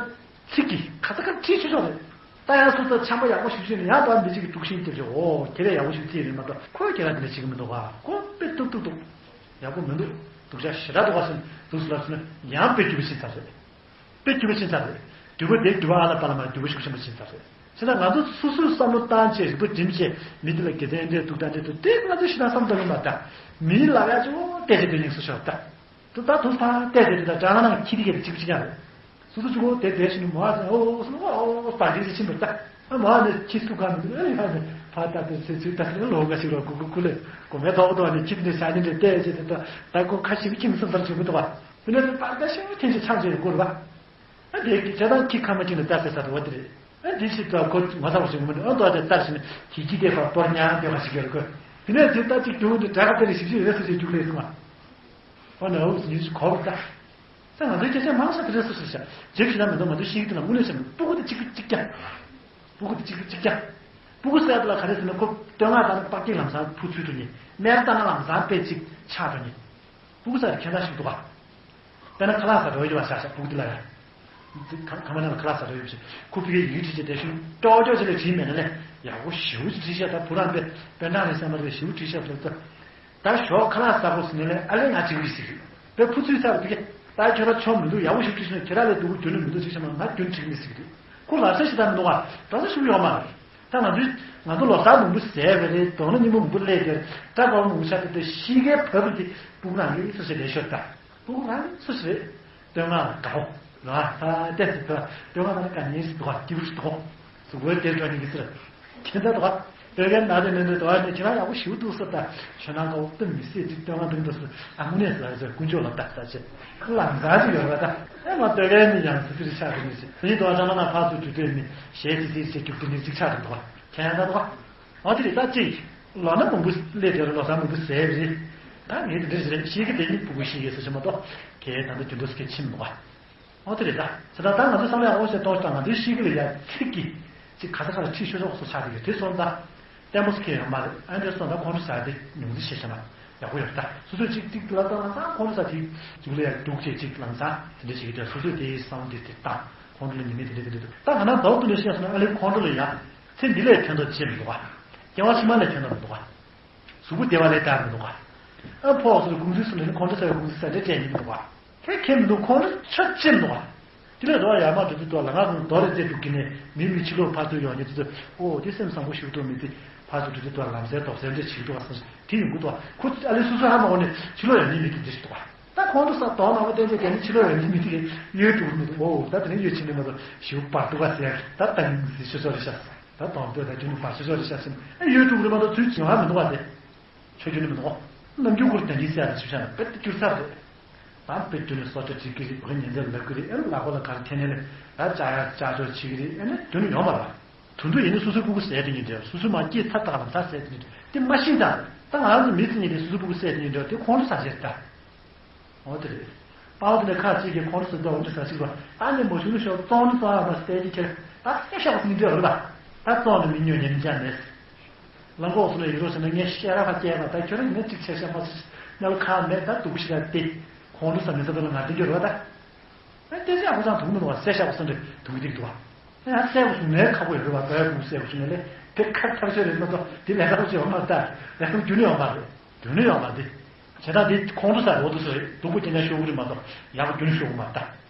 ཚིག་གིས་ག་ས་ག་ཁྲིད་ཆོག་ཆོག་རེད། ད་ཡང་སོ་སོ་ཆམ་པ་ཡག་པོ་ཞིག་བྱུང་ནས་ཡང་ད་མི་གཅིག་གིས་དཀྲུག་ཤིང་རྒྱབ་བྱས་འོ་ཁྱེད་རས་ཡག་པོ་ཞིག་རྩིས་རེད་མ་གཏོགས་ཁོས་ཁྱེད་རང་དེ་འདྲ་བྱེད་ཀྱི་མི་འདུག་ག་ཁོ་དཔེ་སྡུག་སྡུག་སྡུག་ཡག་པོ་མི་འདུག་སྡུག་ཅག་ཞེ་དྲག་འདུག་ག་ཟེར་འདུག་སེ་ལབ་སོང་ན་ཡང་དཔེ་སྐྱིད་པོ་ཕྱིན་ཚར་རེད། དཔེ་སྐྱིད་པོ་ཕྱིན་ཚར་རེད། འདུལ་བ་དེ་འདུལ་བ་ཨ་ལ་པ་ལ་མ་འདུལ་བ་ཤུགས་ཆེན་པོ་ཕྱིན་ཚར་རེད། བྱས་ན་ང་ཚོ་སོ་སོས་བསམ་བློ་བཏང་བྱས་རིག་པ་སྒྲིམ་བྱས་མི་དེ་ལ་དགེ་ཚན་འདྲ་འདུག་ད་འདྲ་འདུག་དེ་ང་ཚོ་ཞེ་དྲག་བསམ་བཏང་གི་མ་ད། མིའི་ལབ་ཡ་ཅིག་འོ་བལྟས་བྱས་དོན་སྙིང་སུ་ཤོར་ད། དུ་ད་དུ་ཕ་བལྟས་ཏེ་དེ་དག་ཅང་ནང་ཁྱི་དེ་གས་དེ་གཅིག་པུ་གཅིག་རྐྱང་རེད། སོ་སོ་གཅིག་པོ་དེ་བལྟས་ཤིང་མོ་ཨ་ཟེར་ཨོ་ཨོ་སོ་ཨོ་ཨོ་བར་དེ་ཟེར་ཕྱིན་པར་ལྟ། ཨ་མོ་ཨ་ནི་ཁྱི་སུ་གང་མི་འདུག་ཨེ་ཧ་ནི་ཕ་ད་དེ་ཟེར་ཚུལ་ད་ཟེར་ལོ་འགའ་ཞིག་ལ་གུ་གུ་གུ་ལེ་གོ་མེ་ཐོག་ཐོག་ནི་ཁྱི་དེ་ས་ནི་འདྲེ་བལྟས་ཟེར་དེ་ད་ད་ཁོ་ཁ་ཞིག་ཁྱི་མི་སེམས་ཚར་བྱུང་མི་འདུག་བ། དེ་ནས་པར་ད་ཤིང་ཁྱི་ཞིག་ཆང་ཅེས་གོ་ར་བ། ཨ་དེ་གི་ཇ་དང་ཁྱི་ཁ་མ་ཁྱི་ནི་ད་ཟེར་ས་དུ་བ་དེ་རེད། ཨ་འདི་ཞིག་ད་ཁོ་ང་ཚ་བ་ཞིག་མི་འདུག་ཨ་ད་དེ་ལྟར་ཞིག་ནི་ཁྱི་ཁྱི་དེ་ཕར་སྤོར་ཉག་དེ་བ་ཞིག་ཡོད་གོ། དེ་ནས་དེ་ད་ཅིག་རྒྱུག་འདི་དགྲ་ཁ་དེ་ལ་ཞིབ་ཞིབ་རེ་སོ་ཞིག་རྒྱུག་ལས་སོང་བ། ཨོ་ན་ཨོ་ཟིན་ཞིག་གོ་བར་ལྟ། ད་ང་ཚོའི་སྐད་ཆ་མང་ས་དེ་རེ་སོ་སོ་བྱ། ཇེབ་ཞིག་ན་མི་འདུག་ང་ཚོའི་ཤིང་དེ་ལ་དངུལ་ལས་བྱ་མི་སྤུ་གུ་དེ་གཅིག་གཅིག་ཀྱང་། སྤུ་གུ་དེ་གཅིག་གཅིག་རྐྱང་། སྤུ་གུ་ཟེར་ཡ་དེ་ལ་ག་རེ་ཟེར་ན་ཁོ་བསྟོད་བསྔགས་བཏང་ན་པགས་ཀྱི་ལམ་སང་ཕུ་ཚུལ་འགྲོ་ཉེ། སྨད་བཏང་ན་ལམ་སང་དཔེ་གཅིག་ཆག་འགྲོ་ཉེ། སྤུ་གུ་ཟེར་ཡ་དེ་ཁྱད་མཚར་ཞིག་འདུག་ག། དཔེར་ན་ཁ་ལག་ཟ་འགྲོ་ཡོད་པ་བཞག་བཞག་སྤུ་གུ་དེ་ལ་ཡ། ཁ་ཁ་མ་ན་ལ་ཁ་ལག་ཟ་འགྲོ་ཡོད་པ་ཞིག་ཁོ་ཕ་གིར་ཡི་གེ་བྲིས་བྱས་དེ་ཤུགས་ཀྱོག་ཀྱོག་ཅིག་ལས་བྲིས་མེད་ན་ལས་ཡག་པོ་ཞེ་པོ་ཅིག་བྲིས་ཤག་ད་བུ་རང་དཔེ་དཔེ་འདྲ་རེད་བསམ་པ་རེད། ཞེ་པོ་བྲིས་ཤག་ལབ་ད། ད་ཞོགས་ཁ་ལག་ཟ་དགོས་ཟེར་ནས་ཨ་ལས་ང་ཅིག་མི་ཤེས་གི། དཔེ་ཕུ་ཚུལ་ཚར་དུས་ཀྱི་ད་ཁྱོད་ར་ཆོ་མི་འདུག་ཡག་པོ་ཞིག་བྲིས་ཤིང་ཁྱེད་ར་ལས་སྡུག་པོ་རྒྱུན་ནས་མི་འདུག་ཅིག་བྱས་ན་ང་རྒྱུན་འགྲིག་མི་སྲིད་གི་འདུག་ཁོ་ལབ་ས་ཞིག་ད་མི་འདུག་ག། གྲྭ་ས་ཞིག་ཡོད་མ་རེད། ད་ང་ཚོའི་ང་ཚོ་ལོ་གསར་མང་པོ་ཟས་པ་རེད། དོགས་ན་སྙིང་པོ་མང་པོ་སླེབས་ཏེ་སྐྲ་དཀར་པོ་མང་པོ་ཆགས་ཏེ་ད་གཤིས་ཀའི་བབ་དེ་སྤུ་གུ་རང་གི་སུ་ཞིག་ལས་ཤོར་ད། སྤུ་གུ་རང་སུ་ཞིག་རེད། བསྟོད་བསྔགས་ལ་དགའ་བོ། ང་ད་ལྟས་སུ་ད་བསྟོད་བསྔགས་ལ་དགའ་ཉེན་ཞིག་འདུག་ག། སྐྱིད་པོ་ཞིག་འདུག་ག། གཟུགས་པོའི་དེ་འགྲོ་ཉིན་གྱི་ཟེར། ཁྱེད་ཚ་འདུག་ག། བསྟོད་མཁན་ན་དེ་ནས་འདི་དོ་ནས་ཁྱེད་རང་ཡག་པོ་ཞིག་འདུག་ཟེར་ད། ཞོ་ནང་ཀ་འོག་ཏུ་མི་སྲིད་ཅིག་བསྟོད་བསྔགས་འདུག་འདུག་ཟེར། ཨ་མུ་ནས་ཟེར་ཟེར་དཀོན་མཆོག་ལ་ད་ཟེར་བྱས། ཁོ་ལ་མཛའ་ཅིག་ཡོད་པ་ད། ཨེ་མ་བསྟོད་མཁན་ནི་ཡང་སི་སི་རི་ཆགས་འདུག་ནི་ཟེར། དེ་ནི་དོ་ཅང་ན་ཕར་ཚུར་དུས་དོན་ནི་ཞེས་སི་སི་རི་ཆགས་རྒྱུག་དེ་ནི་ཅིག་ཆགས་འདུག་ག། ཁྱེད་རང་ད་འདུག་ག། འོ་དེ་རེད་ད་ཅིག། ལོ་ན་མང་པོ་སླེབས་དེ་རུ་ལོ་གསར་མང་པོ་ཟས་རེད། ད་ངས་དེ་འདྲ་ཞིག་རེད་ཤེས་ཀྱི་དེ་ཉིད་ཕྲུ་གུ་ཤེས་ཀྱི་ཟེར་ཞིག་མ་གཏོགས་ཁྱེད་ད་ལྟ་རྒྱུན་དུ་སྐད་ཆེམ་འདུག་བ། འོ་དེ་རེད་ད། ཟེར་ད་ད་ང་ཚོ་བསམ་ཡག་འོ་ཞེས་གཏོང་ཞིག་ད་ང་ཚོའི་ཤེས་ཀྱི་ལ་ཡ་ཚིག་གི་ཅིག་ག་ས་ག་ལ་ཁྲིད་ཤོད་ཤོག་སོ་ཆགས་དེ་གི་དེ་སོང་ད། ལྟད་མོ་སྐད་ཡོད་མ་རེད། ཨ་འདྲ་སོང་ད་ཁོང་ཚོ་ཟ་དེ་ཉུང་ཚི་ཤེས་ཤེས་མ་ཡག་པོ་ཡོད་ད། སོ་སོས་ཅིག་ཅིག་ལ་ད་ལ་ད་ཁོང་ཚོ་ཟ་དེ་ཅིག་ལ་ཡ་སྡུག་ཅེས་ཅིག་ལ་ཟ་དེ་འདྲ་ཞིག་གི་དེ་སོ་སོས་དེ་བསམ་དེ་དེ་ད་ཁོང་ཚོ་ལ་ཉི་མ་དེ་འདྲ་དེ་འདྲ་འདུག་ད་ང་ན་ཟོག་ཏུ་ལ་ཤེས་སོང་ན་ཨ་ལེ་ཁོང་ཁྲོ་ལ་ཡ། ཚེ་འདི་ལས་ཐོན་ཐབས་ཅི་མི་འདུག་ག། སྐྱེ་བ་ཕྱི་མ་ལས་ཐོན་ཐབས་མི་འདུག་ག། གཟུགས་པོ་བདེ་བ་ལས་ཐར་མི་འདུག་ག། ཨ་ཕོགས་སུ་གུང་ཚིགས་སུ་ནི་ཁོང་ཁྲོ་ཟ་བའི་གུང་ཚིགས་ཟ་འདྲེ་སྤྲད་ཉིན་མི་འདུག་ག། ཁྱེད་ཁྱེད་མི་འདུག་ཁོང་ཁྲོ་ཆ་ཅི་མི་འདུག་ག། དེ་ལས་རོགས་ཡར་མར་འགྲོ་དུས་ཏོ་ལ་ང་གུང་རྡོ་རེ་རྩེ་འགྲུབ་ཀྱི་ནས་མི་མི་ཕྱི་ལོགས་ཕར་ཚུར་ཡོང་ཉིན་དུས་ཨོ་དེ་སེམས་བཟང་པོ་ཞིག་འདུག་མི་དེ་ཕར་ཚུར་འགྲོ་དུས་ཏོ་ལམ་སེལ་དོགས་སེལ་འདྲེ་ཞིག་འདུག་ག་སོང་དེ་ཡོང་གི་འདུག་ག། ཁོ་ཨ་ལེ་སུ་སུ་ཧ་མ་གོ་ནས་ཕྱི་ལོགས་ཡོང་ཉིན་མི་དེ་འདྲེ་ཞིག་འདུག་ག། ད་ཁོང་ཚོ་ས་དོང་ནང་པ་བསྟན་བཅོས་གལ་ནི་ཕྱི་ལོགས་ཡོད་ནི་མི་དེ་གས་གཡོལ་འགྲོ་གི་མི་འདུག་ཨོ་ད་དེ་ནས་གཡོལ་ཕྱིན་ནས་མ་གཏོགས་ཞིག་བར་འདུག་ག་ཟེར་ཡ་ད་ལྟ་ཡིན་ཟེར་ཤོད་ཤོད་རེད་ཤག་ཟེར། ད་དོང་ཏོ་ད་རྒྱུ་ནི་བར་ཆོད་ཆོག་རེད་ཤག་ཟེར་ཨེ་ཡོད་ཀྲུང་རེད་མ་གཏོགས་ཚུལ་བྱུང་ཧ་མི་འདུག་བ་དེ། ཆོས་རྒྱུ་ནི་མི་འདུག་ནམ་རྒྱུན་ཁུར་དན་གྱིས་བསད་ལ་ཞིབ་ཆ་ན་དཔེ་ཏི་སྐྱུར་ཚར་རེད། ད་དཔེ་རྒྱུ་ནི་སོ་ཏྲ་བྲིས་ཀྱི་རེད་བོད་ཉན་ཚད་ལབ་ཀྱི་རེད་ཨེ་ལག་པ་ལ་གར་འཐེན་ནས་ལས་ད་ཅག་ཡ་ཅག་ཆོག་བྱེད་ཀྱི་རེད་ཨེ་ནི་རྒྱུ་ནི་ཡོང་མ་རེད། དུ་འདུ་ཡིན་ནི་སོ་སོའི་སྤུ་གུ་བསད་དེ་ཉིན་དེ་སོ་སོའི་མ་སྐྱེས་ཚ་ཏག་ལ་ཚ་བསད་དེ་ཉིན་དེ་མ་ཤེས་ད། ད་ང་རང་ཚོ་མི་ཚེ་ཉིན་དེ་སོ་སོའི་སྤུ་གུ་བསད་དེ་ཉིན་དེ་དེ་ཁོང་ཁྲོ་ཟ་ཤེས་ད། འོ་དེ་རེད། དཔའ་བོ་དེ་ལས་ཁ་ཅིག་གིས་ཁོང་ཁྲོ་ཟ་དུས་འོ་འདྲ་ཟ་ཞིག་རོ། ད་ནི་མོ་ཆུང་ནི་ཤོག་བཙོང་ནི་བཙོང་ཡག་མ་སྟེར་གྱི་ཁྱེར་ད་སེ་ཤག་ཟིན་འདྲ་རེད་པ། ད་བཙོང་ནི་མི་ཉོ་ཉན་ཅང་མེད། ལང་ཀོག་སོ་ནས་ཡུ་རོ་ཟེར་ན་ངས་ཤེས་ར་ཁ་སྐྱེལ་བ་ད་ཁྱོད་རང་ངས་གཅིག་ཆེ་ཤ་མ་ཟིན་ཉལ་ཁ་མེད་ད་སྡུག་ཤི་ར་སྟེ། ཁོང་ཁྲོ་ཟ་མི་ཟ་ད་ལ་ང་དེ་འགྱུར་བ་ད། ཨ་སྟེ་ཤ་ཁོ་ཚང་དུག་མི་འདུག་བ་སེ་ཤག་སོ་འདྲ་དུག་སྡིག་འདུག་བ། ཡང་གསལ་པོ་སོང་ངའི་ཁ་པོ་ཡོད་རེད་བ་བའི་བུ་གསལ་པོ་སོང་ངས་ལས་དེ་ཁ་ཐག་ཆོད་རེད་མ་གཏོགས་དེ་ལས་ཀ་ལོ་ཆེ་བ་མ་ལྟ་ལས་ཀ་རྒྱུ་ནི་ཡོང་མ་རེད། རྒྱུ་ནི་ཡོང་མ་རེད། བྱས་ཙང་དེ་ཁོང་ཁྲོ་ཟ་འོ་དུ་ཟེར་རེད་སྡུག་པོ་སྐྱེ་ན་ཤོག་གི་རེད་མ་གཏོགས་ཡག་པོ་རྒྱུ་ནི་ཤོག་གི་མ་ལྟ།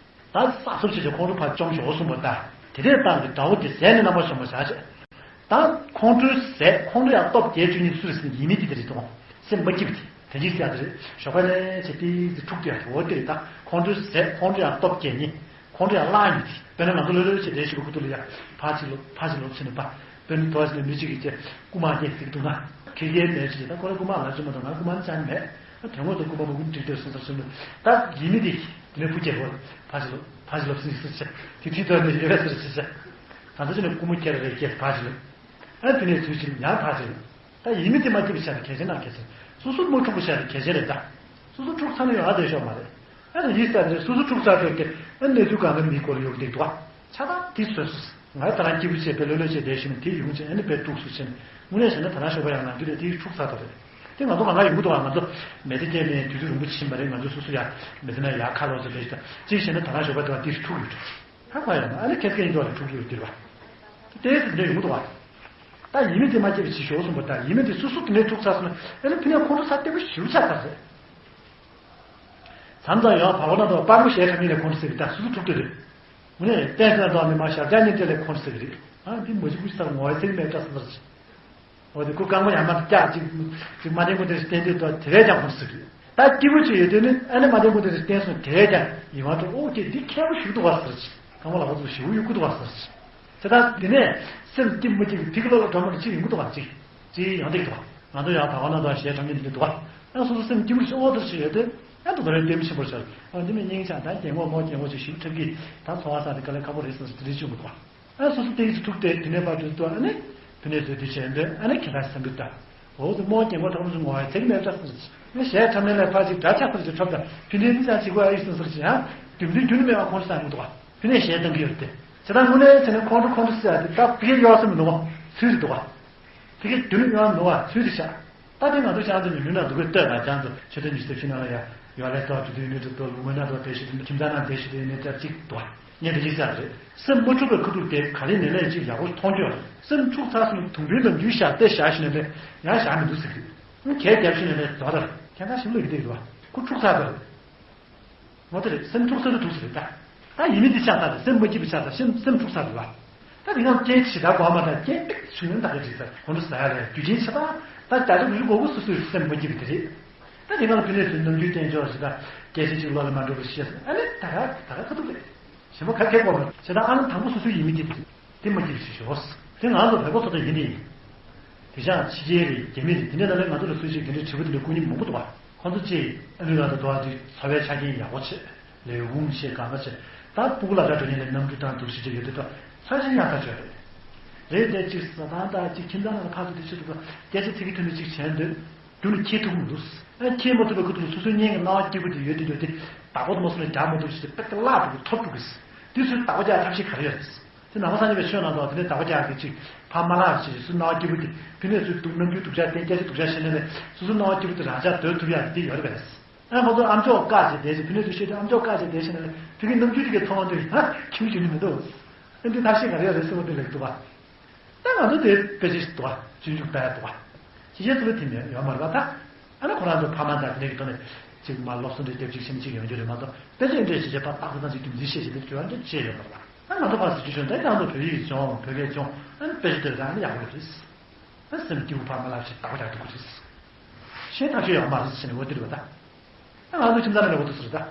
ད་ས་སུབ་བྱས་ཀྱི་ཁོང་ཁྲོ་ཕར་བཅོམ་ཞོག་གསུངས་པ་ལྟ། དེ་འདྲའི་སྟངས་ཀྱི་དགྲ་བོ་དེ་ཟས་ནི་རྣམ་པ་གཞན་པ་བཞག་བྱས། ད་ཁོང་ཁྲོའི་ཟས་ཁོང་ཁྲོ་ཡང་སྟོབས་རྒྱས་བཅུག་ཉིན་སུ་རེད་ཟེར་ན་ཡིན་མིན་དེ་དེ་རེད་དོ། སེམས་མ་སྐྱིད་པ་དེ་དེ་འདྲའི་ཟས་དེ་རེད་ཞོགས་པ་ནས་བྱས་ཏི་ཙི་འཁྲུག་དེ་ཡང་དེ་འོ་དེ་རེད་ད་ཁོང་ཁྲོའི་ཟས་ཁོང་ཁྲོ་ཡང་སྟོབས་རྒྱས་ཉིན། ཁོང་ཁྲོ་ཡང་བརླག་ཡོད་དེ། དཔེར་ན་ང་ཚོ་ལྷོད་ལྷོད་བྱས་བསྡད་ཞིག་ཁུ་ཐུག་ལ་ཡ། ཕར་ཅིག་ལོག་ཕར་ཅིག་ལོག་བྱས་ནས་པ། དཔེར་ན་དོ་ཞིག་ལ་མི་གཅིག་གིས་ཀྱེ་རྐུ་མ་སྐྱེས་ཟིག་འདུག་ན། ཁེ་ཁེ་མེད་ཅིག་ད་ཁོ་རང་རྐུ་མ་ལ་ཅི་མ་གཏོགས་ང་རྐུ་མ་ནི་ཅང་མེད། དོན་དངོས་སུ་རྐུ་མ་མ་རྐུ་འགྲིག་འདོད་སོང་ཟེར་སོང་ནས། ད་ཡིན་མི་དེ། དེ་ནས་བུ་སྐྱེས་ཁོ། ཕར་ཅིག་ལོག་ཕར་ཅིག་ལོག་ཟིག་ཟེར་བྱས། དེ་དུས་ཐོག་ནས་ཡོད་ཟེར་ཟེར་བྱས། ད་ལྟ་ཅི་ནས་རྐུ་མ་ཁྱེར་རེ་སྐྱེས་ཕར་ཅིག་ལོག་ཨ་དེ་ནས་ཚུལ་ཅིག་ཡང་ཕར་ཅིག་ལོག་ད་ཡིན་མིན་དེ་མ་སྐྱེས་པའི་ཆ་ནས་གལ་ཆེན་ནང་གལ་ཆེན། སོ་སོ་མ་འཁྲུག་པའི་ཆ་ནས་གལ་ཆེན་རེད་ད། སོ་སོ་འཁྲུག་ཚར་ན་ཡང་ཨ་བསྡད་ཆོག་མ་རེད། ཨ་ནི་ཡིན་ས་རེད་སོ་སོ་འཁྲུག་ཚར་ཆོག་དེ་ཨ་གནས་ཚུལ་གང་ག་མིའི་སྐོར་ཡོད་འདུག་བ། ཆ་ཚང་དེ་བཟོས་སོ། ང་ད་རང་སྐྱིད་པོ་བྱས་པའི་ལོ་ལོ་བྱས་བསྡད་ཤི་ན་དེ་ཡོང་ཆེ་ཨ་ནི་དཔེ་འཁྲུག་སུ་ཆེན། དངོས་གནས་བྱས་ན་ད་རང་ཞོགས་པ་ཡང་ང་འདི་ལས་དེ་འཁྲུག་ཚར་ད་རེད། དེ་ང་ཚོ་གང་ག་ཡོང་གི་འདུག་བ་ང་ཚོ་མི་ཚེ་སྐྱེལ་ནས་དུས་ཚོད་རིང་པོ་ཕྱིན་པ་རེད་ང་ཚོ་སོ་སོ་ཡ་མི་ཚེ་ན་ཡ་ཁ་ལོ་ཚོ་བསྡད་ཤི་ད་གཅིག་བྱས་ན་ད་རང་ཞོགས་པ་དེ་བ་དེ་འཁྲུག་ཡོད་འགྲོ། ཧ་གོ་ཡོང་ཨ་ནི་ཁྱེད་ཀྱི་ཡིན་འགྲོ་ལ་འཁྲུག་ཡོད་འདུག་བ། དེ་དེ་འདྲ་ཡོང་གི་འདུག་བ། ད་ཡིན་མིན་དེ་མ་སྐྱེས་པའི་ཕྱི་ཞོག་གསུངས་པ་ལྟར་ཡིན་མིན་དེ་སོ་སོ་དེ་ནས་འཁྲུག་ཚར་སོང་ན་ཨ་ནི་ཕི་ནས་ཁོང་ཁྲོ་ཚ་ལྟ་བུ་ཞིབ་ཆགས་ཚར་ཟེར། མཚམས་མཚམས་ཡང་བར་བ་ན་དང་སྤར་མོ་ཞལ་ཁྲ་མིན་ལས་ཁོང་ཁྲོ་ཟེར་གི་ད་སོ་སོ་འཁྲུག་དེ་རེད། དངོས་གནས་བསྟན་སྲིད་ན་དང་ནི་མ་ཞབས་བཀྱག་གཉིས་སྤྲད་ལས་ཁོང་ཁྲོ་ཟེར་གི་རེད། ཨ་འདི་མ་གཞི་ཀུ་ཤི་ཚར་ངོ་བའི་ཚིག་མེད་ཀ་སོང་ཚར་ཅིག་འོ་དེ་ཁོ་རྐང་པ་ཡར་མར་བཀྱག་ཅིག་ཅིག་མ་བདེ་མོ་དེ་བསྟན་དུས་དང་དེ་བས་ཀྱང་ཁོང་ཁྲོ་ཟེར་གི་རེད། ད་སྐྱིད་པོ་ཅིག་ཡོད་དུས་ནི་ཨ་ནི་མ་བདེ་མོ་དེ་བསྟན་སོང་དེ་བས་ཀྱང་ཡིད་དབང་འཕྲོག་ཨོ་ཀྱེ་འདི་མཁས་པོ་ཞིག་འདུག་བ་ཟེར་ཅིག་རྐང་པ་ལག་པ་ཚོ་ཞེ་པོ་ཡོད་ཀྱི་འདུག་བ་ཟེར་ཅིག་དེ་ལྟར་དེ་ནས་སེམས་སྐྱིད་མི་སྐྱིད་ཀྱི་ཐིག་ལོ་ལ་གྲོ་མོ་ལ་ཅི་ཡོང་གི་འདུག་བ་ཅིག་ཅི་ཡང་འདུག་བ། ང་ཚོ་ཡང་བར་བ་ན་དང་ཞལ་གྲངས་ཀྱི་འདུག་བ། ཡང་སོ་སོ་སེམས་སྐྱིད་པོ་ཞིག་ཨོ་ཐུར་ཞིག་ཡོད་དེ། ཡང་དུ་དོ་རེ་ལྟད་མོ་ཞིག་འོ་དུ་ཞིག་ཡོད་དེ། ཡང་དུ་མི་སྙིང་ཆ་དང་རྒན་གོག་མོ་རྒན་གོག་ཅིག་ཞིག་ཐུབ་ཀྱི་ད་འཚོ་བ་བསགས་ཏེ་དཀའ་ལས་ཁག་པོ་རེད་བསམ་སོ་དེ་རེ་བྱུང་གི་འདུག་བ། ཡང་སོ་སོ་ལྟད་ཀྱི་ཐུག་སྟེ་དེ་ནས་ཕར་དུ་ལྟོས་ཨ་ནི། ཕི་ནས་བཟོས་དུས་བྱས་འདོད་ཨ་ནི་ཁྱེད་རང་སེམས་སྡུག་ད། འོ་དུ་མོ་རྒན་གོག་ཐག་རིང་སུ་ངོ་བའི་ཚེགས་མེད་འདྲ་སོང་ཞིག་ངས་ཞལ་ཁྲམ་ལེན་ལས་ཕར་ཅིག་དགྲ་ཆགས་སོང་ཞིག་ཁྲོམ་ད་ཕི་ནས་མི་ཚང་ཞིག་གོ་ཨ་ཡིག་སོང་ཟེར་ཞིག་ཡང་རྒྱུ་མཚན་རྒྱུ་ནི་མེད་པ་ཁོང་ཚོ་བསམ་གི་འདུག་བ། ཕི་ནས་ཞལ་གདངས་ཀྱི་ཡོད་དེ། བྱས་ཙང་དངོས་གནས་བྱས་ན་ཁོང་ཁྲོ་ཁོང་ཁྲོ་ཟེར་ཡ་དེ་ད་ཕ་གིར་གཡོ་ས་མི་འདུག་བ། ཚུལ་རེད་འདུག་བ། ཕ་གིར་རྒྱུན་གཡོ་མི་འདུག་བ། ཚུལ་རེད་ཤག་ད་དེ་ང་ཚོ་ཤང་ཚོ་ཉུང་ཉུང་ན་འདུག་གི་ལྟོས་ན། ཅང་ཚོ་ཆོས་དོན་ཉི་ཤུ་རྩ་བཞི་ནང་ལ་ཡ་ཡོ་ལེ་ཏོ་ཏུ་དུ་ནི་ཏུ་ཏོ་ལུ་མ་ན་ཏོ་དེ་ཤི་དུ་ཁྱིམ་ཚང་ནང་དེ་ཤི་དུ་ནི་ཏ་གཅིག་འདུག་བ། ངས་དེ་གཅིག་ཟེར་རེད། སེམས་མ་འཁྲུགས་པའི་ཁ་ཐུག་དེ་ག་ལེ་ནས་ལས་གཅིག་ཡག་པོ་མཐོང་རྒྱུ་རེད། སེམས་འཁྲུགས་ཚར་སོང་དུང་ཕུའི་ནམ་རྒྱུན་བཞག་སྟེ་བཞག་ཤི་ནས་ལས་ཡང་བཞག་མི་འདུག་ཟེར་གི། གས་རྒྱབ་ཤི་ནས་ལས་དོ་ར་ཁྱེད་ཚང་ཞིམ་ལོ་ཡི་དེ་རེད་བ། ཁོ་འཁྲུགས་ཚར་ད་རེད། ངོ་དེ་རེད། སེམས་འཁྲུགས་ས་རེད་འདུག་ཟེར་རེད་ད། ད་ཡིན་མིན་དེ་ཆགས་ཚར་རེད། སེམས་མ་སྐྱིད་པ་ཆགས་ཚར། སེམས་སེམས་འཁྲུགས་ཚར་རེད་བ། ད་དེ་སྒང་སྐྱེ་ཇི་ལྟར་གོ་མ་ད་སྐྱེ་པིག་བྱུང་ཡོང་ད་ག་ཅིག་ད་ཁོང་ཁྲོ་ཟ་ཡ་ལ་རྒྱུ་རྐྱེན་ཆེ་ད། ད་རྒྱ་ཆེ་བུ་ཞུ་གོ་གོ་སོ་སོའི་སེམས་མ་སྐྱིད་པ་དེ་རེད། ད་དེ་སྒང་ལ་ཕི་ནས་སུ་ནམ་རྒྱུན་བསྟན་འཇོག་ཞིག་ད། སྐད་ཆ་ཅིག་བློ་ལ་མ་འགྲོ་བ་ཤེས་སོང་ཨ་ནི་ད་ག་ད་ག་ཁ་ཐུག་རེད། གཞན་པ་ག་གེ་གོ་མ་བྱེད་ད་ཨ་ནི་དང་པོ་སོ་སོའི་ཡིན་མི་དེ་དེ་མ་སྐྱིད་པ་ཞིག་ཞོག་དེ་ང་ཚོ་བོད་པ་ཚོ་ད་ཡིན་དེ་ཡིན། དེ་ཅང་ཕྱི་རྒྱལ་རེད། རྒྱ་མི་རེད། དེ་འདྲ་ལ་ལས་ང་ཚོ་ལ་སུས་ཅིག་དེ་འདྲའི་དྲི་བ་དེ་འདྲ་བསྐུར་མཁན་མང་པོ་འདུག་བ། ཁོང་ཚོ་ཅིག་ཨ་མི་རི་ཀ་དང་འགྲོ་བ་དེ་འཚོ་བའི་ཆ་རྐྱེན་ཡག་པོ་བྱེད། ལས་འགུལ་བྱེད། གང་ག་བྱེད། ད་སྤུ་གུ་སློབ་གྲྭ་འགྲོ་མཁན་ལ་གནམ་གྲུ་བཏང་འདུག་ཞེས་བྱས་ཡོད་དུས་ད་ཚ་ཞིང་ཡག་ཐག་ཆོད་རེད། རེད་དེ་ཅིག་ཟ་ཐང་དང་ཅིག་ཁྱིམ་ཚང་ནང་ལ་ཕར་ཚུར་དེ་བྱེད་དུས་ད་སྐད་ཆ་ཚིག་གི་ཐོན་ནས་ཅིག་བྱས་འདོད་རྒྱུ་ནི་ཁྱེད་ཐུབ་མི་འདུག་ཨ་ཁྱེད་མ་ཐུབ་པའི་ཁུ་ཐུག་ལ་སོ་སོའི་སྙིང་གི་སྣང་བ་སྐྱིད་པོ་དེ་ཡོད་དེ་ཡོད་དེ་བདག་པོ་དུ་མ་སོང་ནས་རྒྱག་མ་ཐུབ་ཞེས་དཔེ་དེ་བརླག་འགྲོ་གི་ཐོབ་འགྲོ་གི། དེ་ཚོའི་བདག་པོ་རྒྱག་ཐབས་ཤེས་ག་རེ་ཡོད་རེད། དེ་ནང་པ་སངས་རྒྱས་པའི་ཆོས་ནང་དུ་དེ་ནས་བདག་པོ་རྒྱག་གི་ཅིག་ཕར་མ་ལག་ཅིག་སུ་སྣང་བ་སྐྱིད་པོ་དེ་ཕི་ནས་སུ་སྡུག་ནམ་རྒྱུན་སྡུག་ཅག་བསྟན་སྐད་ཆ་སྡུག་ཅག་བཤད་ནས་ནས་སུ་སུ་སྣང་བ་སྐྱིད་པོ་དེ་རང་ཅག་སྡོད་ཐུབ་ཡག་དེ་ཡོད་རེད་པས། ཨ་ཁོ་ཚོ་ཨམ་ཅོག་བཀག་བྱས་བསྡད་ཅིག་ཕི་ནས་སུ་བཤད་དུས་ཨམ་ཅོག་བཀག་བྱས་བསྡད་ཤེས་ནས་ནས་ཕི་གི་ནམ་རྒྱུན་དེ་གའི་མཐོང་བ་དུ་ཡང་ཁྱིམ་ཞིག་ནི་མི་འདུག་ཨ་འདི་ཐབས་ཤེས་ག་རེ་ཡོད་རེད་ཟེར་བ་དེ་ལེགས་འདུག་པ། ད་ང་ཚོ་དེ་དཔེ་ཆ་ཞིག་འདུག་པ། སྤྱོད་འཇུག་དཔེ་འདུག་པ། ཅི་བྱེད་ཚུལ་དེ་མེད་ཡོད་མ་རེད་པ་ད། ཨ་ནི་ཁོ་རང་ཚོ་ཕ་མ་དང་དེ་འདྲ་གི་ཐོག་ནས་ཅིག་མ་སློབ་གསོ་འདྲ་རྒྱབ་ཅིག་ཤེས་ནས་ཅིག་ཡོང་རྒྱུ་རེད་མ་གཏོགས་དཔེ་ཆ་འདྲ་ཞིག་བྱས་པ་ཏག་ཏག་ཏག་ཅིག་རྒྱུ་མཚན་བཤད་ཅིག་དེ་བྱོས་ཨ་འདྲ་བྱས་ཡོད་མ་རེད་པ། ཨ་ང་ཚོ་ཕར་ཚུར་ཅིག་བྱོས་ད་ང་ཚོ་བོད་ཡིག་སྦྱོང་བོད་སྐད་སྦྱོང་ཨ་ནི་དཔེ་ཆ་འདྲ་རང་ནི་ཡག་པོ་རེད། ཨ་སེམས་སྐྱིད་པོ་ཕར་མ་ལབ་ཞིག་བདག་པོ་རྒྱག་ཐུབ་ཀྱི་རེད། ཤེས་ཐབས་ཤེས་ཡོད་མ་རེད་ཟེར་ནས་འོ་དེ་རེད་པ་ད། ཨ་ང་ཚོ་ཁྱིམ་ཚང་ནང་ལ་འོ་དེ་ཚོ་རེད་ད།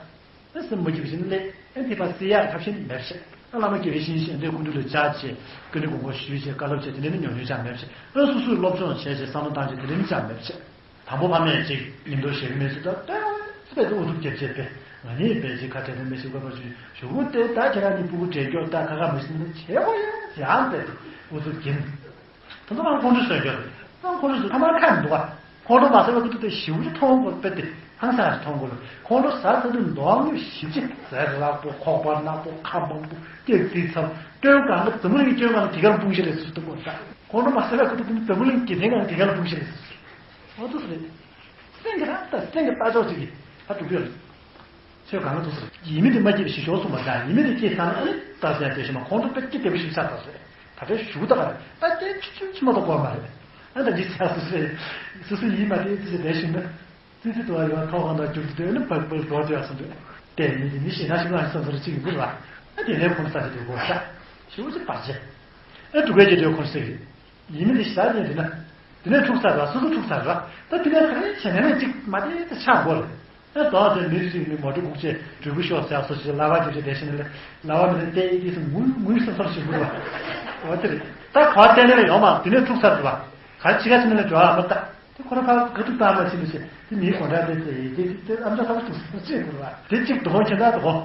ཨ་སེམས་མ་སྐྱིད་པ་ཞིག་ནི་ཨ་དེ་ཕར་སེལ་ཡག་ཐབས་ཤེས་མེད་པ་བྱས། ཨ་བླ་མ་དགེ་བའི་བཤེས་གཉེན་ཞིག་འདྲའི་སྐུ་མདུན་ལ་བཅར་བྱས་སྐུ་ནི་དགོངས་པ་ཞུས་བྱས་བཀའ་སློབ་བྱས་དེ་འདྲ་ནི་ཉོ་ཉོ་ཆགས་མེད་པ་བྱས། ཨ་སོ་སོས་སློབ་སྦྱོང་བྱས་བྱས་བསམ་བློ་བཏང་བྱས་དེ་འདྲ་ནི་ཆགས་མེད་པ་བྱས། དང་པོ་ཕ་མས་ཅིག་ཉིན་ཐོ་ཞེ་གི་མེད་ཚུལ་ལྟར་ལྟོས་ཚེ་དཔེ་དེ་ཨུ་ཚུགས་རྒྱབ་བྱས་པས་ང་ནི་དཔེ་ཅིག་ཁ་བྲལ་ནས་མི་ཞིག་དགོས་པར་བྱུང་ཞུ་གུ་དེ་ད་ཁྱེད་རང་ནི་སྤུ་གུ་བྲེལ་སྐྱོར་ད་ཁ་ཁ་མི་སྲིད་ན་བྱས་ཨོ་ཡ་ཡང་དཔེ་དེ་ཨུ་ཚུགས་རྒྱིན། ད་ཚོ་ཁང་ཁོང་ཁྲོ་སོན་སྐྱོར་རེད། ཁང་ཁོང་ཁྲོ་སོན་ཕ་མར་ཁ་མི་འདུག་ག་ཁོང་ཁྲོ་མ་ཟ་བའི་ཁུ་ཐུག་དེ་ཞིབ་ཏུ་མཐོང་དགོས་པས་དེ་ཧང་སང་ཞིག་མཐོང་དགོས་རེད། ཁོང་ཁྲོ་ཟ་ཚར་དུས་མདོག་ངོས་ཞིབ་ཅིག་ཟས་རགས་པོ་ཁོག་པ་ནག་པོ་ཁ་མང་པོ་སྐྱག་རྩི་ཚབ་སྐྱོན་གང་གི་འཛམ་བུ་གླིང་གི་སྐྱོན་གང་གི་དེ་གར་སྤུངས་ཤིག་རེད་ཟེར་གཏུག་དགོས་རེད། ཁོང་ཁྲོ་མ་ཟ་བའི་ཁུ་ཐུག་དེ་འཛམ་བུ་གླིང་གི་དེ་གང་གི་དེ་གར་སྤུངས་ཤིག་རེད་ཟེར། འོ་ཐུག་རེད། སེང་གེ་རང་ད་སེང་གེ་ལྟ་ཅོག་ཅིག་གིས་ད་འགྲུབ་ཡོད་རེད། ཚོས་གང་ལ་ཐུག་ཟེར། ཡིན་མིན་དེ་མ་སྐྱིད་པ་ཞིག་ཞོག་གསུངས་པ་དང་ཡིན་མིན་དེ་སྐྱིད་ཚར་ན་ཨ་ནི་ད་ཟེར་ཡ་དེ་ཞིག་མ་ཁོང་ཁྲོ་དཔེ་སྐྱིད་དེ་བ་ཞིག་ཆགས་ཚར་ཟེར། ད་ལྟའི་ཆུ་ཆུ་ཆུ་མ་གཏོགས་གོ་མ་རེད། ཨ་ད་འདི་ཟེར་སུ་སུ་སུ་སུ་ཡིན་མ་དེ་ཙི་ཙི་བསྡད་ཤིང་ན་ཙི་ཙི་དུ་བ་ཡོད་ཐོག་ཁང་དང་རྒྱུག་ཙི་དེ་ནི་བག་བག་འགྲོ་དེ་ཡ་སོང་དུས་དེ་ཡིན་དེ་མི་ཤེས་ན་ཞིག་ལ་སོང་ཟེར་གཅིག་ཡིན་དུ་ར། ཨ་དེ་ནས་ཁོང་ཁྲོ་ཟ་ཞིག་དུ་གོ་ཤ་ཞིག་ཅིག་བར་ཆད། ཨ་འབྲུག་པའི་རྒྱལ་སྒྲོལ་ཁོང་ཁྲོ་ཟ་གི་རེད། ཡིན་མིན་དེ་ཞེ་དྲག་ཡིན་དེ་ན། དེ་ནས་འཁྲུག་ཚར་ར་སོ་སོ་འཁྲུག་ཚར་ར། ད་དེ་ནས་ག་རེ་བྱས་ནས་ནས་ཅིག་མ་དེ་དེ་ཆགས་དགོས་རེད། ཨ་དོག་དེ་མི་རིགས་མི་མོ་ཊ་སྒུག་བྱས་འགྲུལ་པ་ཤོག་ཟེར་སོ་ཞིག་ལ་བ་དེ་བྱས་དེ་བྱས་ནས་ལ་བ་མི་ནས་བལྟས་ཡི་དེ་སུ་ངུ་ངུ་སོ་སོར་ཞིག་འགུལ་བ། འོ་དེ་རེད། ད་ག་བ་བལྟས་ནས་ལ་ཡོང་མ་དེ་ནས་འཁྲུག་ཚར་ར། ག་རེ་ཅི་ག་བྱས་ནས་ལ་འགྲོ་ཨ་མ་ད། དེ་ཁོ་ར་ཕར་ག་དུ་བཏང་མ་ཕྱིན་ནས་བྱས་དེ་མིའི་གོ་འདྲ་དེ་ཚེ་ཡི་དེ་དེ་ཨ་མ་ད་ལ་འཁྲུག་ཚར་ཅེས་འགུལ་བ་དེ་གཅིག་དོག་ཁྱེད་ད་དོག་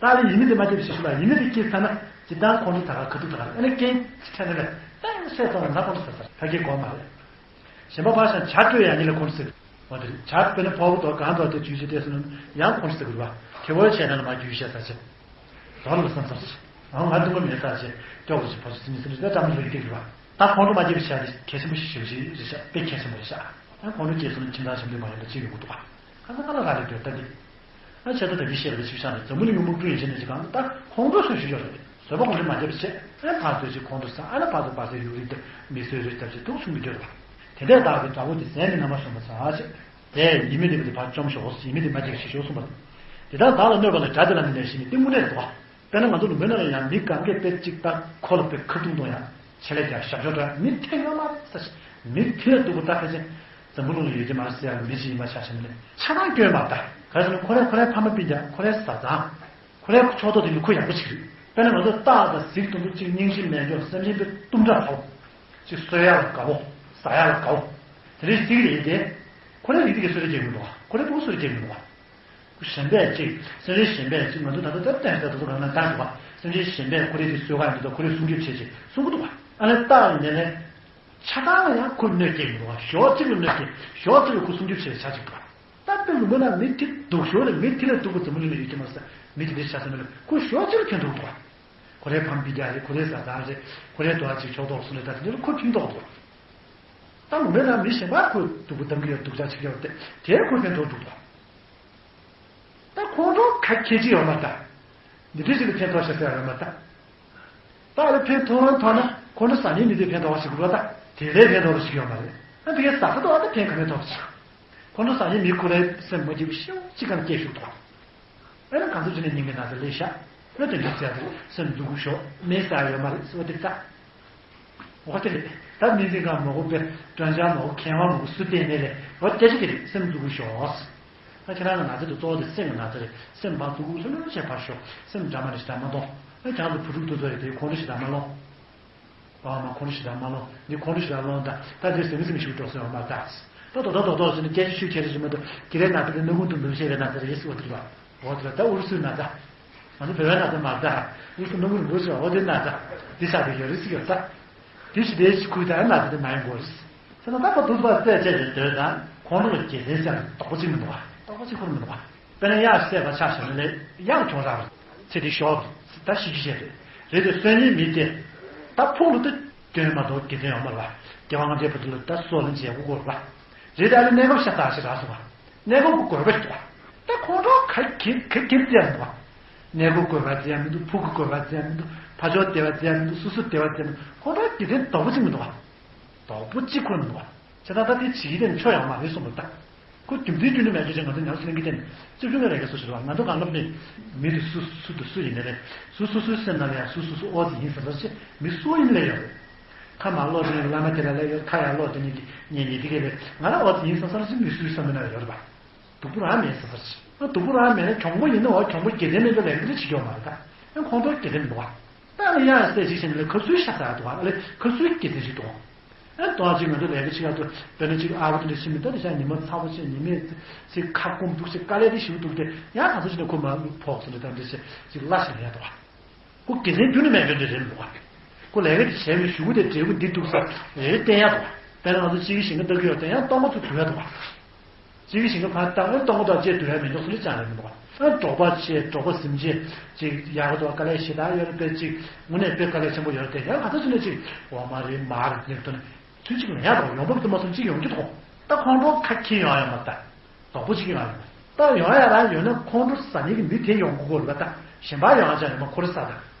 ད་ལ་ཡིན་མིན་དེ་མ་སྐྱེས་པའི་ཞིག་ལ་ཡིན་མིན་དེ་སྐྱེས་ཚར་ན་ཇི་ལྟར་ཁོང་ཁྲོ་ད་ག་ག་དུ་ད་ག་ཨ་ནི་རྐྱེན་ཅི་ཐད་ནས་ལ་ཏང་སེ་ཙང་ན་ཁོང་ཁྲོ་ཟ་ཚར་ཕ་གི་གོ་མ་རེད། གཞན་པ་ཕར་ཤང་བྱ་སྤྲོད་ཡང་ཉིད་ལ་ཁོང་ཁྲོ་ཟེར་བ་དེ་རེད། བྱ་དཔེར་ན་ཕོ་བོ་དོ་གང་དོ་དེ་ཇུས་ཅི་ཏེ་སོ་ན་ཡང་ཁོང་ཁྲོ་ཟེར་དགོས་པ་དེ་བོ་བྱས་ན་ལ་མ་རྒྱུས་བཤད་ས་ཆེ་དོ་ལ་བསམ་ཚར་ཆེ་ཨང་ང་དུ་མ་མེད་ས་ཆེ་ཀྱོག་ལ་ཆེ་ཕོ་ཆེ་སི་ནི་སི་ནི་ད་ཀྲམ་ལ་རིག་སྟེགས་རེད་བ། ད་ཁོང་ཁྲོ་མ་སྐྱེས་པའི་བྱ་དེ་གལ་ཆེན་པོ་ཞིག་ཞིག་རེད་ཤག་དཔེ་གལ་ཆེན་པོ་རེད་ཤག་ཨ་ཁོང་ཁྲོ་སྐྱེས་སོང་ན་ཁྱིམ་ཚང་ཞིག་འདུས་མ་ཡོང་པ་ཅིག་ཡོང་གི་འདུག་ག་ཁ་སང་ཁ་ལ་ར་རེ་འདོད་ལྟ་འདི། ཨ་ཆེ་ད་ད་འདི་བཤད་པའི་ཆིབས་ཤག་ནས་འཛམ་བུ་གླིང་མྱུར་མོར་ཀྲུང་ཡིན་ཞེས་ནས་ཅི་གང་ད་ཁོང་ཁྲོ་སོགས་ཞུ་ཡོད་རེད། བཟོད་པ་ཁོང་ཁྲོ་མ་བརྒྱབ་པ་བྱས་ཨ་ཕར་ཚུར་ཅིག་ཁོང་ཁྲོ་ཟ་ཨ་ན་ཕར་ཚུར་པ་སེ་ཡུག་རིག་ཏུ་མི་གསོད་རེས་བརྒྱབ་ཅིག་ཐུག་ཆུང་གི་འགྱུར་བ། དེ་འདྲས་བདག་གི་དགྲ་བོ་དེ་ཟས་ནི་ན་མ་སོང་བ་ཟ་ཅིག་དེ་ཡིན་མིན་དེ་མི་དེ་ཕར་བཅོམ་ཤོག་ཡིན་མིན་དེ་མ་སྐྱེས་ཞེས་ཞོག་གསུངས་པ་རེད། དེ་ལྟར་བདག་ལ་གནོད་པ་ལ་དགྲ་དེ་ལ་ནི་ལས་ཤེས་ནི་གཏི་མུག་ལས་རེད་དོ། དཔེར་ན་ང་ཚོ་ལུང་པའི་ནང་ལ་ཡང་མི་གང་གས་དཔེ་གཅིག་ལྟ་ཁོ་ལ་དཔེ་ཁ་ཐུང་ཐུང་ཡང་ཆེ་ལས་ཀྱང་ཞབས་ཞོར་འདྲ་མི་དེ་ཡོད་མ་རེད་ས་ཞིག་མི་དེ་ལ་སྡུག་པོ་ལྟ་ཁ་ཆེ། འཛམ་བུ་གླིང་ལ་ཡོད་ཀྱི་མ་རེད་ཟེར་ཡང་མི་ཞིག་ཡིན་པ་ཆ་བཞག་ནས་ཆ་ཚང་སྐྱོན་མ་ལྟ་ག་རེ་ཟེར་ན་ཁོ་རའི་ཁོ་རའི་ཕ་མ་སྤུན་ཀྱག་ཁོ་རའི་བཟའ་ཚང་། ཁོ་རའི་ཕྱོགས་གཏོགས་དེ་ནི་ཁོ་ཡག་པོ་ཞིག་རེད། དཔེར་ན་ང་ཚོ་སྟག་དང་གཟིག་དུམ་བུ་གཅིག་སྙིང་རྗེ་མེད་འཇོག་སེམས་ཅན་པའི་གཏུམ་དྲག་ཕོག་ཅིག་གསོད་ཡག་ལ་དགའ་བོ། ཟ་ཡག་ལ་དགའ་བོ། དེ་རིགས་གཅིག་རེད་དེ། ཁོ་རའི་རིགས་དེ་གས་གསོད་རེས་བྱེད་མི་འདུག་བ། ཁོ་རའི་ཕྲུ་གུ་གསོད་རེས་བྱེད་མི་འདུག་བ། ཁོ་གཞན་པས་གཅིག་སེམས་ཅན་གཞན་པས་གཅིག་ང་ཚོ་ད་ལྟ་ད་ལྟ་ད་ལྟ་ད་ལྟ་གང་ན་བཏང་འདུག་བ། སེམས་ཅན་གཞན་པས་ཁོ་རའི་དེ་གསོད་ག་ཡོང་དུས་ད་ཁོ་རའི་སྲུང་སྐྱོབ་བྱེད་ཅིག་གསུང་གི་འདུག་བ། ཨ་ནི་སྟག་ཡིན་ནའི་ཆ་ཚང་ལ་ཡང་ཁོས་གནོད་སྐྱེལ་མི་འདུག་བ། ཞོག་གཅིག་ལ་གནོད་སྐྱེལ་ཞོག་གཅིག་ལ་ཁོ་སྲུང་སྐྱོབ་བྱེད་ཆ་གཅིག་འདུག་བ། ད་དཔེ་ལུང་པ་ན་མི་དེ་སྡུག་ཤོས་ལ་མི་དེ་ལས་སྡུག་པ་འཛམ་བུ་གླིང་ལ་ཡོད་ཀྱི་མ་རེད་ས། མི་དེ་འདྲའི་ཆ་ཚང་མ་ལ་ཁོ་ཞོག་ཅིག་ལ་ཁྱོད་འདུག་འདུག་བ། ཁོ་རའི་ཕམ་སྤི་རྒྱག་རེད། ཁོ་རའི་བཟའ་ཚང་རེད། ཁོ་རའི་དོ་བ་ཅིག་ཕྱོགས་གཏོགས་སུ་ལས་ད་དེ་འདྲ་ཁོ་ཕན་ཐོགས་འདུག་ད་ངོ་མའི་ནང་མི་གཞན་པ་ཁོ་སྡུག་པོ་གཏང་གི་ཡོད། སྡུག་ཅག་བྱེད་ཀྱི་ཡོད་དེ་དེ་ཁོ་ཕན་ཐོགས་འདུག་འདུག་ད་ཁོང་ཁྲོ་ག་གལ་ཆེ་ཡོད་མ་རེད་ད། འདི་འདྲ་ཞིག་ལ་ཕན་ཐོགས་ཤག་ཟེར་ཡོད་མ་རེད་ད། ད་ལ་ཕན་ཐོགས་ཐོགས་ན་ཁོང་ཁྲོ་ཟ་ནས་མི་དེ་ཕན་ཐོགས་པ་ཞིག་དགོས་པ་ད། དེ་ལས་ཕན་ཐོགས་པ་ཞིག་ཡོད་མ་རེད། ཨ་དེ་གའི་ཟ་ཁ་ཐོག་ཨ་ད་ཕན་ག་ནས་ཐོགས་པ་ཞིག་ཁོང་ཁྲོ་ཟ་ནས་མི་ཁོ་རའི་སེམས་མ་སྐྱིད་པ་ཤེའུ་གཅིག་གམ་སྐྱེ་ཤུགས་ཐོགས། ཨ་ནི་གང་ཟག་ཅིག་ནས་སྙིང་གི་ན་ཚ་ལས་ཤ། ཨ་དེ་འདྲ་ཟེར་ཏེ་སེམས་སྡུག་གུ་ཤོག་སྨན་ཟ་ཡོད་མ་རེད་ཟེར་བ་དེ་ད། འོ་དེ་རེད། ད་སྨན་རྩིས་ཁང་མང་པོ་དཔེ་སྤྲང་ཆང་མང་པོ་མཁལ་མ་མང་པོ་སུ་བསྟེན་ནས་རེད། འོ་སྐད་ཆ་དེ་རེད། སེམས་སྡུག་གུ་ཤོག་ད་ཁྱེད་རང་གི་ན་ཚ་དེ་གཙོ་བོ་དེ་སེམས་ཀྱི་ན་ཚ་རེད། སེམས་ཕར་སྡུག་གུ་ལྷོད་ལྷོད་བྱས་ཕར་ཤོག་སེམས་འདྲ་མ་རེད་ཞེ་དྲག་མ་གཏོང་། ཨ་ཁྱེད་རང་ཚོ་བུ་ཕྲུག་དེ་ཚོ་ཡི་དེ་ཁོང་ཁྲོ་ཞེ་དྲག་མ་སློང་། ཨ་མ་ཁོང་ཁྲོ་ཞེ་དྲག་མ་སློང་། འདི་ཁོང་ཁྲོ་ཞེ་དྲག་སློང་ད། ད་འདི་སེམས་སེམས་ཤུགས་འགྲོ་སོང་ཡོང་མ་ད། ད་རྡོག་རྡོག་རྡོག་རྡོག་ཟེར་ནས་སྐད་ཆ་ཤུགས་ཆེ་རེ་ཞིག་མ་གཏོགས་དགེ་ལས་ན་ཚ་དེ་སྣ་ཁུང་དུ་འདུག་བཤད་པའི་ན་ཚ་རེད་ཟེར་བ་དེ་རེད་པ། འོ་དེ་ལ་ད་ཨུ་རུ་སུའི་ན་ཚ། ང་ཚོ་བོད་པའི་ན་ཚ་མ་རེད་ད། ཨུ་རུ་སུ་སྣ་ཁུང་རིན་པོ་ཆེ་འོ་དེ་ན་ཚ། དེ་ཆགས་པའི་ཡོད་རེད་ཟེར་གྱི་ཡོད་ད། དེ་ཞི་བདེའི་ཁུལ་དང་ན་ཚ་དེ་ན་ཡོང་གི་རེད། དེ་ན་ད་པ་དུ་པ་རྩད་བཅད་དེ་སྡོད་དང་ཁོང་ཁྲོ་ལ་དགེ་མཚན་ཟེར་རྡོག་པོ་གཅིག་མི་འདུག་བ། རྡོག་པོ་གཅིག་ཁུར་མི་འདུག་བ། དཔེར་ན་གཡག་བསད་པ་ཆ་བཞག་ན་ལས་གཡག་གྱོང་རག་རེད། ཚེ་འདི་ཤོར་རེད། ད་ཤི་རྒྱུ་བྱས་རེད། རེད་དེ་སོན་ཉིན་མི་དེ་ད་ཕུགས་ལ་དེ་སྟོན་མ་གཏོགས་དགེ་མཚན་ཡོད་མ་རེད་བ། སྐྱེ་བ་སྔ་མའི་བར་དུ་ལ་ད་གསོ་ལ་མཇལ་དགོས་རེད་བ། རེད་དེ་ཨ་ནི་གནས་སྐབས་ཤ་སྟག་ཞིག་རག་སོང་བ། གནས་སྐབས་ཀྱི་དགོས་པ་ཞིག་འདུག་བ། ད་ཁོང་ཁྲོ་ག་གེ་གེ་གེ་རྩི་ཡ་མི་འདུག་བ། གནས་སྐབས་དགོས་པ་རྩི་ཡ་མི་འདུག་ཕུགས་ཀྱི་དགོས་པ་རྩི་ཡ་མི་འདུག་ཕ་ཕྱོགས་བདེ་བ་རྩི་ཡ་མི་འདུག་སོ་སོ་བདེ་བ་རྩི་ཡ་མི་འདུག་ཁོང་ཁྲོ་དགེ་མཚན་རྡོག་པོ་གཅིག་མི་འདུག་བ། རྡོག་པོ་གཅིག་ཁུར་མི་འདུག་བ། བྱས་ཙང་ད་དེ་བྱེད་ཀྱི་དེ་ནི་ཆོ་ཡག་མ་རེད་གསུངས་པ་ད། ཁོ་རྒྱུ་མཚན་རྒྱུ་ནི་མེད་ཆོག་ཅིག་ང་ཚོ་ཉམས་སུ་ལེན་གྱི་དེ་ནི་རྩིབ་ཆུང་གི་ལས་ཀ་སུ་ཞིག་རེད་བ། ང་ཚོ་གང་ལབ་ནི་མི་དེ་སུ་སུ་དེ་སུ་ཡིན་ནི་རེད། སུ་སུ་སུའི་སེམས་ནང་ལ་ཡང་སུ་སུ་སུ་ཨོ་ཙི་ཡིན་བསམ་ས་ཅི་མི་སུ་ཡིན་ལས་ཡོད་རེད། ཁ་མ་ལོག་དེ་ནི་བླ་མ་དེ་ལ་ལས་ཡོད། ཁ་ཡང་ལོག་དེ་ནི་ཉེ་ཉེ་དེ་གས་ལས་ང་ལ་ཨོ་ཙི་ཡིན་བསམ་ས་ཅི་མི་སུའི་བསམ་མི་ན་ཡོད་རེད་བ། སྡུག་པོ་རང་མེད་བསམ་ས་ཅི་ཨ་སྡུག་པོ་རང་མེད་ན་གྱོང་པོ་ཡིན་ན་འོ་གྱོང་པོ་དགེ་མཚན་མེད་པའི་ལས་ཀ་དེ་བྱེད་ཀྱི་ཡོད་མ་རེད་ད། ཨ་ཁོང་ཁྲོ་དགེ་མཚན་མི་འདུག་བ། ད་ནི་ཡང་སེ་ཅིག་བྱས་ནས་ལས་ཁ་སུའི་ཤ་ཟ་འདུག་བ། ལས་ཁ་སུའི་དགེ་མཚན་ཞིག་འདུག་ཨ་ཏོ་ཅིག་ང་ཚོ་ལས་ཀ་ཅིག་ཡག་ཏུ་དཔེར་ན་ཅིག་ཨ་བ་དེ་འདྲ་ཤི་མི་ད་དེ་ཤ་ཉི་མ་ཚ་པོ་ཅིག་ཉི་མས་ཅིག་ཁ་སྐོམ་འདུག་ཅིག་དཀའ་ལས་དེ་ཞིག་འདུག་དེ་ཡང་ག་ཚོད་ཅིག་ནས་ཁོ་མ་ཕོག་ཟེར་ནས་ད་འདྲ་ཅིག་ཅིག་གླ་ཞིག་ལེན་ཡག་འདུག་བ། ཁོ་དགེ་མཚན་རྒྱུ་ནི་མེད་པའི་འདྲ་རེད་འདུག་བ། ཁོ་ལས་ཀ་དེ་བྱས་པའི་གཞུག་གུ་དེ་འབྲས་བུ་འདི་འདུག་ས་རེ་རེ་བསྟན་ཡག་འདུག་བ། དཔེར་ན་ང་ཚོ་གཅིག་གི་ཞིང་ཁ་བཏབ་ཀྱི་ཡོད་དེ་ཡང་སྟོང་པ་ཚོ་བུད་ཡག་འདུག་བ། གཅིག་གི་ཞིང་ཁ་ཕར་བཏང་ཨེ་སྟོང་པ་དང་བཅས་བསྡུ་ཡ་མི་འདུག་སུ་ལ་ཅང་རེད་མི་འདུག་ཨ་འབྲོག་པ་ཆེ་འབྲོག་པ་སེམས་ཅན་ཅིག་ཡག་ག་འདུག་དཀའ་ལས་ཞེ་དྲག་ཡོད་རེད་པས་ཅིག་དངོས་གནས་དཔེ་དཀའ་ལས་ཆེན་པོ་ཡོད་རེད་དེ་ཡང་ག་ཚོད་ཅིག་ནས་ཅིག་འོ་མ་རེད་མ་རེད་ནས་དོན་ཚུལ་ཅིག་ལ་ཡག་འདུག་ཡོང་འབབ་དུ་མ་སོང་ཅིག་ཡོང་རྒྱུ་འདུག་ད་ཁོང་ཁྲོ་ཁ་ཁྱེར་ཡོང་ཡོང་མ་ད་རྡོག་པོ་ཅིག་ཡོང་ཡོང་ད་ཡོང་ཡ་རང་ཡོད་ན་ཁོང་ཁྲོ་ཟ་ནི་གི་མི་དེ་ཡོང་དགོས་དགོས་རེད་པ་ད་གཞན་པ་ཡོང་ཡ་ཅང་ཡོད་མ་ཁོ་རེ་ས་ད་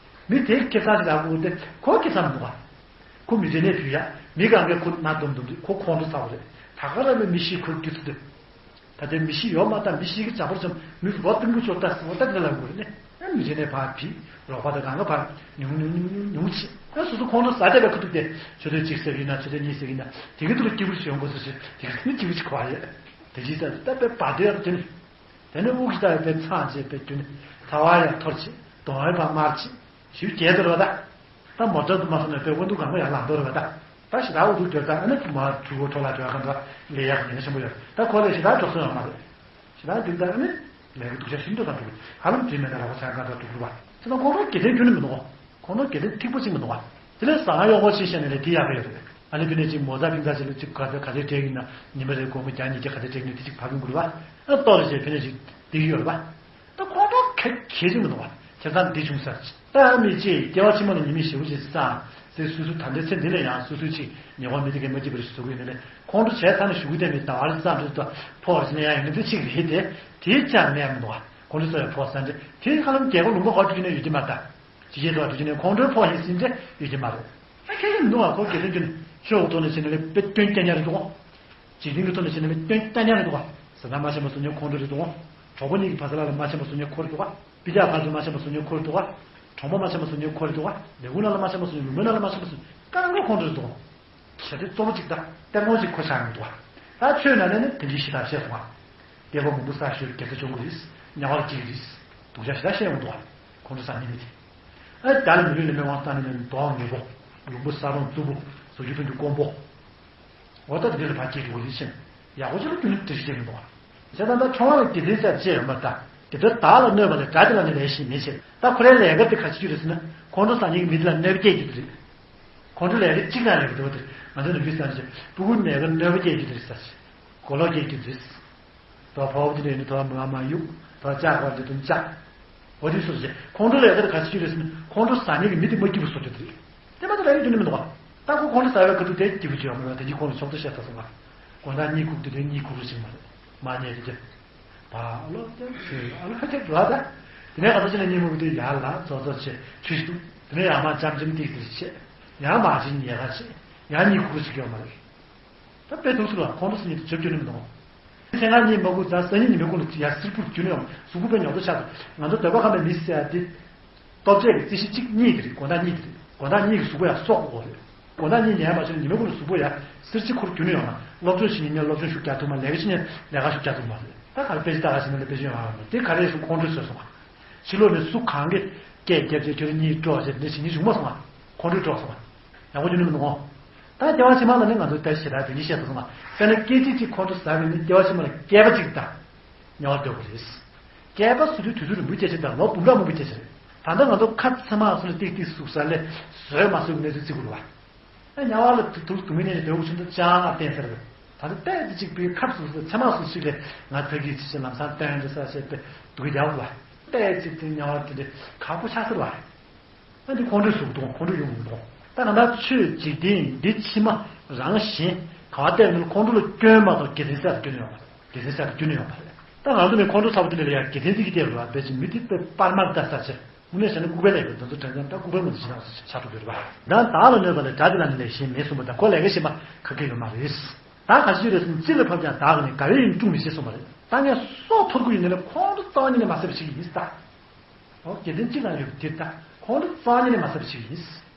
མི་དེ་ཁེ་ཚང་ཞིག་ལ་དགོས་དེ་ཁོ་ཁེ་ཚང་མི་འདུག་ག་ཁོ་མི་རྗེ་ནས་བུད་ཡ། མི་གང་གས་ཁོ་སྣ་འདུམ་འདུམ་དུས་ཁོ་ཁོང་ཁྲོ་ཚ་བ་རེད། ད་ག་རང་བའི་མི་ཤི་ཁོར་སྐྱིད་ཚུལ་དུ། ད་ལྟའི་མི་ཤི་ཡོད་མ་ད་མི་ཤི་གི་བྱ་བར་བྱམས་མི་རོ་སྟོན་གྱི་ཆོག་ད་སྲིད་པ་ད་འདི་ལ་དགོས་རེད་ནས་ཨ་མི་རྗེ་ནས་ཕར་བུད་རོགས་པ་དང་གང་ག་ཕར་ཉུང་ཉུང་ཉུང་ཉུང་ཉུང་ཆེ་ཨ་སོ་སོ་ཁོང་ཁྲོ་ཟ་བསྡད་པའི་ཁ་ཐུག་དེ་ཆུ་ཚོད་གཅིག་ཟེར་གི་ཡིན་ན་ཆུ་ཚོད་གཉིས་ཟེར་གི་ཡིན་ན་དེ་གི་ཐུག་ལ་སྐྱིད་པོ་ཞིག་ཡོང་དགོས་ཟེར་ཞིག་དེ་གི་ནི་སྐྱིད་པོ་ཞིག་གོ་བ་ཡོད། དེ་ཅི་ཟེར་ད་དཔེ་བ་དེ་ཡར་དེ་ནི། དེ་ནས་དབུགས་ཀྱི་ལྟར་དེ་ཚང་བྱས་པའི་རྒྱུ་ནི་ཚ་བ་ཡང་འཐོར་བྱས་གདོང་བའི་བ་དམར་བྱས་ཞིབ་རྒྱས་དོར་བ་དང་། ད་མོ་ཊ་དུ་མ་སོང་ནས་དཔེ་དབང་དུ་གང་ག་ཡར་ལངས་དོར་བ་དང་། ད་ཞེ་དྲག་འུ་ཐུག་དོར་དང་ཨ་ནི་དུ་མ་གྲུ་གུ་འཕྲོ་ལ་འགྲོ་ཡ་གང་འདྲ་ལས་ཡག་ཉེན་ཆེན་པོ་ཡོད། ད་ཁོ་ལས་ཞེ་དྲག་འགྲོ་སོང་ཡོད་མ་རེད། ཞེ་དྲག་འདུག་ད་ཨ་ནི་ལས་ཀྱི་སྡུག་ཅག་ཤིན་ཏུ་དང་འགྲོ་གི་ཧ་ལམ་དྲིན་མེད་ན་རག་པ་ཚང་གང་འདྲ་འགྲོ་གི་རུ་བ། ཅི་ད་ཁོང་ཁྲོ་དགེ་མཚན་རྒྱུ་ནི་མི་འདུག་གོ། ཁོང་ཁྲོ་དགེ་མཚན་ཐིག་པོ་གཅིག་མི་འདུག་ག་དེ་ལས་ཟ་ཁང་གཡོག་པོ་ཆེ་བཤད་ནས་ལས་དེ་ཡག་ག་ཡོད་རེད། ཨ་ནི་ཕི་ནས་ཅིག་མོ་ཚ་ཕིང་ཚ་ཆེ་ལ་ཅིག་ག་ཚོད་ག་ཚོད་སྤྲད་ཡིན་ན་ཉི་མ་རེ་སྒོར་མོ་བརྒྱ་ཉིས་བརྒྱ་ག་ཚོད་སྤྲད་ཡིན་ན་དེ་ཅིག་ཕ་གི་འགུལ་བ། ཨ་ཏོག་རེ་བྱས་ཕི་ནས་ཅིག་བསྡད་ཀྱི་ཡོད་རེད་པ། ད་ཁོང་ཁྲོ་ག་གལ་ཆེན་མི་འདུག་བ། ཁྱེད་ཚང་འདི་བྱུང་ས་ཅི། ད་མི་ཅིག་སྐྱེ་བ་ཕྱི་མ་ལ་ཉེས་དམིགས་ཞེ་པོ་ཅིག་བསགས་ཚེ་སོ་སོ་ད་ལྟའི་ཚེ་འདི་ལ་ཡང་སོ་སོའི་ཅིག་ཉེ་བ་མི་དེ་གས་མ་སྐྱིད་པ་རེ་བཟོ་གི་ཡོད་ནས་ལས་ཁོང་ཁྲོ་བྱས་ཚར་ནས་གཞུག་གུ་དེ་མི་ཟླ་བ་རེ་བསགས་འདྲ་ད་ཕོག་ཟིན་ན་ཡང་ཡོད་ན་དེ་ཅིག་རེད་དེ་དེའི་ཅང་གནས་མི་འདུག་བ། ཁོང་ཁྲོ་ཚོ་ཡང་ཕོག་ས་འདྲ་དེ་ཧ་ལམ་རྒྱལ་ཁབ་ལུང་པ་ཧོ་འགྲོ་རྒྱུ་ནས་ཡོད་ཀྱི་མ་རེད་ད། ཇི་སྐད་དུ་བ་དུ་ཅི་ནས་ཁོང་ཁྲོའི་ཕོག་ཡིན་ཟིན་ཏེ་ཡོད་ཀྱི་མ་རེད། ད་ཁྱེད་ཀྱི་མི་འདུག་བ་ཁོ་དགེ་ལྡན་གྱི་ནི་ཤོག་ཐོག་ནས་བྱས་ནས་ལས་དཔེ་སྐྱོན་རྐྱང་རྐྱང་རེད་འདུག་འཇིག་རྟེན་གྱི་ཐོག་ནས་བྱས་ནས་ལས་སྐྱོན་རྐྱང་རྐྱང་རེད་འདུག་བ། བཟའ་ཟླ་མ་ཤེས་པ་བཟོ་མཁན་ཁོང་ཁྲོ་རེད་འདུག་གྲོགས་པོ་གཉིས་ཀྱི་བར་ས་ལ་ལ་མ་ཤེས་པ་བཟོ་མཁན་ཁོ་རེད་འདུག་བ། སྤི་རྒྱག་ཕར་ཚུར་མ་ཤེས་པ་བཟོ་མཁན་ཁོ་རེད་འདུག་བ། གྲོང་པ་མ་ཤེས་པ་བཟོ་མཁན་ཁོ་རེད་འདུག་བ། ལས་ཁུངས་ནང་ལ་མ་ཤེས་པ་བཟོ་མཁན་ལུང་པའི་ནང་ལ་མ་ཤེས་པ་བཟོ་མཁན་གང་ག་ཁོང་ཁྲོ་རེད་འདུག་གལ་ཏེ་གཙོ་བོ་གཅིག་དང་ལྟད་མོ་གཅིག་ཁོ་ཆགས་ཡོང་འདུག་བ། ད་ཆོས་ནང་ནས་ནི་དེ་འདྲའི་ཞེ་དྲག་བཤད་སོང་བ། སྐྱེ་བ་མང་པོ་བསགས་ཞོར་དགེ་རྩ་སྐྱོང་གི་རེད། དམྱལ་བར་སྐྱེ་གི་རེད། སྡུག་ཅག་ཞེ་དྲག་བཤད་ཡོང་འདུག་བ། ཁོང་ཁྲོ་ཟ་མཁན་མི་དེ། ཨ་བརྒྱ་ལ་མི་ལུས་ལ་སྨོན་ལམ་བཏང་ནས་ནི་མདོག་ངན་པོ། ལུང་པ་ས་རོང་རྩུབ་པོ། བཟོ་རྒྱུ་འཐུང་རྒྱུ་དཀོན་པོ། འོ་ད་དེ་འདྲ་ལ་ཕར་སྐྱེ་གི་འོ་ཡིད་ཆེན། ཡག་པོ་ཅིག་ལ་རྒྱུ་ནི་དེ་ཞིག་སྐྱེ་གི་འདུག་བ། བྱས་ཙང་ད་ཆུང་བ་ལ་དགེ་ལྡན་ཟེར་བྱས་ཡོད་མ་རེད་ད། དེ་ལྟར་བདག་ལ་གནོད་པ་ལས་དགྲ་དེ་ལ་ནི་ལས་ཤིག་མེད་ཟེར། ད་ཁོ་རའི་ལས་ཀ་དེ་ག་ཅི་རེད་ཟེར་ན། ཁོང་ཁྲོ་ཟ་མཁན་གྱི་མི་དེ་ལ་གནོད་པ་སྐྱེལ་རྒྱུ་དེ་རེད། ཁོང་ཁྲོ་ལས་ཀ་གཅིག་རང་རེད་འདུག་དེ། ང་ཚོ་ནམ་རྒྱུན་བསམ་བྱས་སྤུ་གུ་ལས་ཀ་གནོད་པ་སྐྱེལ་རྒྱུ་དེ་རེད་ཟེར། གོ་ལོག་སྐྱེལ་རྒྱུ་དེ་རེད། དོ་ཕོ་བོ་དེ་འདྲ་ཡིན་ན་དོ་མ་མ་གཡུག་དོ་ལྕགས་གོར་དེ་དུ་ལྕགས། འོ་དེ་སོ་རེད། ཁོང་ཁྲོ་ལ་ཡ་ག་རེ་ག་ཅི་ཡོད་རེད་ཟེར་ན། ཁོང་ཁྲོ་ཟ་མཁན་གྱི་མི་དེ་མ་སྐྱིད་པོ་བཟོ་འདོད་དེ་རེད། དེ་མ་གཏོགས་ལས་ཀ་རྒྱུ་ནི་མི་འདུག་ག་ད་ཁོ་ཁོང་ཁྲོ་ཟ་བའི་ཁ་ཐུག་དེ་སྐྱིད་པོ་བྱེད་ཡོང་མ་རེད། དེ་གཉིས་ཁོང་ལ་ཕྱོགས་བསྡུ་བཤད་ད་སོང་ང་། དགོང་དག་གཉིད་ཁུག་དུས་དེ་གཉིད་ཁུག་རུ་ཞིག་མ་རེད། མ་ཉལ་དེ་རྒྱབ། བ་ཨ་ལོ་རྒྱབ་ཚེ་ཨ་ལོ་རྒྱབ་ལ་ད། དེ་ནས་ག་ཚོད་ཅིག་ན་གཉིད་མ་ཁུག་དུས་ཡར་ལ་ཙོག་ཙོག་བྱེད་ཆུ་ཞིག་འཐུང་། དེ་ནས་ཡར་མར་འཇམ་འཇམ་ཏིག་ཏིག་བྱེད། ཡར་མར་ཅིག་ཉལ་ཁ་བྱེད། ཡང་གཉིད་ཁུག་རུ་ཞིག་ཡོང་མ་རེད། ད་དཔེ་སྡུག་སུ་ལ་ཁོང་ཁྲོ་ཟ་མཁན་དེ་འཇབ་རྒྱུ་ནི་མི་འདུག་སེམས་ཁམས་གཉིད་མ་ཁུག་ཙང་སང་ཉིན་ཉི་མའི་ཁུག་ལ་ཡར་སིར་ཕུར་རྒྱུ་ནི་ཡོང་། གཟུགས་པོ་དཔེ་ཉོབ་ཏོ་ཆགས་འདུག་ང་ཚོ་འདོད་པ་ཁམས་པའི་མི་ཟེར་ཡ་དེ། ལྟོ་ཆས་ཀྱི་རྩིས་གཞི་གཅིག་གཉིས་དེ་རེད། དགོང་དག་གཉིད་དེ་རེད། དགོང་དག་གཉིད་ཀྱི་གཟུགས་པོ་ཡར་གསོ་དགོས་རེད། དགོང་དག་གཉིད་ཉལ་མ་བྱུང་ན་ཉི་མའི་གུང་ལ་གཟུགས་པོ་ཡར་སིར་གཅིག་འཁོར་རྒྱུ་ནི་ཡོང་ན། སློབ་སྦྱོང་བྱེད་མཁན་སློབ་སྦྱོང་ཤུགས་རྒྱག་ཐུབ་མ། ལས་ཀ་བྱེད་མཁན་ལས་ཀ་ཤུགས་རྒྱག་ཐུབ་མ་རེད། ད་ག་རེ་དཔེ་ཆ་ལྟ་ག་ཕྱིན་ན་ལས་དཔེ་ཆ་ཡོང་ཡ་མ་རེད། དེ་ག་རེ་སོང་ཁོང་ཁྲོ་ཟ་སོང་ང་། ཕྱི་ལོགས་ནས་སུ་གང་གིས་སྐད་བརྒྱབ་བྱས་ཁྱོད་རང་གཉིད་དཀྲོགས་བྱས་དེ་འདྲ་བྱེད་མཁན་བྱུང་མ་སོང་ང་། ཁོང་ཁྲོས་དཀྲོགས་སོང་ང་། ཡག་པོ་རྒྱུ་ནི་མི་འདུག་གོ་ད་སྐྱེ་བ་ཕྱི་མ་ལ་ནི་ང་ཚོ་ད་ཞེ་དྲག་དོན་གྱིས་བཤད་ཐུབ་སོང་ང་། དཔེར་ན་སྐད་ཅིག་གཅིག་ཁོང་ཁྲོ་ཟ་བས་ནི་སྐྱེ་བ་ཕྱི་མ་ལ་བསྐལ་པ་གཅིག་དང་དམྱལ་བར་སྡོད་དགོས་རེད། བསྐལ་པ་ཟེར་དུས་དུས་ཚོད་རིང་པོའི་སྐད་ཆ་དང་ལོ་འབུམ་ཕྲག་མང་པོའི་སྐད་ཆ་རེད། ད་ལྟ་ང་ཚོ་ཁ་ཚེར་མ་སོང་ནས་ཏིག་ཏིག་ཟུག་ས་ལས་བཟོས་མ་བཟོས་ཀྱི་གནས་ཚུལ་བརྩི་དགོས་རེད་བ། ཨ་དམྱལ་བ་ལ་དུག་དུག་མི་ནས་སྡོད་དགོས་བྱུང་དུས་ཅང་ལ་བརྟེན་ས་རེད། ད་ལྟ་ཏོག་ཙམ་གཅིག་པའི་ཁབ་ཟུག་ས་ཚེར་མ་ཟུག་ཞིག་ལས་ང་ཕ་གིའི་ཕྱི་ཕྱི་ལམ་སང་སྟོན་འདྲ་ས་བྱས་ཏེ་སྡུག་རྒྱག་བ། ཏོག་ཙམ་དེ་དམྱལ་བ་དེ་འདྲ་ཁག་པོ་ཆགས་ས་རེད་བ། ཨ་འདི་ཁོང་ཁྲོས་ཟུག་འདུག་ཁོང་ཁྲོས་ཡོང་གི་འདུག་ད་ང་ད་ཆོས་འཇིག་རྟེན་འདི་ཕྱི་མ་རང་གཞན་ག་བ་བལྟས་ནས་ཁོང་ཁྲོ་ལ་སྐྱོན་མ་གཏོགས་དགེ་མཚན་གསར་དུ་སྐྱོན་ཡོང་བ་རེད། དགེ་མཚན་གསར་དུ་སྐྱོན་ཡོང་བ་རེད། ད་ང་ཚོ་ནི་ཁོང་ཁྲོ་ཚ་པོ་དེ་འདྲ་ལ་ཡང་དགེ་མཚན་ཅིག་གི་སྟེར་དགོས་པ་བས་ཅིག་མི་དེ་དཔེ་སྤར་མར་ལྟ་ས་ཆེ། དངོས་གནས་བྱས་ན་ལྐུགས་པའི་ལས་ཀྱི་འདི་ཚོ་དྲན་ཙང་ད་ལྐུགས་པའི་ངོ་ཚ་ཆགས་ཆགས་ཐུབ་ཡོད་རེད་པ། ཡང་བདག་ལ་གནོད་པ་ལས་དགྲ་དེ་ལ་ནི་ལས་གཞན་མེད་གསུངས་པ་དང་ཁོ་ལས་ཀ་བྱེད་པ་ག་གེ་ཡོད་མ་རེད། ད་ག་ཅི་རེད་ཟེར་ན་རྩིས་ལ་ཕབ་ཀྱང་བདག་གིས་ནི་དགའ་བའི་ཡིན་དཀྲུག་མི་ཤེས་གསུངས་པ་རེད། ད་ངས་སྲོག་འཐོར་གྱི་ཡོད་ནི་ལས་ཁོང་ཁྲོ་རྩ་བ་ཉིད་ནས་མ་ཟ་བའི་ཕྱིར་ཡིན་ད། ཨོ་དགེ་ལྡན་གཅིག་ལ་ཡོད་དེ་ད་ཁོང་ཁྲོ་རྩ་བ་ཉིད་ནས་མ་ཟ་བའི་ཕྱིར་ཡིན།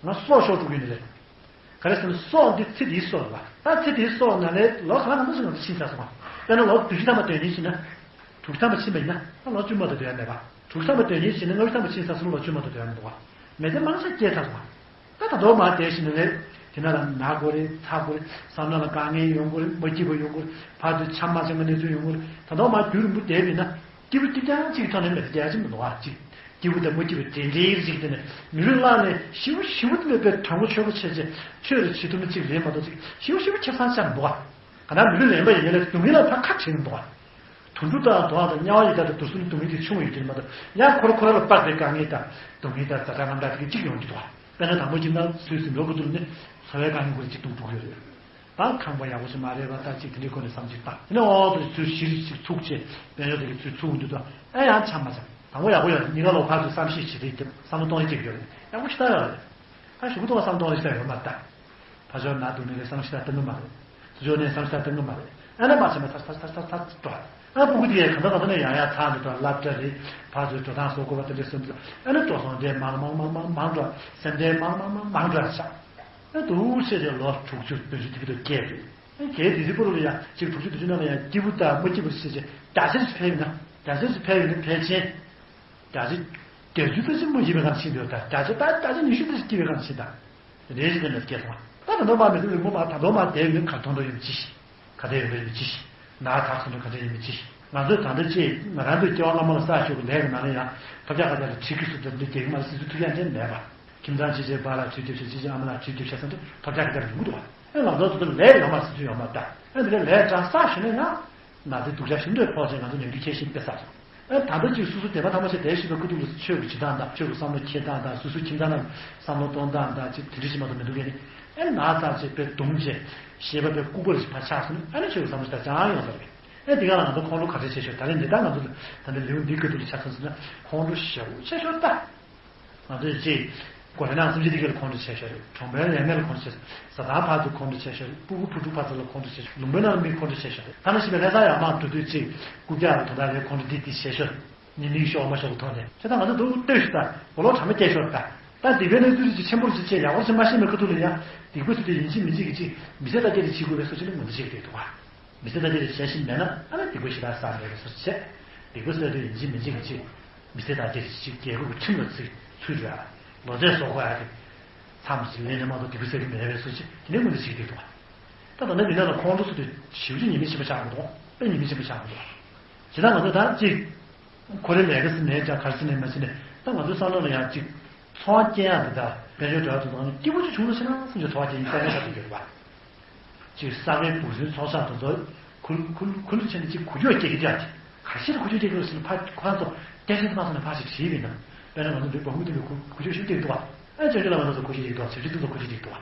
ང་སྲོག་ཤོར་འགྲོ་གི་ཡོད་ནི་རེད། ག་རེ་ཟེར་ན་སྲོག་འདི་ཚེ་འདིའི་སྲོག་རེད་པ། ད་ཚེ་འདིའི་སྲོག་ནང་ལས་ལོ་གང་ལ་གང་འཚམ་ཞིག་ང་ཚོ་ཕྱིན་ཚར་སོང་བ། དཔེར་ན་ལོ་བདུན་ཅུ་ཐམ་པ་སྡོད་མཁན་ཞིག་ན། དྲུག་ཅུ་ཐམ་པ་ཕྱིན་པ་ཡིན་ན་ཨ་ལོ་བཅུ་མ་གཏོགས་སྡོད་ཡ་མེད་པ། དྲུག་ཅུ་ཐམ་པ་སྡོད་མཁན་ཞིག་ན་ལྔ་བཅུ་ཐམ་པ་ཕྱིན་ཚར་སོང་ན་ལོ་བཅུ་མ་གཏོགས་སྡོད་ཡ་མི་འདུག་བ། མི་ཚེ་མང་ཤས་སྐྱེལ་ཚར་སོང་བ། ད་ད་དུང་མར་བསྡད་ཤིང་ནས་དེ་ན་ལ་ན་དགོས་རེད། ཚ་དགོས་རེད། བསམ་བློ་ལ་དཀའ་ངལ་ཡོང་གི་རེད། མ་སྐྱིད་པ་ཡོང་གི་རེད། ཕར་ཚུར་འཆམ་མ་འཆམ་གྱི་གནས་ཚུལ་ཡོང་གི་རེད། ད་དུང་མར་རྒྱུན་རིང་པོ་བསྡད་པ་ཡིན་ན་སྐྱིད་པོ་གཅིག་རྐྱང་གཅིག་གི་ཐོག་ནས་མེད་པ་བསྡད་ཀྱི་མི་འདུག་ཨ། གཅིག་སྐྱིད་པོ་དང་མ་སྐྱིད་པ་འདྲེས་འདྲེས་ཀྱི་གཅིག་དེ་ནས་མི་ལུས་བླངས་ནས་ཞེ་པོ་ཞེ་པོ་དེ་ནས་དཔེ་དྲང་པོ་ཆོས་པོ་བྱེད་ཅེས་ཆོས་རེ་བྱེད་ཐུབ་ན་གཅིག་རེད་མ་གཏོགས་གཅིག་ཞེ་པོ་ཞེ་པོ་ཁེ་བཟང་ཆགས་མི་འདུག་ཨ། ག་ན་མི་ལུས་ལེན་པ་ཡིན་ན་ལས་སྡུག་བསྔལ་ལ་ཕར་ཁ་བྲལ་མི་འདུག་ཨ། དུད་འགྲོ་དང་དུད་འགྲོ་དང་དམྱལ་བ་ཡི་དྭགས་དང་དུད་སོལ་སྡུག་བསྔལ་དེ་ཆུང་བ་ཡོད་ཀྱི་མ་གཏོགས་ཡང་འཁོར་འཁོར་ལ་དཔག་པའི་དཀའ་ངལ་དང་སྡུག་བསྔལ་དང་ཛ་དྲག་རྔམ་དྲག་དེ་གཅིག་ཡོང་གི་འདུག་ཨ། དཔེར་ན་དང་པོ་གཅིག་ན་ཚུལ་ཟིན་འགྲོ་གི་འདུག་ནི་འཚོ་བའི་དཀའ་ངལ་ཁོ་རང་གཅིག་སྡུག་སྡུག་ཡོད་རེད། ད་ཁང་པ་ཡག་པོ་ཞིག་མ་རེད་པ། ད་ཅིག་དེ་འདྲའི་སྐོར་ནས་བསམ་ཚུལ་བཏང་དེ་ནས་འོང་དུ་ཚུལ་གཞིར་ཞིག་ཚུགས་བྱས་དཔལ་འབྱོར་དེ་གི་ཚུལ་ཚུགས་འདུག་ད་ཨེ་ཡང་ཆ་མ་ཆ་དང་པོ་ཡག་པོ་ཡོད་རེད། གཉིས་ཀ་ལོ་ཕར་ཚུར་བསམ་ཤེས་བྱེད་དེ་བསམ་བློ་གཏོང་ཡ་ཅིག་ཡོད་རེད། ཡག་པོ་ཞིག་ལྟ་ཡོད་རེད། ད་ཞུ་གི་འདུག་བསམ་གཏོང་ཡ་ཞིག་ལྟ་ཡོད་མ་རེད་ད། ཕ་ཇོ་ན་སྡུག་ནི་རེད་བསམ་ཤེས་ད་གཏོང་གི་མ་རེད། ཚུར་ཇོ་ནས་བསམ་ཤེས་ད་གཏོང་གི་མ་རེད། ཨ་ན་མ་བྱས་ན་ཚར་ཚར་ཚར་ཚར་ཚར་འགྲོ། ཨ་སྤུ་གུ་དེ་ཡས་གང་ལྟར་གང་ལྟར་ནས་ཡང་ཡང་ཚར་འདུག་ད། སློབ་གྲྭ་རེད། ཕར་ཚུར་འགྲོ་སྟངས་བཟོ་དགོས་པ་དེ་འདྲ་སོང་ཙང་ཨ་ནི་འགྲོ་སོང་དེ་མང་མང་མང་མང་མང་འགྲོ། སེམས་ཁྲལ་མང་མང་མང་མང་འགྲོ་ཆགས། ཨ་འདུག་བྱས་ཏེ་ལོ་དྲུག་ཅུ་བདུན་ཅུ་དེ་གི་དུ་སྐྱེས་རེད། ཨ་རྒན་དེ་ཚོའི་པོ་ལོ་ལ་ཡང་གཅིག་དྲུག་ཅུ་བདུན་ཅུ་ནང་ལ་ཡང་སྐྱིད་པོ་དང་མ་སྐྱིད་པོ་བྱས་ཏེ་བརྒྱ་ཆ་ཞིག་ཕེབས་ཡིན་ན་བརྒྱ་ཆ་ཞིག་ཕེབས་ཡིན་ན་ཕལ་ཆེར་བརྒྱ་ཆ་བརྒྱད་ཅུ་ཙམ་ཞིག་མ་སྐྱིད་པའི་ཁམས་ཕྱིན་འདུག་ད་བརྒྱ་ཆ་ད་བརྒྱ་ཆ་ཉི་ཤུ་ཙམ་ཞིག་སྐྱིད་པའི་ཁམས་ཕྱིན་ད། དེ་འདྲའི་ཞིག་དེ་ནས་སྐྱེས་སོང་བ། ད་ད་དུང་མ་མི་ཚེ་རིང་པོ་མ་ད་དུང་མ་བསྡད་ཡོད་ན་ག་དོན་དུ་ཡོད་ཅི་ཞིག་ག་དེ་ཡོད་པའི་ཅི་ཞིག་ན་ཚ་སོང་དུས་ག་འདྲ་ཡིན་མི་ཅི་ཞིག་ང་ཚོས་ད་ལྟ་ཅིག་ང་རང་ཚོའི་སྐྱེ་བ་སྔ་མ་ལ་བསགས་ཆོག་གི་ལས་ཀྱི་ནང་ལ་ཡང་ཐབས་ཆག་ག་དེ་ལ་བྲིས་ཀྱི་སུ་དེ་འདྲ་རྒྱག་གི་མ་རེད་ཟེར་ཚུལ་ཐུགས་ཡང་ཅན་མེད་པ། ཁྱིམ་ཚང་གཅིག་གཅིག་བར་ལ་བྲིས་རྒྱུ་བྱེད་གཅིག་གཅིག་ཨ་མ་ལ་བྲིས་རྒྱུ་བྱེད་ཟེར་འདི་ཐབས་ཆག་ག་དེ་ལ་ཡོང་གི་འདུག་བ། ཨེ་ང་ཚོ་དེ་ལས་ཡོང་མ་ཟེར་ཚུལ་ཡོང་མ་ད། ཨེ་འདི་ལས་ལས་དྲག་ས་ཞུ་ན་ཡང་ན་ཚའི་སྡུག་ཅག་ཞིམ་འདོད་ཕོག་ཅིང་ང་ཚོ་ཉམས་རྒུད་ཁྱད་ཞིག་དཔེ་བསགས་སོང་། ཨེ་ད་ལྟ་ཅིག་སོ་སོ་དད་པ་ཐ་མ་ཆེ་དེ་ཞིག་ལ་ཀུ་ཏུ་ལུ་ཆོས་ཀྱི་བྱེད་སྟངས་དང་ཆོས་ཀྱི་བསམ་བློ་འཁྱེར་སྟངས་དང་སོ་སོའི་ཁྱིམ་ཚང་ནང་བསམ་བློ་གཏོང་སྟངས་དང་ཅིག་དེ་འདྲ་ཞིག་མ་གཏོགས་མི་འདུག་གས་ནི། ཨེ་ན་ཚ་ཅིག་དཔེ་གདུང་བྱས་ཤེས་པ་དཔེ་ལྐུགས་པ་རེ་ཞིག་ཕར་ཆགས་སོང་ན་ཨེ་ནི་ཆོས་ཀྱི་བསམ་བློ་ཞིག་ད་ཅང་ཡོང་ས་རེད། ཨེ་འདི་ག་ལ་ང་ཚོ་ཁོང་ཁྲོ་ག་འདྲ་བྱས་ཤོག་ད་རེས་འདི་ལྟར་ང་ཚོ་ད་ལྟ་ལེའུ་འདི་ཀུ་ཏུ་ལུ་ཆ་ཚང་ཟེར་ན་ཁོང་ཁྲོ་ཞེ་པོ་ཆེ་ཤོས་ད། ང་ཚོས་ཅིག་གོ་རེ་ནང་སེམས་ཅན་སྡེ་བརྒྱད་ལ་ཁོང་ཁྲོ་ཆེ་ཤོས་རེད། གྲོང་པའི་ལས་མེད་ལ་ཁོང་ཁྲོ་ཆེ་ཤོས། ཟ་ཐང་ཕར་ཚུར་ཁོང་ཁྲོ་ཆེ་ཤོས་རེད། སྤུ་གུ་བུ་ཕྲུག་ཕར་ཚུར་ལ་ཁོང་ཁྲོ་ཆེ་ཤོས། ལུང་པའི་ནང་ལ་མི་ཁོང་ཁྲོ་ཆེ་ཤོས་རེད། ཐ་ན་ཤི་བའི་ལྷ་ས་ཡར་མར་འགྲོ་དུས་ཅིག་རྐུབ་བཀྱག་ལ་དོན་དག་རེད་ཁོང་ཁྲོ་འདི་འདི་ཆེ་ཤོས་རེད། ཉི་མིག་ཤོར་མ་ཤོར་གྱི་ཐོག་ནས་ཁྱེད་ད་ང་ཚོ་འདུག་ལྟོས་ཤིག་ད་གོ་ལོག་གྲ་མ་སྐྱེལ་ཤོར་ད། ད་སྡིག་པའི་གནས་ཚུལ་རེ་ཅིག་ཆེན་པོ་རེ་ཅིག་བྱས་ཡག་པོ་ཅིག་མ་ཤེས་མེད་ཁ་ཐུག་ལ་ཡང་སྡིག་པ་ཟེར་དུས་ཡིན་གཅིག་མིན་གཅིག་གི་ཅིག་མི་ཚེ་ད་སྐྱེལ་ཏེ་བྱེད་དགོས་པའི་སོ་ཅིག་ལ་ངོས་འཛིན་བྱེད་ཀྱི་འདུག་བ། མི་ཚེ་ད་ལྟའི་རིགས་བྱས་ཤིང་མེད་ན་ཨ་ནི་སྡིག་པ་ཞེ་དྲག་བསགས་མེད་པའི་བཟོ་བྱས། སྡིག་པ་ཟེར་དུས་ཡིན་གཅིག་མིན་གཅིག་གི་ཅིག་མི་ཚེ་ད་ལྟའི་རིགས་ཅིག་རྒྱལ་ཁབ་ཀྱི་ཁྲིམས་ལ་ཚུད་ཚུད་རེད་ཨ། ལོ་ཚད་བཟོ་དགོས་ཨ་གི། མཚམས་ཤིག་ལེན་ནས་མ་གཏོགས་སྡིག་པ་ཟེར་གི་མེད་པའི་བཟོ་བྱས་དེ་ནས་མུ་མཐུད་བྱེད་ཀྱི་འདུག་ད་ད་ནི་འདི་ནང་ལ་ཁོང་ཁྲོ་ཟེར་དུས་ཞེ་པོ་ཅིག་ཉེས་དམིགས་ཆེན་པོ་ཆགས་མི་འདུག་དཔེ་ཉེས་དམིགས་ཆེན་པོ་ཆགས་མི་འདུག་བྱས་ན་ང་ཚོ་ད་ཅིག་ཁོ་རའི་ལས་ཀ་ཟེར་ནས་ཀྱང་ག་རེ་ཟེར་ནས་མ་ཟེར་ནས་ད་ང་ཚོའི་བསམ་བློ་ལ་ཡང་ཅིག་ཚོར་བ་སྐྱེ་ཡག་དེ་དག་དཔལ་འབྱོར་འབྲེལ་བ་དེ་དག་ནི་སྐྱིད་པོ་ཅིག་བྱུང་ལ་ཕྱིན་ན་བསམ་གྱི་ཚོར་བ་སྐྱེ་ཡིན་དཔེ་ན་ཆ་དུ་ཡོད་པ། ཅིག་ས་གའི་འབུ་སྲིན་ཚོགས་ཤག་དེ་ཚོ་ཁུལ་ཁུལ་ཁུལ་ཕྱིན་ནས་ཅིག་འགུལ་སྐྱོད་སྐྱེ་གི་བསྡད་ཅིག་ག་ཤེད་འགུལ་སྐྱོད་སྐྱེ་གི་ཟེར་ན་ཕ་ཁོ་རང་ཚོ་ སྐད་ཆ་དེ་མ་སོང་ནས་ཕར་ཞིག་དྲིས་པས་ན། དཔེར་ན་ང་ཚོ་འདིར་བོང་བུ་དེ་ལ་གོ་གོ་ཆོད་ཞིག་སྟེར་འདུག་བ། ཨ་ཅོ་ཅོ་ལ་ང་ཚོ་གོ་ཆོད་ཅིག་འདུག་བ། ཆུ་ཆུ་དེ་ཚོ་གོ་ཆོད་ཅིག་འདུག་བ།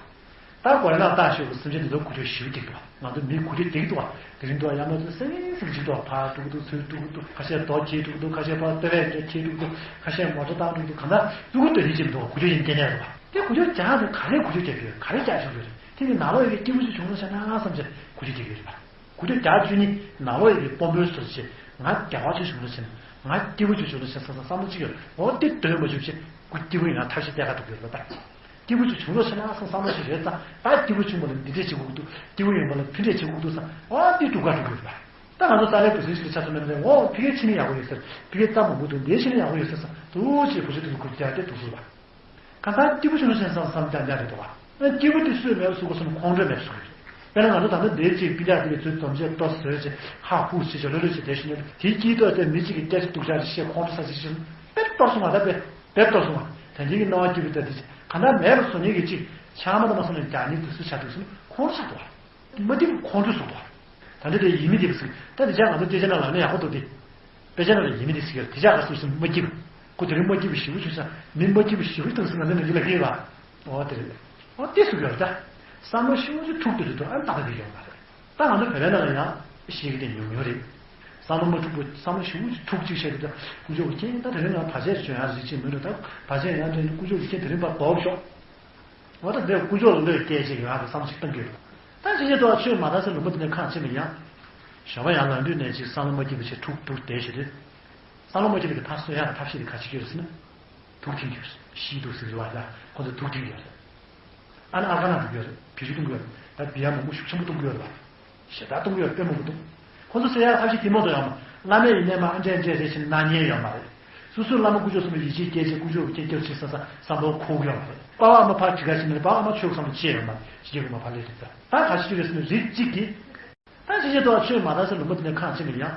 ད་གོ་ལ་ལྟ་ཤོག་གི་སེམས་ཅན་དེ་ཚོ་གོ་ཆོད་ཞིག་ཅིག་འདུག་བ། ང་ཚོ་མིའི་གོ་ཆོད་དེ་འདུག་བ། དེ་རིང་འདུག་བ། ཡར་མར་ཚུར་སེང་སེང་ཅིག་འདུག་བ། ཕར་འགྲོ་གི་འདུག་ཚུར་འགྲོ་གི་འདུག་ཁ་ཤས་རྡོ་འཁྱེར་འགྲོ་གི་འདུག་ཁ་ཤས་ཕར་ལྟེ་བའི་འདྲ་འཁྱེར་འགྲོ་གི་འདུག་ཁ་ཤས་མོ་ཊ་བཏང་འགྲོ་གི་འདུག་གང་ལྟར་ཕྲུ་གུ་དེ་རིགས་ཅིག་འདུག་བ། གོ་ཆོད་ཡིན་སྐད་ནས་རེད་བ། དེ་གོ་ཆོད་རྒྱག་ནས་ག་རེ་གོ་ཆོད་རྒྱག་གི་ཡོད། ག་རེ་རྒྱག་ཆོག་གི་ཡོད་རེད། དེ་ནི་ནང་ལོགས་ཡོད་པའི་སྐྱིད་པོ་ཅིག་བྱུང་སོང་ཟེར་ན་བསམ་བྱས་གོ་ཆོད་རྒྱག་གི་ཡོད་རེད་བ། གོ་ཆོད་རྒྱག་བཅུག་ནི་ནང་ལོགས་ཡོད་པའི་སྤོམ་པོའི་བཟོ་ཆེ། ང་བདེ་བ་ཅིག་བྱུང་ལ་ཕྱིན། ང་སྐྱིད་པོ་ཅིག་བྱུང་ལ་ཕྱིན་བསམ་བསམ་བློ་ཅིག་ཡོད། འོ་དེ་འདོད་མ་བྱུང་ཕྱིན། ཁོ་སྐྱིད་པོ་ཡིན་ན་ཐབས་ཤེས་གཏད་ཁ་ཐུག་ཡོད་པ་ད། སྐྱིད་པོ་ཅིག་བྱུང་ལ་ཕྱིན་ན་བསམ་བསམ་བློ་ཞིག་ཡོད་ཙང་ད་སྐྱིད་པོ་བྱུང་བ་ལ་འདི་འདྲས་བྱེད་དགོས་ཀྱི་འདུག་སྐྱིད་པོ་ཡིན་པ་ལ་ཕི་འདྲས་བྱེད་དགོས་ཀྱི་འདུག་བསམ། འོ་དེ་སྒྲུབ་ཁ་སྒྲུབ་དགོས་པ། ད་ང་ཚོ་ས་ལའི་བུ་སྲིན་ཞིག་ལ་ཆ་མཚོན་ན་འོ་ཕི་གའི་ཕྱིན་ན་ཡག་པོ་ཡོད་ཟེར། ཕི་གའི་རྩྭ་མང་པོ་འདུག་འདིའི་ཕྱིན་ན་ཡག་པོ་ཡོད་ཟེར་བསམ། འདུག་ཅེས་བུ་ཆུང་དེ་ཚོ་ཁུར་རྒྱག་སྟེ་འདུག་ཟེར་བ། གང་ལྟར་སྐྱིད་པོ་བྱུང་ལ་ཕྱིན་བསམ་བསམ་རྐྱང་རྐྱང་རེད་འདུག་བ། སྐྱིད་པོ་དེ་སུས་མེད་པ་བཟོ་དགོས་སོང་ན་ཁོང་ཁྲོས་མེད་པ་བཟོ་དགོས་རེད། དཔེར་ན་ང་ཚོ་ད་ལྟ་འདིར་ཅིག་པི་ལག་དེ་གའི་ཚུལ་འཛོམས་བྱས་ལྟོ་ཟོས་བྱས་ཧ་ཧུ་ཟེར་བྱས་ལྷོད་ལྷོད་བྱས་བསྡད་ཤིང་ནས་དེའི་སྐྱིད་ཏོག་དེ་མི་གཅིག་གིས་སྐད་ཆ་སྡུག་ཅག་རེ་བཤད་ཁོང་ཁྲོ་ཟ་ཅིག་བྱས་ཤིང་དཔེ་གཏོར་སོང་བ། ད་དཔེ་དཔེ་གཏོར་སོང་བ། ད་གིན་གྱི་སྣང་བ་སྐྱིད་པོ་ད་དེ་གང་ལྟར་མེད་པ་བཟོ་མཁན་གྱི་གཅིག་ཆགས་མ་ད་མ་སོང་ནས་རྒྱག་མཁན་དེ་སུ་ཆགས་འདུག་ཟེར་ན་ཁོང་ཁྲོ་ཆགས་འདུག་བ། མ་བདེ་བའི་ཁོང་ཁྲོ་བཟོ་འདུག་བ། ད་འདི་དེ་ཡིད་མི་བདེ་བ་ཟིག་ད་དེ་ཅག་ང་ཚོ་སྐད་ཆ་ནང་ལ་ནི་ཡག་པོ་འདུག་སྟེ། དཔེ་ཆ་ནང་ལ་ཡིན་མིན་དེ་ཟེར་གྱི་རེད། དེ་ཆ་ག་སུ་སུ་མ་སྐྱིད་པ། ཁོ་དེ་རིང་མ་སྐྱིད་པ་ཞེ་པོ་བྱུང་ས། མི་མ་སྐྱིད་པ་ཞེ་པོ་བཏང་ས་ང་ཚོ་ནང་གི་ལ་ཧེ་བ། འོ་དེ་རེད། འོ་དེ་སུ་གི་རེད་ད། བསམ་བློ་ཞེ་པོ་ཅིག་འཁྲུག་དེ་རེད་དོ། ཨ་ནི་ཏག་ཏག་དེ་ཡོང་མ་རེད། ད་ང་ཚོ་བོད་པའི་ནང་ལ་ཡང་ཤེས་ཀྱི་དེ་ཉུང་ཉུང་རེད། བསམ་བློ་མ་འཁྲུག་པོ་བསམ་བློ་ཞེ་པོ་ཅིག་འཁྲུག་ཅིག་བཤད་དེ་ད་ཀུ་ཅོ་གི་རྐྱེན་ད་དེ་རིང་ང་བར་ཆད་བྱུང་ཡང་རིགས་ཅིག་མི་འདུག་ད་བར་ཆད་ཡང་དེ་ཀུ་ཅོ་གི་རྐྱེན་དེ་རིང་བར་ལྡོག་ཤོག་འོ་ད་འདིར་དཀོན་མཆོག་ལ་བློས་བཀལ་བྱེད་ཀྱི་ཡོད་ཨ་ཟེར་བསམ་ཚུལ་བཏང་གི་ཡོད། ད་ཅི་བྱེད་དོ། ཆོས་མ་དར་ས་ལུང་པ་འདི་ནས་ཁག་ཆེ་མི་ཡང་། ཞོགས་པ་ཡར་ལངས་དུས་ནས་ཅིག་བསམ་བློ་མ་སྐྱིད་པ་ཞིག་འཁྲུག་འཁྲུག་བསྡད་བྱེད་དུས། བསམ་བློ་མ་སྐྱིད་པ་དེ་ཕར་གསོ་ཡག་གི་ཐབས་ཤེས་དེ་ག་བྱེད་ཀྱི་ཡོད་ཟེར་ན། དུག་འཐེན་གྱི་ཡོད་ཟེར། ཤིའི་དུག་ཟེར་གྱི་རེད་བ། ད་ཁོ་ཚོ་དུག་འཐེན་གྱི་ཡོད་ཟེར། ཨ་ནི་ཨ་ཀ་ན་འདུག་གི་ཡོད་རེད། བེད་སྤྱོད་གཏོང་གི་ཡོད་རེད། ད་བི་ཡ་མང་པོ་ཤུགས་ཆེན་པོ་གཏོང་གི་ཡོད་རེད་བ། ཞེ་དྲག་གཏོང་གི་ཡོད་རེད། དཔེ་མང་པོ་འདུག་ཁོ་ཚོ་ཟེར་ཡག་ཐབས་ཤེས་དེ་མ་གཏོགས་ཡོད་མ། བླ་མས་ཡིན་ནའི་མ་ཨ་འདྲས་འདྲས་རེད་ཅེས་གནང་མཁན་ཡོད་མ་རེད། སོ་སོའི་བླ་མ་དཀོན་མཆོག་གསུམ་ལ་ཡིད་ཆེས་སྐྱེས་ཅེས་དཀོན་མཆོག་གི་སྐྱབས་སྐྱབས་ཞེས་བསམ་བསམ་བསམ་བློ་འཁོར་གྱི་ཡོད་མ་རེད། པ་ཕ་ཨ་མ་ཕར་ཅི་ག་ཞིག་ནས་པ་ཨ་མ་ཆོས་བསམ་བློ་ཅི་ཡོད་མ་རེད། ཞིག་གི་མ་ཕར་སླེབས་ཐུབ་ས། ད་ག་ཞིག་རེད་ཟེར་ན་རིགས་གཅིག་གིས། ད་ཅི་བྱེད་དོ། ཆོས་མ་དར་ས་ལུང་པ་འདི་ནས་ཁག་ཆེ་མི་ཡང་།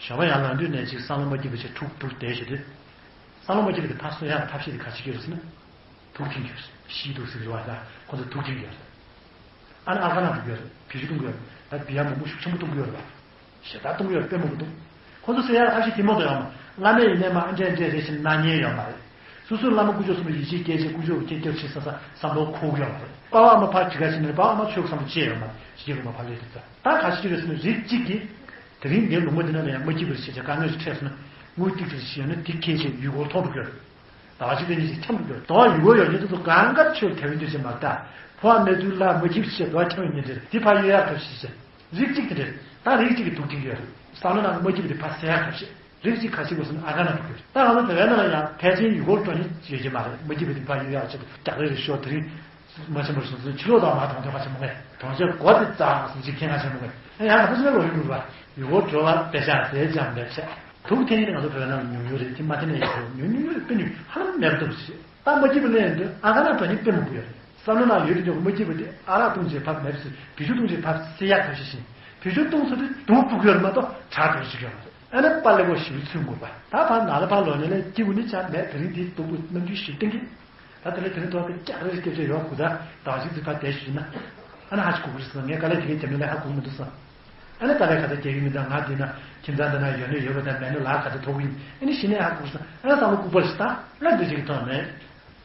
ཞོགས་པ་ཡར་ལངས་དུས་ནས་ཅིག་བསམ་བློ་མ་སྐྱིད་པ་ཞིག་འཁྲུག་འཁྲུག་བསྡད་བྱེད་དུས། བསམ་བློ་མ་སྐྱིད་པ་དེ་ཕར་གསོ་ཡག་ཐབས་ཤེས་དེ་ག་བྱེད་ཀྱི་ཡོད་ཟེར་ན། དུག་འཐེན་གྱི་ཡོད་ཟེར། ཤིའི་དུག་ཟེར་གྱི་རེད་བ། ད་ཁོ་ཚོ་དུག་འཐེན་གྱི་ཡོད་ཟེར། ཨ་ནི་ཨ་ཀ་ན་འདུག་གི་ཡོད་ཟེར། བེད་སྤྱོད་གཏོང་གི་ཡོད་ཟེར། ད་བི་ཡ་མང་པོ་ཤུགས་ཆེན་པོ་གཏོང་གི་ཡོད་རེད་བ། ཞེ་དྲག་གཏོང་གི་ཡོད་རེད། དཔེ་མང་པོ་འདུག་ཁོ་ཚོ་ཟེར་ཡག་ཐབས་ཤེས་དེ་མ་གཏོགས་ཡོད་མ། བླ་མས་ཡིན་ནའི་མ་ཨ་འདྲས་འདྲས་རེད་ཅེས་གནང་མཁན་ཡོད་མ་རེད། སོ་སོའི་བླ་མ་དཀོན་མཆོག་གསུམ་ལ་ཡིད་ཆེས་སྐྱེས་ཅེས་དཀོན་མཆོག་གི་སྐྱབས་སྐྱབས་ཞེས་བསམ་བསམ་བསམ་བློ་འཁོར་གྱི་ཡོད་མ་རེད། པ་ཕ་ཨ་མ་ཕར་ཅི་ག་ཞིག་ནས་པ་ཕ་ཨ་མ་ཆོས་བསམ་བློ་ཅི་ཡོད་མ་རེད། ཞིག་གི་མ་ཕར་སླེབས་ཐུབ་ས། ད་ག་ཞིག་རེད་ཟེར་ན་རིགས་གཅིག་གིས། དེ་རིང་འདིའི་ལུང་པ་འདི་ནང་ལ་ཡང་མ་སྐྱིད་པར་བྱས་ཏེ་དཀའ་ངལ་ཞིག་འཕྲད་སོང་ན། དངུལ་ཏིག་ཙམ་ཞིག་ཡོད་ན་དེ་ཁྱེར་བྱས་ཡུལ་སྐོར་མཐོང་འགྲོ་གི་ཡོད་རེད། ཟླ་བ་གཅིག་དང་གཉིས་ཤིག་འཁྱམ་འགྲོ་གི་ཡོད་རེད། དོ་བ་ཡུལ་སྐོར་ཡོང་མཁན་དེ་ཚོ་གང་ག་ཆོས་དད་པའི་འདུ་ཤེས་མ་དག་ཕོ་བ་མེད་དུས་ལ་མ་སྐྱིད་པ་བྱས་དོ་བ་འཁྱམ་ཡོང་མཁན་དེ་རེད། དེ་ཕར་གཡོལ་ཡག་ཐབས་ཤེས་བྱས། རིགས་གཅིག་དེ་འདྲ། ད་རིགས་གཅིག་གིས་དུག་འཐེན་གྱི་ཡོད་རེད། བསམ་བློ་ནང་མ་སྐྱིད་པ་དེ་ཕར་སེལ་ཡག་ཐབས་ཤེས། རིགས་གཅིག་ག་ཞིག་དགོས་ཟེར་ན་ཨ་ཀ་ན་འགྲོ་གི་ཡོད་རེད། ད་ང་ཚོ་བོད་པའི་ནང་ལ་ཡང་ཕལ་ཆེར་ཡུལ་སྐོར་འགྲོ་མཁན་ཡོད་ཀྱི་མ་རེད། མ་སྐྱིད་པ་དེ་ཕར་གཡོལ་ཡག་ཆེད་དུ་རྒྱག་རེས་རེ་ཤོག་དེ་རིང་མ་ཕྱིན་པར་སོང་ཙང་ཕྱི་ལོགས་དང་མ་མཐོང་དོན་ཁ་ཆེན་པོ་མེད། གྲོང་ཁྱེར་སྒོ་དེ་ཙམ་ཞིག་ཁྱེད་ང་ཆེན་པོ་མེད། ཡང་ང་ཚོ་ཕྱི་ལོགས་ཡོང་དགོས་པ། ཡུལ་སྐོར་འགྲོ་བ་དཔེ་ཆ་ཟས་ཅམ་མེད་ཆེ། དུག་འཐེན་ནི་ང་ཚོ་བོད་ནང་ལ་ཉུང་ཉུང་རེད། དེ་མ་འཐེན་ན་ཡག་པོ་ཉུང་ཉུང་ཉུང་རེད། དཔེ་ཉུང་ཧ་ལམ་མེད་པ་འདུག་ཟེར། ད་མ་སྐྱིད་པ་ལས་འདི་ཨ་ཀ་ན་འགྲོ་མཁན་དཔེ་མང་པོ་ཡོད་རེད། བསམ་བློ་ནང་ཡོད་དུས་ཀྱང་མ་སྐྱིད་པ་དེ་ཨ་རག་བཏུང་བྱས་ཕབ་མེད་པ་ཟེར། བེད་སྤྱོད་བཏུང་བྱས་ཕབ་སེལ་ཡག་ཐབས་ཤེས་བྱས། བེད་སྤྱོད་བཏུང་ཚར་དུས་དུག་འབུ་གི་ཡོད་རེད་མ་གཏོགས་དྲག་འགྲོ་ཞིག་ཡོད་མ་རེད། ཨ་ནི་པཱ་ལེགས་པོ་ཞིག་ཚུན་དགོས་པ། ད་ཕར་ནང་ལ་ཕར་ལོག་ནས་ལས་སྐྱིད་པོ་ནི་ཅང་མེད། དེ་རིང་འདི་སྡུག་པོ་རྣམ་འགྱུར་ཞིག་བསྟན་གི། ད་དེ་ལས་དེ་རིང་ཐོག་ཏུ་སྐྱག་རེ་སྐྱབས་བཅོལ་ཡོང་དགོས། ད་ཟླ་བ་གཅིག་ཙམ་ཕར་བསྡད་ཞུས་ན། ཨ་ནི་ཧ་ཅང་གོ་གི་རེད་ཟེར། ངས་དཀའ་ལས་དེ་གའི་རྒྱབ་ནས་ལས་ཧ་གོ་གི་མི་འདུག་བསམ། ཨ་ནི་དཀའ་ལས་ག་ཚོད་རྒྱག་གི་མིན་ད། ང་འདི་ན་ཁྱིམ་ཚང་འདི་ན་ཡོད་ནི་ཡོད་པ་དང་མེད་ནི་ལ་ག་ཚོད་ཐོབ་གི་ཡིན། ཨ་ནི་གཞི་ནས་ཧ་གོ་གི་རེད་བསམ། ཨ་ནི་བསམ་བློ་ལྐུགས་པ་ཞིག་བཏང་། ཨ་ནི་འདི་ཅིག་གི་ཐོག་ནས།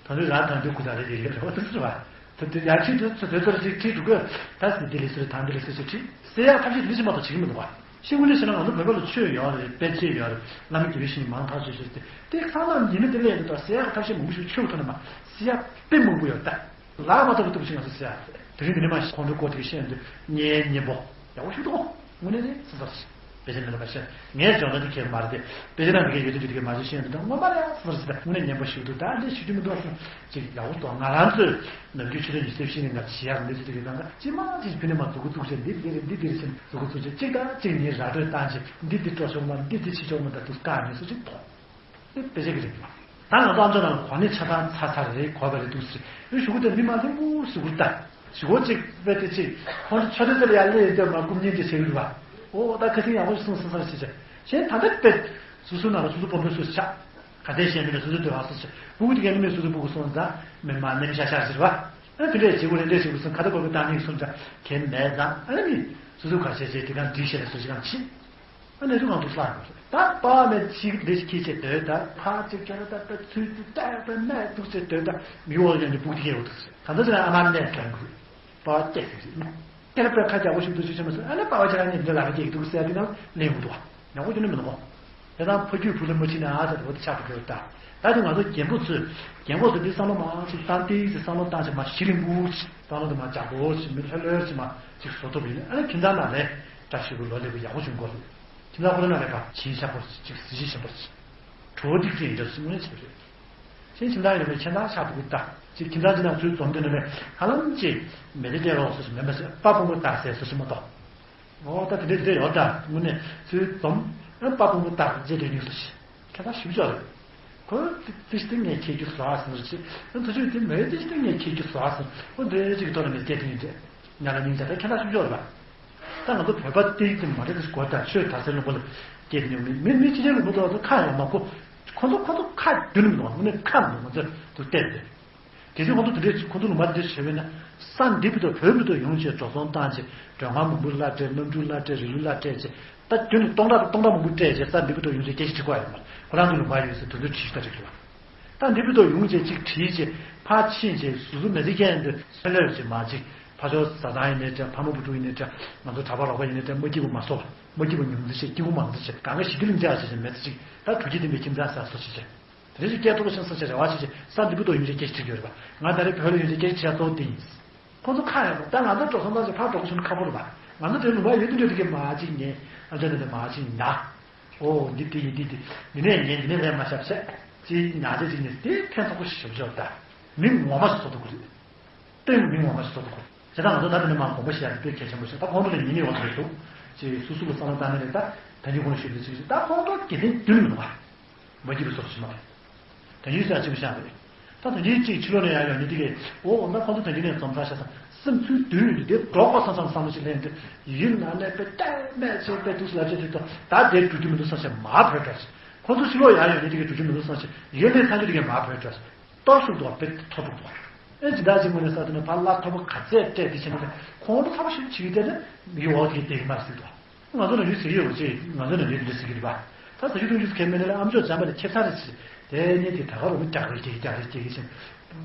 ད་དུང་རང་ད་དུང་ཁུ་ཚ་རེ་རེ་ཡོད་རེད་བ། དེ་ཚོ་རེད་བ། ད་དུང་ཡར་ཁྲིད་དུས་ཚོ་དེ་ཚོར་ཅིག་ཁྲིད་འགྲོ་དགོས། ད་ཟེར་འདི་ལས་སུ་རེད། ད་འདི་ལས་སུ་ཞིག་ཁྲིད། སེལ་ཡག་ཐབས་ཤེས་འདི་ཞིག་མ་གཏོགས་བྱེད་ཀྱི་མི་འདུག་བ། ཤེས་དངོས་གནས་བྱས་ན་ང་ཚོ་བོད་པ་ལ་ཆོས་ཡོད་རེད། དཔེ་ཆ་ཡོད་རེད། བླ་མ་དགེ་བའི་བཤེས་གཉེན་མང་ཐག་ཆོད་ཆོད་ཟེར་ཏེ། དེ་ཚང་མ་ཡིན་ན་དེ་ལས་འདི་ལྟར་སེལ་ཡག་ཐབས་ཤེས་མང་པོ་ཞིག་ཆོས་ཐོག་ནས་མ་སེལ་ཡག་དཔེ་མང་པོ་ཡོད་ད། ལག་མ་ཐོབ་པ་ཐུབ་ཞིག་ང་ཚོ་སེལ་ཡག་དེ་རིང་འདི་ནས་མ་ཁོང་ཁྲོའི་སྐོར་དེ་བཤད་འདི་ངའི་གཉེན་པོ་ཡག་པོ་ཞིག་འདུག་དངོས་གནས་རེད་ཟེར་ཟེར། དཔེ་ཆ་འདི་ལ་མ་བཤད། ངས་འཇོན་ཐང་འདི་གས་མ་རེད་དེ། དཔེ་ཆ་ནང་འདི་གས་ཡོད་དེ་ཡོད་དེ་གས་མ་བྱེད་ཤེས་འདི་དང་ངོ་མ་རེད་ཟེར་ཟེར། དངོས་གནས་སྙན་པོ་ཞིག་འདུག་ད་འདི་ཞུ་རྒྱུ་མི་འདུག་ཟེར། ཅིག་ཡག་པོ་འདུག་ང་རང་ཚོས་ནམ་རྒྱུན་ཆུ་ཚོད་ཉི་ཤུ་རྩ་བཞི་ནས་ང་བྱེད་ཡག་འདི་ཚོ་དེ་གས་ནང་ག་ཅི་མ་ཅིག་ཕུ་ནས་མ་མཛུབ་གུ་བཙུགས་བྱས་འདི་འདི་རེད་འདི་འདི་རེད་ཟེར་མཛུབ་གུ་བཙུགས་བྱས་གཅིག་དང་གཅིག་ནི་ར་སྤྲོད་བཏང་བྱས་འདི་འདི་སྤྲོད་ཆོག་མ་འདི་འདི་བྱེད་ཆོག་མ་ད་དུ་བཀག་ནས་སུ་ཅིག་མཐོང་། དེ་དཔེ་ཆ་གི་རེད། ད་ང་ཚོ་ཨ་མཆོག་ནང་ལ་གོ་གནས་ཆ་ཚང་ཚར་ཚར་རེད། གོ་བ་རེད་འདུག་ཟེར། ཨེ་གཞུག་གུ་དེ་མི་མང་ཐེངས་པོ་གཟིགས་སྐོར་ལྟ། གཞུག་གུ་གཅིག་དཔེ་དེ་གཅིག་ཁོང་ཚོ་ཆོས་དེ་ཚོ་ལ་ཡར་སླེབས་ཡོང་དུས་མར་རྐུབ་བརྙན་དེ་བྱེད་ཀྱི་རེད་བ། ཨོ་ད་ཁ་སང་ཡག་པོ་ཞིག་གསུངས་སོང་ས་ཞེས་བྱ། གཞན་ད་ལྟ་དཔེ་སོ་སོའི་ནང་ལ་སོ་སོ་སྤོ་འདོད་སོ་སོ་ཆགས། ག་ཚད་གཞན་མི་ལ་སོ་སོ་འདོད་པ་སོ་སོ་ཆགས། སྤུ་གུ་དེ་གའི་མི་མེད་སོ་སོའི་སྤུ་གུ་སོང་ཙང་མི་མང་ནེམ་ཤ་ཤ་ཟེར་བ། ཨ་དེ་འདྲས་བྱེད་དགོས་རེད་འདྲས་བྱེད་དགོས་སོང་ཁ་ད་སྤོ་བོ་བཏང་ནས་སོང་ཙང་ཁྱད་མེད་ཙང་ཨ་ནི་མི་སོ་སོ་ག་བྱས་བྱས་དེ་གང་འགྲིག་ཤེས་ལ་སོ་སོ་གང་བྱེད། ཨ་ནི་ཚོ་གང་དུ་ལྷག་ཡོང་ཟེར། ད་པ་མེད་ཅིག་འདི་ཞིག་ཁྱི་ཆེ་དོད་ད་ཕ་ཅིག་ཁྱོད་ད་ད་ཚུལ་དུ་ད་ད་མེད་འདུག་ཅེས་དོད་ད་མི་འོ་ཡང་ནི་སྤུག་ཏི་ཁྱེར་འོ་འདུག་ཟེར། གང་ཚོ་ཟེར་ན་ཨ་མ་མེད་ཀྱང་གུ་པ་སྐྱེ་ཟེར་ཟེར། ཁྱེད་རང་པའི་ཁ་རྒྱག་པོ་ཞིག་འདུག་ཅེས་བྱས་མ་ཟེར། ཨ་ནི་པ་བ་ཆ་ནི་འདི་ལ་ཁ་སྐྱེ་འདུག་ཟེར་དེ་ན་ལེན་འོ་འདུག་ཡག་པོ་ཅི་ནི་མི་འདུག་གོ། དེ་དང་ཕ་རྒྱུད་བུ་ལ་མ་ཕྱིན་ན་ཨ་ཙི་བོ་དེ་ཆགས་པ་འགྲོ་ད། ད་དེ་ང་ཚོ་རྒན་པོ་ཚོས་རྒན་པོ་ཚོ་འདི་བསམ་བློ་མང་ཅིག་བཏང་སྟེ་ཅིག་བསམ་བློ་བཏང་ཅིག་མ་གཞི་རིང་པོ་ཅིག་བསམ་བློ་དེ་མ་འཇགས་པོ་ཅིག་མི་ལྷོད་ལྷོད་ཅིག་མ་ཅིག་བཟོ་ཐུབ་ཡིན་ཨ་ནི་ཁྱིམ་ཚང་ནང་ལས་བཀྲ་ཤིས་པའི་ལོ་ལེགས་པའི་ཡག་པོ་བྱུང་གོ། ཁྱིམ་ཚང་ཁོ་རང་ནང་ལས་ཀ་བྱིན་ཤག་པོ་ཅིག་གཟི་བརྗིད་ཆེན་པོ་ཅིག་གྲོགས་སྒྲིག་ཅིག་ཡིན་འདྲ་སུ་ངོས་བྱེད་རེད། ཁྱིམ་ཚང་ཡོད་པའི་ཁྱིམ་ཚང་ཆགས་འདུག་ད་ཅིག་ཁྱིམ་ཚང་ཅིག་ནང་ཚུལ་འཛོམས་དུས་ནས་ཧ་ལམ་ཅིག་མེ་ལེ་ཏེ་རོགས་སུ་ཞིག་མེད་མ་ཟད་དཔའ་སྤུན་པོ་དར་སའི་སུ་ཞིག་མ་གཏོགས། འོ་ད་དེ་འདྲས་དེ་འདྲས་ཡོད་ད་དངོས་གནས་ཚུལ་འཛོམས་ཨ་དཔའ་སྤུན་པོ་དར་རྗེས་དེ་ཉུལ་སུ་ཞིག་ཁྱད་པར་ཞིབ་ཅོག་རེད། ཁོས་ཏིས་ཏིས་ངས་ཁྱེད་ཀྱི་བཟོ་ཨ་སུ་ཞིག་ཨ་ཚུ་ཆུ་དེ་མེ་ཏིས་ཏིས་ངས་ཁྱེད་ཀྱི་བཟོ་ཨ་སུ་ཨོ་འདྲས་ཅིག་གི་ཐོག་ནས་མེ་སྐད་དེ་ཉིན་དེ་ཉ་ལ་ཉིན་དེ་ད་ཁྱད་པར་ཞིབ་ཅོག་རེད་པ། ད་ང་ཚོ་བོད་པ་ཏིས་ཏིས་མ་རེད་དེ་གོ་ད་ཆོས་ད་སེ་ལུང་པ་ལ་སྐད་དེ་ཉུལ་མི་མི་མི་ཅི་ཆེ་ལུང་པ་ཐོག་ཁ་ཡང་མ་གོ། ཁོ་ཚོ་ཁོ་ཚོ་ཁ་བསྒྱུར་མི་འདུག་ཨ་དངོས་གནས་ཁ་མི་འདུག་ང་ཚོ་དུ་བལྟས་ཏེ། དེ་ཚོའི་ཁོང་ཚོ་དེ་འདྲས་ཁོང་ཚོ་ལུང་པ་དེ་འདྲས་བྱས་པས་ན་ས་འདི་བུ་དང་བོད་བུ་དང་ཡོང་བྱས་འགྲོ་སོང་བཏང་བྱས་མགྲོན་ཁང་མང་པོ་གླ་སྤྲད་གནམ་གྲུ་གླ་སྤྲད་རི་ལུ་གླ་སྤྲད་བྱས་ད་རྒྱུན་དུ་སྟོང་ཕྲག་དང་སྟོང་ཕྲག་མང་པོ་སྤྲད་བྱས་ས་འདི་བུ་དང་ཡོང་བྱས་སྐད་ཆ་དྲི་གོ་ཡོད་མ་ཁོ་རང་ཚོ་ལུང་པ་ཡོད་ཟེར་དེ་ཚོ་དྲིས་ཤིག་ད་དྲི་གི་ད་འདི་བུ་དང་ཡོང་བྱས་གཅིག་དྲིས་བྱས་ཕར་ཕྱིན་བྱས་སུ་སུ་མེ་ཚེ་ཁྱེད་འདི་ཚེ་ལོས་བྱས་མ་གཅིག་ཕ་ཆོས་བཟའ་ཚང་ཡིན་ནའི་འདྲ་ཕ་མ་བུ་ཕྲུག་ཡིན་ནའི་འདྲ་ང་ཚོ་གྲྭ་པ་རོགས་པ་ཡིན་ནའི་འདྲ་མ་སྐྱིད་པོ་མ་བཟོ་བ་མ་སྐྱིད་པོ་ཉུང་ཙི་བྱས་སྐྱིད་པོ་མང་ཙི་བྱས་གང་ག་ཞི་བདེ་ལིང་ཅག་བྱས་བྱས་མེ་ཚེ་གཅིག་ད་དྲུག་སྐྱིད་ལྡན་པའི་ཁྱིམ་ཚང་ས་སོ་བྱས་བྱས། དེ་རིང་སྐད་ཐོག་ཤིང་ས་ཆ་རེ་བ་ཆེ་ཆེ་ས་འདི་བུ་དོ་ཡིན་ཆེ་སྐད་ཆ་དྲི་རྒྱུ་རེད་པ། ང་ད་རེས་བོད་ལ་ཡོད་ཆེ་སྐད་ཆ་དྲི་ཡ་གཙོ་བོ་དེ་ཡིན། ཁོང་ཚོ་ཁ་ཡག་པོ་ད་ང་ཚོ་འགྲོ་སོང་ཙང་ཕར་འགྲོ་གི་སོང་ཁ་པོ་རེད་པ། ང་ཚོ་དེ་ལུང་པ་ཡོད་དུས་འདྲ་དེ་གི་མ་ཅིག་ཉན་ཨ་ཅག་འདི་འདི་མ་ཅིག་ཉ། ཨོ་འདི་དེ་ཡིན་འདི་དེ་འདི་ནས་ཉན་འདི་ནས་ལས་མ་ཤབ་ཤ་ཅིག་ཉ་དེ་ཅིག་ཉན་དེ་ཕན་ཐོགས་པོ་ཞིག་ཞོག་ཞོག་ད་མི་ངོ་མ་ཞིག་བཟོ་ཐུབ་གི་རེད། སྟོན་མི་ངོ་མ་ཞིག་བཟོ་ཐུབ་གི་རེད། བྱས་ཙང་ང་ཚོ་ད་དེ་ནས་མ་དགོངས་པ་བཞེས་ཡ་དེ་དཔེ་གལ་ཆེན་པོ་ཞིག་ད་ཁོང་ཚོ་ལ་ཉན་ནི་ཡོང་གི་རེད་འདུག་ཅིག་སུ་སུ་ལ་བསམ་བློ་བཏང་ནི་རེད་ད། ད་ཉིན་ཁོང་ཞུས་པའི་ཚིག་ཅིག་ད་ཁོང་ཚོ་དགེ་ལྡན་རྒྱུན་མི་འདུག་བ། མ་སྐྱིད་པའི་སོར་ཞིག་མ་རེད། ད་ཡུལ་ས་ཅིག་བཞག་པ་རེད། ད་ད་ཉིན་གཅིག་ཕྱི་ལོགས་ནས་ཡར་ཡོང་ནི་དེ་གས་ཨོ་ཨོ་ན་ཁོང་ཚོ་ད་ཉིན་ནས་འཛོམས་ཚར་ཤག་ས་སེམས་ཚུལ་དུས་ཡུན་དུ་དེ་འགྲོ་དགོས་བསམ་བསམ་བསམ་བློ་ཞིག་ལེན་དུས་ཡིན་ན་ནས་དཔེ་ལྟད་མེད་ཚེ་དཔེ་དུས་སུ་ལ་ཆེ་དུས་ད་ད་དེ་འགྲོ་རྒྱུ་མི་འདུག་བསམ་ཤག་མ་བོད་འགྲོ་ཞིག་ཁོང་ཚོ་ཕྱི་ལོགས་ཡར་ཡོང་ནི་དེ་གས་འགྲོ་རྒྱུ་མི་འདུག་བསམ་ཤག་ཡིན་ནས་ཚར་རྒྱུ་དེ་གས་མ་བོད་འགྲོ་ཞིག་གཏོར་སུ་འདུག་བ་དཔེ་ཐོབ་འདུག་བ། ཨེ་ཇི་ལྟར་ཅིག་དངོས་གནས་ས་དེ་ནས་ཕར་བླ་ཐོབ་ག་ཚད་སྤྲད་དེ་བྱས་ནས་ཁོང་ཁྲོ་ཚ་པོ་ཞིག་བྱེད་ཀྱི་བསྡད་ན་མི་འོག་གི་བསྡད་ཀྱི་མ་རེད་ཟེར་འདུག་ང་ཚོ་ནང་ཡུལ་ཟེར་གྱི་ཡོད་ཅེས་ང་ཚོ་ནང་ཡུལ་འདི་ཟེར་གྱི་རེད་པ། ད་ཟ་ཞུ་གཏོང་རྒྱུ་ཁས་མེད་ན་ལ་ཨ་མཆོག་འཇམ་པ་ནས་ཁྱེད་ཚ་རེད་ཟེར། དེ་ནས་དེ་ད་ག་རུ་རྒྱག་རེ་རྒྱག་རྒྱག་རེ་རྒྱག་གི་ཕྱིན།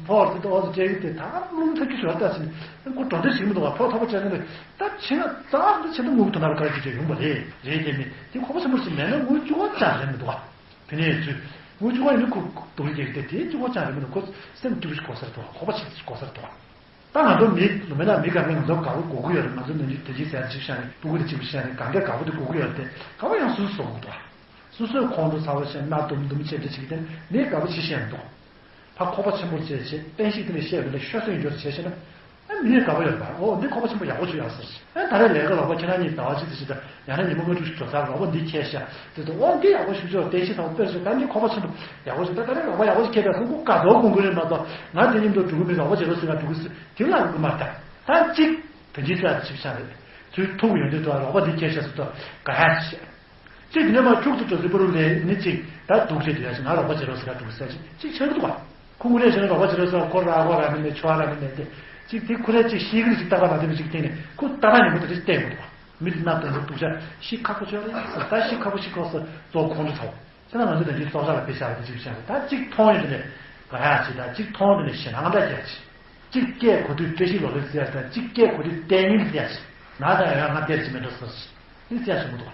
ཕོར་དེ་ཏོག་ཙམ་སྤྲད་གི་དེ་ད་རླུང་ཐག་གི་ཞོར་ལྟ་ཟིན། ཁོ་འགྲོ་འདོད་ཞིག་མི་འདུག་བ་ཕོར་ཐོག་པ་སྤྲད་ན་ནི་ད་ཕྱིན་ན་རྩ་བ་འདི་ཆེ་ད་ངུ་གི་དོ་ནར་ག་རེ་ཅིག་ཅིག་ཡོང་པ་རེད་རེད་དེ་མི་དེ་ཁོག་པ་ཆེན་པོ་ཞིག་མེད་ན་ངུ་བཅུ་བ་ཙམ་རེད་མི་འདུག་བ། དེ་ནས་ཚུལ། དངུལ་ཆུ་བ་ཡིན་ན་ཁུ་དུག་རྒྱག་དེ་དེའི་གཅིག་པོ་ཅང་རེད་མི་འདུག་ཁོ་སེམས་སྐྱིད་པོ་ཞིག་གོ་སར་དོ་ཁོག་པ་ཆེ་ཞིག་གོ་སར་དོ། ད་ང་ཚོ་མི་ལུང་མེད་ན་མི་གང་གིས་ང་ཚོ་དགའ་པོ་དགོས་ཀྱི་ཡོད་རེད། ང་ཚོ་ནང་ཆུ་དེ་ཅིག་ཟེར་ཅིག་བཤད་ནས་སྤུ་གུ་དེ་གཅིག་པོ་བཤད་ནས་གང་གས་དགའ་པོ་དེ་དགོས་ཀྱི་ཡོད་རེད་དེ་དགའ་པོ་ཡང་སུ་སུ་བཟོ་དགོས་འདུག་སུ་སུའི་ཁོང་ཁྲོ་ཚ་བོ་བཤད་སྣ་དུམ་དུམ་བྱས་ཏེ་ཅིག་དེ་མི་དགའ་པོ་ཅིག་བཤད་མི་འདུག་ཕ་ཁོག་པ་ཆེན་པོར་བྱས་བྱས་བསྟན་བཤིག་དེ་ནས་བཤད་པ་ལས་ཤོད་སོན་འགྱུར་བྱས་བྱས་ན། ཨ་མི་ཡི་དགའ་པོ་ཡོད་པ་འོ་འདི་ཁོག་པ་ཆེན་པོ་ཡག་པོ་བྱུང་ཡག་ཟེར། ཨ་ད་རེས་ལས་ཀ་ལོག་པ་ཁྱེད་རང་གཉིས་ཟླ་བ་གཅིག་ཙམ་ཞིག་དང་ཡང་ན་ཉི་མ་ལྔ་དྲུག་ཞིག་འགྲོ་ཚར་ལོག་པ་འདི་ཁྱེད་ཤ་དེ་ཚོ་འོ་འདི་ཡག་པོ་ཞུ་ཆོག་བསྟན་བཤིག་དང་དཔེར་བྱས་ད་འདི་ཁོག་པ་ཆེན་པོ་ཡག་པོ་ཞིག་ད་ད་རེས་ལོག་པ་ཡག་པོ་ཞིག་ཁྱེད་པས་སོང་ཁོ་དགའ་ཚོར་གོང་གོ་རེད་མ་གཏོགས་ང་དེ་མཉམ་དུ་འགྲོ་གི་མི་ལོག་པ་བྱེད་རོགས་ཟེར་ག་འགྲོ་གི་ཟེར་དེ་ལ་འགྲོ་གི་མ་རེད། ད་གཅིག་བོད་འཇིགས་ཚོད་ཅིག་བྱ་རེད། ཚུལ་ཐུག་ཡོང་དུས་ད་ལོག་པ་འདི་ཁྱེད་ཤ་ཟེར་ད་དགའ་ཡག་ཞིག་ཅིག་དེ་ནས་མར་ཁྱུག་ཏུ་འགྲོ་ཟིན་པ་རུ་ལས་ནི་ཅིག་ད་སྡུག་ཅིག་དེ་ཡ་ཞིག་ང་ལོག་པ་བྱེད་རོགས་ཟེར་ག་འགྲོ་གི་ཟེར་ཅིག་ཅིག་ཆགས་ཀྱི་འདུག་བ། ཁོ་ངུ་རེ་བྱས་ན་རོགས་པ་བྱེད་རོགས་ཟེར་ཁོ་ར་ཁོ་ར་མི་མེད་ཆོ་ར་མི་མེད་དེ། ཅིག་དེ་ཁོ་རེ་ཅིག་ཤེས་ཀྱི་རེད་ཅིག་ལྟ་བ་མ་བདེ་བ་ཅིག་བསྟན་ནས་ཁོ་ལྟ་བ་ཉིན་མོ་དེ་རེ་བལྟས་དགོས་འདུག་མི་དེ་སྣ་དོན་དུ་སྡུག་ཅག་ཤི་ཁག་པོ་ཆོ་རེད་ཟེར་ད་ཤི་ཁག་པོ་ཤི་ཁོག་ཟེར་གཙོ་ཁོང་ཁྲོ་ཚ་བོ། ཁྱེད་རང་ང་ཚོ་དང་ཅིག་སྲོག་ཆགས་ལ་དཔེ་བཞག་པ་དེ་ཅིག་བྱས་ནས་ད་ཅིག་མཐོང་ཡོད་དེ་ནས་དགའ་ཡག་ཅིག་དང་ཅིག་མཐོང་དེ་ནས་ཞེད་སྣང་འདྲ་རྒྱག་ཅིག་ཅིག་སྐད་གོ་དུས་བཀྲ་ཤིས་ལོ་ལེགས་ཟེར་ཡག་དང་ཅིག་སྐད་གོ་དུས་ལྟས་ངན་ཟེར་ཡག་ཅིག་ན་དང་ཡང་ང་བལྟས་ཅིག་མེད་འགྲོ་ཟེར་ཅིག་ནི་ཟེར་ཡག་ཞིག་མི་འདུག་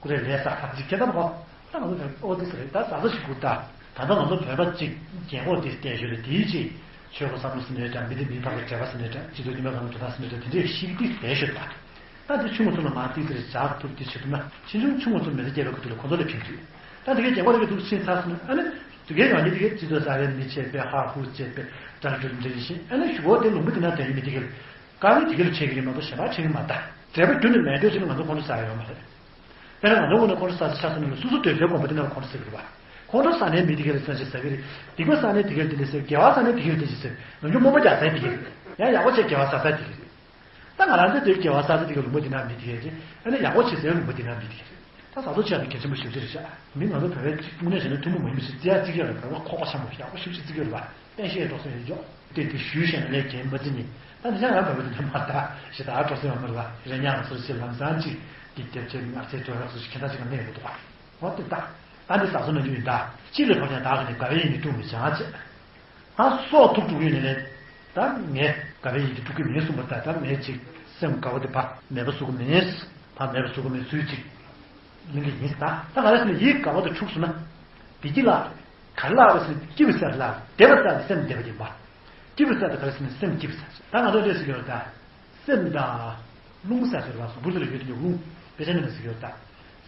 ཀུ་རེ་ལས་ས་ཁ་ཅིག་ཁྱེད་ལྟར་གོ། ད་ང་ཚོ་ཨོ་དེ་ཟེར་རེད་ད་ཟ་ཟ་ཞིག་དགོས་ད། ད་ལྟ་ང་ཚོ་བོད་པ་ཅིག་རྒན་གོག་དེ་བལྟས་ཞོར་ལ་དེའི་ཅིག་ཆོས་གོ་བསམ་བློ་ཟིན་ནས་འདྲ་མི་དེ་མི་ཕམ་པའི་འབྲེལ་བ་ཟིན་ནས་འདྲ་སྤྱི་ཚོགས་དཀྱུས་མ་གང་དུ་ད་ཟིན་ནས་འདྲ་དེ་འདྲའི་ཤིག་ཏིག་བལྟས་ཞོར་ད། ད་དེ་ཆུང་ངུ་ཚོ་ལ་མ་ཏིག་ཟེར་བཞག་ཐུབ་དེ་བྱེད་ཐུབ་ན་ཕྱི་ཆུང་ཆུང་ངུ་ཚོ་མི་ཚེ་སྐྱེལ་བའི་ཁུ་ཐུག་ལ་ཁོ་ཚོ་ལ་ཕན་གྱི་ཡོད། ད་དེ་གའི་རྒན་གོག་རེ་གི་འདུག་ཕྱིན་ཚར་སོང་ན་ཨ་ནི་དེ་གའི་ཡང་ནི་དེ་གའི་སྤྱི་ཚོགས་ས་རའི་མི་བྱས་པའི་ཧ་ཧུ་བྱས་པའི་དགྲ་རྒྱུ་འདྲ་ཞིག་ཨ་ནི་ཞུ་བོ་དེ་ལུང་པ་དེ་ན་དེ་ཡིན་མི་དེ་གའི་དཀའ་ངལ་དེ་གའི་ལ་ཆེ་གི་རེད་མ་གཏོགས་གཞན་པ་ཆེ་གི་མ་ད་འབྲེལ་བ་རྒྱུ་ནི་མེད་འགྲོ་ཞིག་ནི་ང་ཚོ་ཁོང་ཚོ་ཟ་ཡ་ཡོད་མ་རེད། དཔེར་ན་ང་ཚོ་དངོས་གནས་ཁོང་ཁྲོ་ཟ་ས་ཆགས་སོང་ན་སོ་སོ་སྡོད་སའི་དགོན་པ་དེ་ནང་ལ་ཁོང་ཁྲོ་ཟ་གི་རེད་པ། ཁོང་ཁྲོ་ཟ་ནའི་མི་དེ་ག་ལ་བསམ་ཤེས་ཟ་གི་རེད། སྡིག་པ་བསགས་ནའི་དེ་ག་ལ་དེ་འདྲ་ཟེར། དགེ་བ་བསགས་ནའི་དེ་ག་ལ་དེ་འདྲ་ཟེར། ནམ་རྒྱུན་རྨོངས་པ་རྒྱག་སའི་དེ་ག་རེད། ཡང་ཡག་པོ་བྱས་དགེ་བ་བསགས་སའི་དེ་ག་རེད། ད་ང་རང་ཚོ་དེ་དགེ་བ་བསགས་ས་དེ་ག་ལུང་པ་དེ་ནང་མི་དེ་ག་རེད། ཨ་ནི་ཡག་པོ་བྱེད་སའི་ལུང་པ་དེ་ནང་མི་དེ་ག་རེད། ད་ད་གཟོད་ཆགས་པའི་གལ་ཆེན་པོ་ཞིག་ཅི་རེད་ཤག་མི་ང་ཚོ་བོད་པའི་གཅིག་དངོས་གནས་བྱས་ན་ཐུན་མོང་མ་ཡིན་པ་ཞིག་བརྩི་ཡག་གཅིག་ཡོད་རེད། བོད་པ་ཁོག་པ་ཆེན་པོ་ཡག་པོ་ཞེ་པོ་ཅིག་བརྩི་གི་ཡོད་རེད་པ། བསྟན་བཤད་སྒྲོག་སེམས་ཡོད་ཅོག་དེ་དེ་ཞུས་བཤད་ན་ལས་ཀྱིན་མ་བརྩི་ནི། ད་འདི་ཤ་ང་བོད་པ་དེ་འདྲ་མ་ད་ཞེ་ད་སྒྲོག་སེམས་ཡོད་མ་རེད་པ། རེ་ཉག་ང་ཚོར་ཞེ་ལམ་སང་ཅིག་ཀྱི་རྒྱབ་ཆེ་ངར་ཚད་སྤྲོད་རག་སོ་ཞིག་ཁྱད་མཚར་ཅིག་ག་གནས་ཡོད་འདུག་པ། འོ་དེ་ད་ད་འདི་ཟ་སོ་ན་རྒྱུ་ཡིན་ད། ཅི་ལས་བབ་ཀྱང་བདག་གི་ནི་དགའ་བའི་ཡིད་ནི་དཀྲུག་མི་བྱ་ཅེས། ད་སྲོག་ཐུག་དཀྲུག་ཡོད་ནས་ལས། ད་ངས་དགའ་བའི་ཡིད་ཀྱི་དཀྲུག་གི་མིན་གསུངས་པ། ད་ད་ངས་ཅིག་སེམས་དགའ་བ་དེ་ཕ་མེད་པ་བཟོ་གི་མིན། ཕ་མེད་པ་བཟོ་གི་མིན་ཚུལ་ཅིག་གླེང་གི་ཡིན། ད་ད་ག་རེ་ཟེར་ན་ཡིད་དགའ་བ་དེ་འཁྲུགས་སོང་ན། བདེ་སྐྱིད་ལ་ག་རེ་ལ་རེ་ཟེར་ན་སྐྱིད་པའི་སར་ལ་བདེ་བ་སར་སེམས་བདེ་བ་ཡིན་པ། སྐྱིད་པའི་སར་དེ་ག་རེ་ཟེར་ན་སེམས་སྐྱིད་པའི་སར། ད་ང་ཚོ་འདྲ་ཟེར་གྱི་ཡོད་ད། སེམས་དང་། རླུང་ཟེར་ཟེར་བ་སོགས་འབུ་ཟེར་ཡོད་དེ་རླུང་དཔེ་ཆ་ནས་ཟེར་གྱི་ཡོད་ད།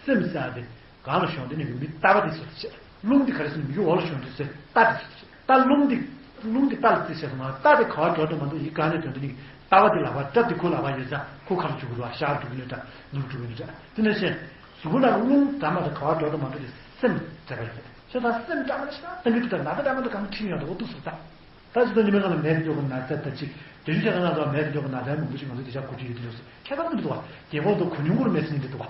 སེམས་ཟེར་དེ་གང་ལ་ཞོན་དེ་ནི་ཡུལ་མི་ལྟ་བ་དེ་ཟེར་ཏེ་བྱེད། རླུང་དེ་ག་རེ་ཟེར་ན་མི་ཡུལ་འོག་ལ་ཞོན་དུས་ཟེར་ལྟ་དེ་ཟེར་ཏེ་བྱེད། ད་རླུང་དེ་རླུང་དེ་ལྟ་ལ་རྩིས་བྱས་སོང་ང་ལྟ་དེ་ག་བ་འགྲོ་དུ་མ་འདུག་ཡི་ག་ནས་དོན་དུ་ནི་ལྟ་བ་དེ་ལ་བ་སྐྲ་དེ་ཁོ་ལ་བ་ཡོད་ཙང་ཁོ་ཁ་ལ་འཇུག་གི་རེད་བ། ཤར་འགྲོ་གི་ནི་འདྲ་ནུབ་འགྲོ་གི་ནི་འདྲ། དེ་ནས་ཤེས། གཟུགས་ལ་རླུང་འདྲ་མ་འདྲ་ག་བ་འགྲོ་དུ་མ་འགྲོ་དེ་སེམས་འདྲ་བ་ཡོད་རེད། ཤེས་ད་སེམས་འདྲ་མ་འདྲ་ཤེས་ད་སེམས་ཀྱི་དུ་ད་ན་ད་འདྲ་མ་འདྲ་གང་ཁྲིད་ཡོང་ད་འོ་འདུག་ཟེར་ད། ད་ཅི་ད་ཉི་མ་གང་ལ་མེད་དུ་འཇོག་གི་ན་ཚ་ད་ཅིག་དེ་ཤུ་ཆ་གང་ལ་མེད་དུ་འཇོག་གི་ན་ཚ་མང་པོ་ཞིག་ང་ཚོ་དེ་ཆ་གོ་རྒྱུ་ཡོད་དུ་ཡོད་ཟེར་ཁྱད་པར་དུ་འདུག་བ། རྒྱལ་ཁོངས་དུ་གོ་མྱོང་གོར་མེད་ཟེར་ནི་འདུག་བ།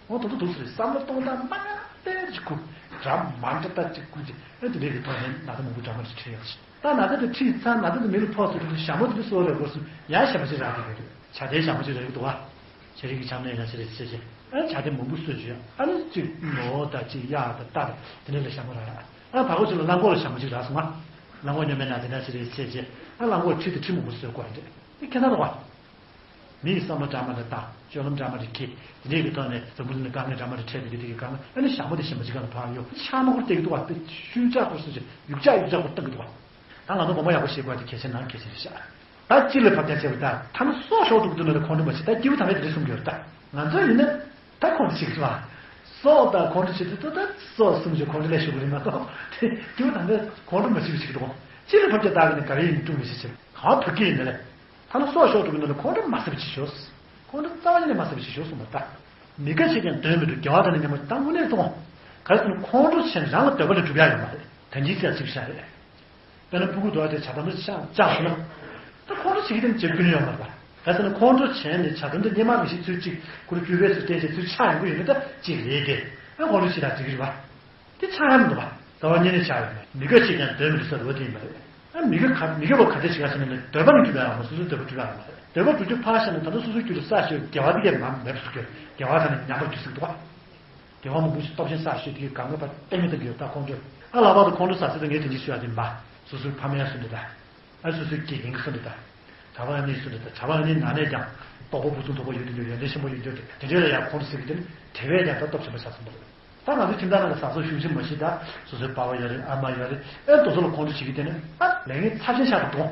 འོ་ད་དུ་འདུག་ཟེར་བསམ་བློ་གཏོང་སྟངས་མ་ཡང་ཏེ་ཅིག་གུ་འདྲ་མ་འདྲ་ད་ཅིག་གུ་ཅིག་ཨེ་དེ་འདྲའི་གི་ཐོག་ནས་ན་ཚ་མང་པོ་འདྲ་མ་ཞིག་ཁྲིད་ཡོད་ཟེར། ད་ན་ཚ་དེ་ཁྲིད་ཚར་ན་ཚ་དེ་མི་ལ་ཕོག་ཟེར་དུས་ཞྭ་མོ་དེ་གསོ་རེ་དགོས་སུ་ཡང་ཞྭ་མོ་ཞིག་རག་གི་ཡོད་རེད། བྱ་དེའི་ཞྭ་མོ་ཞིག་རག་གི་འདུག་བ། ཤ་རིགས་ཀྱི་ཆམ་ནད་ཡང་ཤ་རིགས་ཚེ་ཆེ། ཨ་བྱ་དེ་མང་པོ་གསོད་བྱོས། ཨ་ནི་གཅིག་ནོར་དང་གཅིག་གཡག་དང་རྟ་དང་དེ་འདྲ་ལ་ཞྭ་མོ་རག་ར། ཨ་བར་སྐོར་ཅིག་ལ་གླང་གོག་ལ་ཞྭ་མོ་གཅིག་རག་སོང་ང་། གླང་གོག་སྨྱོན་པའི་ནང་དེ་འདྲ་ཤ་རིགས་ཚེ་ཆེ། ཨ་གླང་གོག་ཁྲི་དང་ཁྲི་མང་པོ་གསོད་དགོས་རེད། དེ་ཁྱད་མཚར་བ། མི་ཡི་བསམ་བློ་འདྲ་མ་འདྲ་བཏང་སྤྱོད་ལམ་འདྲ་མ་འདྲ་ཁྱེད་དེ་འདྲའི་གི་ཐོག་ནས་འཛམ་བུ་གླིང་ནས་དཀའ་ངལ་འདྲ་མ་འདྲ་འཕྲད་དེ་འདྲ་དེ་གི་སྒང་ལ་ཨ་ནི་ཞྭ་མོ་དེ་ཞྭ་མོ་གཅིག་སྒང་ལ་ཕར་གཡུག་ཆག་མ་ཁུར་བལྟས་ཀྱི་འདུག་བ། དེ་ཤུལ་ཆག་ཁུར་སོ་ཅིག་ཡུག་ཆག་ཡུག་ཆག་ཁུར་བཏང་གི་འདུག་བ། ད་ང་ཚོ་དགོན་པ་ཡག་པོ་ཞིག་དགོས་དེ་གལ་ཆེན་ནང་གལ་ཆེན་རེད་ཤག་ད་སྤྱི་ལ་བབ་ཀྱང་བྱས་པ་ད་ཐ་ན་སྲོག་ཤོར་འདུག་འདུག་ན་ལ་ཁོང་ཁྲོ་མ་བྱེད་ད་སྐྱིད་པོ་ད་མེད་དེ་རེ་གསུང་གི་ཡོད་ད། ང་ཚོ་ཡིན་ན་ད་ཁོང་ཁྲོ་བྱེད་ཀྱི་རེད་བ། སྲོག་དང་ཁོང་ཁྲོ་བྱེད་དུས་ད་ད་སྲོག་གསུང་རྒྱུ་ཁོང་ཁྲོ་ལས་ཤོར་གི་རེད་མ་གཏོགས་དེ་སྐྱིད་པོ་ད་མེད་ཁོང་ཁྲོ་མ་བྱེད་པ་བྱེད་ཀྱི་འདུག་སྤྱི་ལ་བབ་ཀྱང་ད་གི་ནི་ག་རེ་ཡིན་ཀྲུང་མི་ཤེས་ཆེ་གང་ཐུབ་ཀྱི་ཡིན་ན་ལས་ཐ་ན་སྲོག་ཤོར་འདུག་གི་ན་ལ་ཁོང་ཁྲོ་མ་བྱེད་པ་བྱེད་ཤོག་ཁོང་ཁྲོ་རྩ་བ་ཉིད་ནས་མ་བྱེད་པ་བྱེད་ཤོག་གསུངས་པ་ད། མི་དགའ་བྱེད་ཀྱང་འདོད་མི་འགྲུབ་དགེ་བ་དང་ནི་ཉམས་པ་ད་དངོས་གནས་གཏོང་། ག་རེ་ཟེར་ན་ཁོང་ཁྲོ་བྱས་ནས་རང་ལ་འདོད་པ་ལས་འགྲུབ་ཡ་ཡོད་མ་རེད། ད་གིན་ཟེར་ཅིག་བཞག་རེད། དཔེར་ན་ཕྲུ་གུ་དོར་ཏེ་བྱ་དམ་ལ་ཤ་བཅག་སོང་ན། ད་ཁོང་ཁྲོ་བྱེད་ཀྱི་དེ་ནི་བྱེད་རྒྱུ་ནི་ཡོད་མ་རེད་པ། ག་ཟེར་ན་ཁོང་ཁྲོ་བྱས་ནས་བྱ་དམ་དེ་སྙེ་མ་མི་ཤེས་ཚུལ་གཅིག་ཁོ་རང་རྒྱུ་བས་སུ་བསྟན་བྱས་ཚུལ་ཆགས་ཡོང་གི་ཡོད་ན་ད་གཅིག་རེད་དེ། ཨ་ཁོང་ཁྲོ་བྱེད་ད་འགྲིག་གི་རེད་པ། དེ་ཆགས་ཡ་མི་འདུག་པ། རྩ་བ་ཉིད་ནས་ཆགས་ཡོད་མེད། མི་དགའ་བྱེད་ཀྱང་འདོད་མི་འགྲུབ་ས་རུ་བ་དེ་ཡིན་པ་རེད། ཨ་མི་དགའ་ག་མི་དགའ་བ་ག་ཚད་བྱེད་ཀྱང་ཟེར་ན་ནི་འདོད་པ་ནི་འགྲུབ་ཡ་ཡོད་མ་སོ་སོའི་འདོད་པ་འགྲུབ་ཡ་ཡོད་མ་རེད། འདོད་པ་འགྲུབ་རྒྱུ་ཕར་བཞག་ནས་ད་ལྟ་སོ་སོའི་རྒྱུད་ལ་བསགས་བཞག་དགེ་བ་དེ་གས་མ་མེད་པ་བཟོ་རྒྱུ་དགེ་བ་ད་ནི་ཉམས་པར་འགྱུར་སྲིད་འདུག་པ། དགེ་བ་མང་པོ་ཞིག་སྟོབས་ཆེན་བསགས་ཤོས་དེ་གང་ག་པ་གཏན་མི་ཐུབ་ཡོད་ད་ཁོང་ཚོས། ཨ་ལག་པ་དང་ཁོང་ཁྲོ་ཟ་ཚད་དང་ངས་དེ་འདྲ་ཞུ་ཡ་དེ་མ། སོ་སོའི་ཕ་མའི་སུ་འདི་ད། ཨ་སོ་སོའི་དགེ་རྒན་གྱི་སུ་འདི་ད། གྲྭ་པ་ཨ་ནེའི་སུ་འདི་ད་གྲྭ་པ་ཨ་ནེའི་ནང་ནས་ཀྱང་རྟོགས་པ་ཕུན་སུམ་ཚོགས་པ་ཡོད་དེ་འདྲ་ཡོན་ཏན་ཆེན་པོ་ཡོད་འདྲ་དེ་འདྲ་ལ་ཡང་ཁོང་ཚོ་ཟེར་གི་དེ་ནི་དེ་བས་ཀྱང་ད་སྟོབས་ཆེན་པོ་ཆགས་སོང་པ་རེད། ད་ང་ཚོ་ཁྱིམ་ཚང་ནང་ལ་བཟའ་ཚོ་ཤུགས་ཆེན་མ་ཞིག་ད་སོ་སོའི་པ་ཕ་ཡོད་རེད་ཨ་མ་ཡོད་རེད་ཨེ་དེ་ཚོ་ལ་ཁོང་ཚོ་བྱེད་ཀྱི་དེ་ནི་ཨ་ལས་ངན་ཚབས་ཆེན་ཆགས་འདུག་གོ།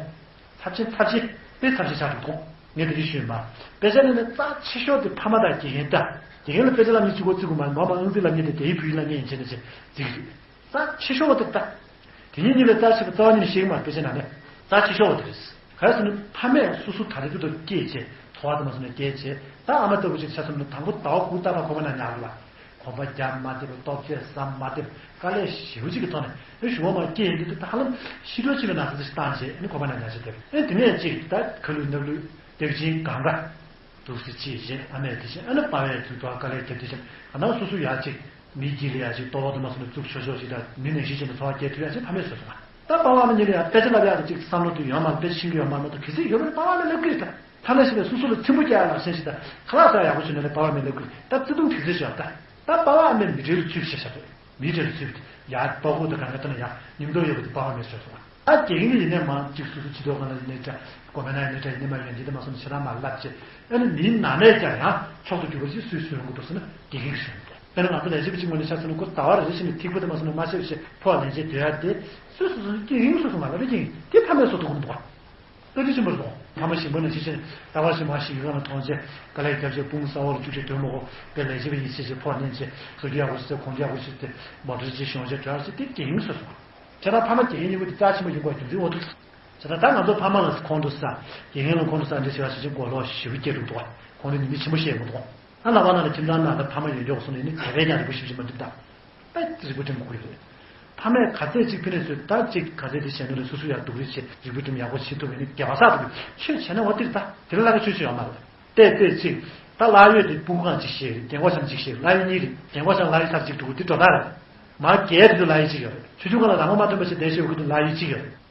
ཚབས་ཆེན་ཚབས་ཆེན་དཔེ་ཚབས་ཆེན་ཆགས་འདུག་གོ། ངས་དེ་རིགས་ཞུས་མ། དཔེ་ཆ་ནི་ནི་རྩ་ཆེ་ཤོས་དེ་ཕ་མ་དང་དགེ་རྒན་ད། དགེ་རྒན་ལ་དཔེ་ཆ་བསླབ་ཉེས་གཅིག་པོ་བརྩི་དགོས་མ་མ་མ་ཨང་རྩིས་བསླབ་ཉེས་དེ་དེའི་བུའི་བསླབ་ཉེས་ཡིན་བྱས་ནས་བྱས་རྩིས་ཀྱི་རེད། རྩ་ཆེ་ཤོས་པ་དེ་ད། དེ་གཉིས་གཉིས་ལས་རྩ་ཆེ་བ་རྩ་བ་ཉིད་ནས་ཤེས་ཀྱི་མ་རེད་དཔེ་ཆ་ནང་ནས། རྩ་ཆེ་ཤོས་པ་དེ་རེད། ག་རེ་ཟེར་ན་ཕ་མས་སོ་སོ་ད་རེས་ཚོད་དུ་སྐྱེས་བྱས་ཐོ་བ་དུ་མ་སོང་ནས་སྐྱེས་བྱས་ད་ཨ་མ་ལྟ་བུ་ཅིག་ཆ་མཚོན་ན་དང་པོ་ཟླ་བ་དགུ་ལྟར་ན་ཁོ་པ་ན་ཉར་ལ། གོམ་པ་རྒྱག་མ་ཐེབས་ལྟོ་ཚད་ཟ་མ་ཐེབས་དཀའ་ལས་ཞེ་པོ་ཅིག་གི་ཐོག་ནས་ཨེ་གཞུང་བ་མ་སྐྱེས་ཡིན་དུས་ད་ཧ་ལམ་ཤི་འགྲོ་ཅིག་ལ་ན་ཚ་ཅིག་བཏང་བྱས་ཨ་ནི་ཁོ་པ་ན་ཉར་བྱས་ཐེབས་ཨེ་དེ་ནས་ཅིག་ད་ཁ་ལུད་སྣབས་ལུད་སྟེགས་ཅིང་གང་ག་འདུག་སེ་ཅིག་བྱས་ཨ་མས་དེ་བྱས་ཨ་ནི་པ་བས་ཚུར་དོ་དཀའ་ལས་བརྒྱབ་དེ་བྱས་ཨ་ནང་སོ་སོ་ཡག་ཅིག་མི་དཀྱིལ་ལ་ཡ་ཅིག་ལྟོ་བ་དུ་མ་སོང་ནས་བཙུགས་ཆོག་ཆོག་ཅིག་དང་མི་ནང་བཞིན་བྱས་ནས་འཚོ་བ་སྐྱེལ་ཐུབ་ཡ་ཅིག་ཕ་མས་བཟོས་སོང་ང་། ད་པ་ཕ་མ་གཉིས་ལ་ཡ་དཔེ་ཆ་བསླབ་ཡག་གི་ཅིག་བསམ་བློ་དེ་ཡོད་མ་རེད་དཔེ་ཆ་ཤེས་ཀྱི་ཡོད་མ་རེད་མ་གཏོགས་གལ་སྲིད་ཡོད་རེད་པ་ཕ་མ་མས་སླེབས་ཀྱི་རེད་ད། ཐ་ན་ཤི་ནས་སོ་སོ་ལ་ཚིམ་པོ་རྒྱག་ཡག་ལག་ཤེས་ཤིག་ད་ཁ་ལག་ཟ་ཡག་པོ་བྱུང་ན་ལས་པ་ཕ་མས་སླེབས་ཀྱི་རེད་ད་བརྩེ་དུང་དེ་ཚོ་ཞིག་ཡོད་ད། ད་པ་ཕ་མས་མི་གྲལ་ལ་ཚུད་བྱས་བཞག་རེད་མི་གྲལ་ལ་ཚུད་ཡ་སྤོ་བོ་དང་གང་ག་ལྟ་ན་ཡ་ཉིན་ཐོ་ཡོད་པ་དེ་པ་ཕ་མས་བཟོས་སོང་ང་། ད་དགེ་རྒན་ཡིན་ནའི་མ་གཅིག་སོ་སོ་སྤྱི་ཚོགས་སྒང་ལ་ཡིན་ནའི་འདྲ། དགོན་པའི་ནང་ཡིན་ནའི་འདྲ་ཡིན་ནའི་མ་ཡོན་ཏན་དེ་མ་སོང་ན་ཞེ་དྲག་མ་བསླབ་བྱས་ཨ་ནི་མིའི་ནང་ནས་ཀྱང་ཡང་མཆོག་ཏུ་གྱུར་པ་ཞིག་སུས་སུས་ཡོང་གི་འདུག་ཟེར་ན་དགེ་རྒན་གྱིས་ཡོང་གི་འདུག་དཔེར་ན་ང་ཚོ་ལས་བྱེད་པ་གཅིག་ངོས་ནས་ཆ་མཚོན་ན་ཁོ་ཟླ་བ་རེ་རེ་བཞིན་དུ་ཐིགས་པ་དེ་མ་སོང་ན་མ་ཤེས་པ་ཞིག་ཕོག་ལན་ཆེ་སྡོད་ཡ་དེ་སུས་སུ་སུ་དགེ་རྒན་སུ་སུ་མ་ལབ་པའི་རྐྱེན་གྱིས་དེ་ཕ་མས་བཟོ་ཐུབ་ཀྱི་མི་འདུག་བ། ལྟ་ཅི་ཆེན་པོ་རེད་དོ། ཕ་མ་གཞན་པ་ནང་བཞིན་བྱས་ནས་ལྟ་བ་ཞིག་མ་ཞིག་ཡུལ་ལ་མཐོང་བྱས་དཀའ་ལས་བརྒྱབ་བྱས་དཔུང་ས་འོག་ལ་བཅུག་བྱས་སྡོད་མ་དགོས་པའི་ལས་བྱེད་པ་ཡིན་ཞེས་བྱས་ཕོག་ལན་ཆེ་བཟོ་རྒྱུ་ཡག་པོ་ཞིག་བཟོས་གོན་རྒྱུ་ཡག་པོ་ཞིག་བཟོས་མོ་ཊ་ཅིག་གཞོན་བྱས་འགྲོ་ཡག་ཞིག་དེ་དགེ་རྒན་བཟོས་སོང་། བྱས་ཙང་ཕ་མ་དགེ་རྒན་གཉིས་པོ་དེ་རྩ་ཆེན་པོ་ཡིན་དགོས་རྒྱུ་མཚན་འོ་འདུག་བྱས་ཙང་ད་ང་ཚོ་ཕ་མ་ལ་ཁོང་ཁྲོ་ཟ། དགེ་རྒན་ལ་ཁོང་ཁྲོ་ཟ་འདྲ་བྱེད་པ་ཞིག་ཅིག་མགོ་ལོག་ཞེ་པོ་སྐྱེ་འགྲོ་འདུག་བ། ཁོང་ཁྲོ་ནི་མི་ཆེན་པོ་བཤད་མི་འདུག་བ། ཨ་ལག་པ་ན་ལ་ཁྱིམ་ཚང་ནང་ལ་ཕ་མ་ཡོད་མགྱོགས་སོང་ནས་ནི་དེ་བས་ཀྱང་རིག་པ་ཞིབ་ཞིབ་མ་འགྲིག་ད། ཨེ་རིག་པ་སྒྲིམ་དགོས་ཀྱི་རེད། ཕ་མས་ག་ཚད་ཅིག་ཕི་ནས་ཚོས་ད་ཅིག་ག་ཚད་དེ་བྱས་ན་ལ་སོ་སོ་ཡར་སྡུག་རུས་བྱེད་རིག་པ་སྒྲིམ་ཡག་པོ་བྱེད་ཐུབ་པའི་ནི་དགེ་བ་བསགས་ཐུབ་པའི་ཆོས་བྱས་ན་འོ་དེ་རེད་ད། དེ་ལ་ལྷག་གི་ཆོས་ཆོས་ཡོད་མ་རེད། བལྟས་བལྟས་ཅིག་ད་ལྷ་ཡོད་དེ་སྤུ་གུ་གང་ཅིག་ཤེས་རེད། རྒན་གོག་ཆམ་ཅིག་ཤེས་རེད། ལྷ་ཡོད་གཉིས་རེད། རྒན་གོག་ཆམ་ལྷ་ཡོད་ཚར་ཅིག་འགྲོ་གི་དེ་འགྲོ་ད་རེད། མ་རྒས་དེ་ཚོ་ལྷ་ཡོད་ཅིག་ཡོད་རེད། ཆུང་ཆུང་གང་ལ་རང་དབང་མ་ཐོན་པ་ཞིག་བསྡད་ཤེས་འོ་གི་དེ་ལྷ་ཡོད་ཅིག་ཡོད་རེད།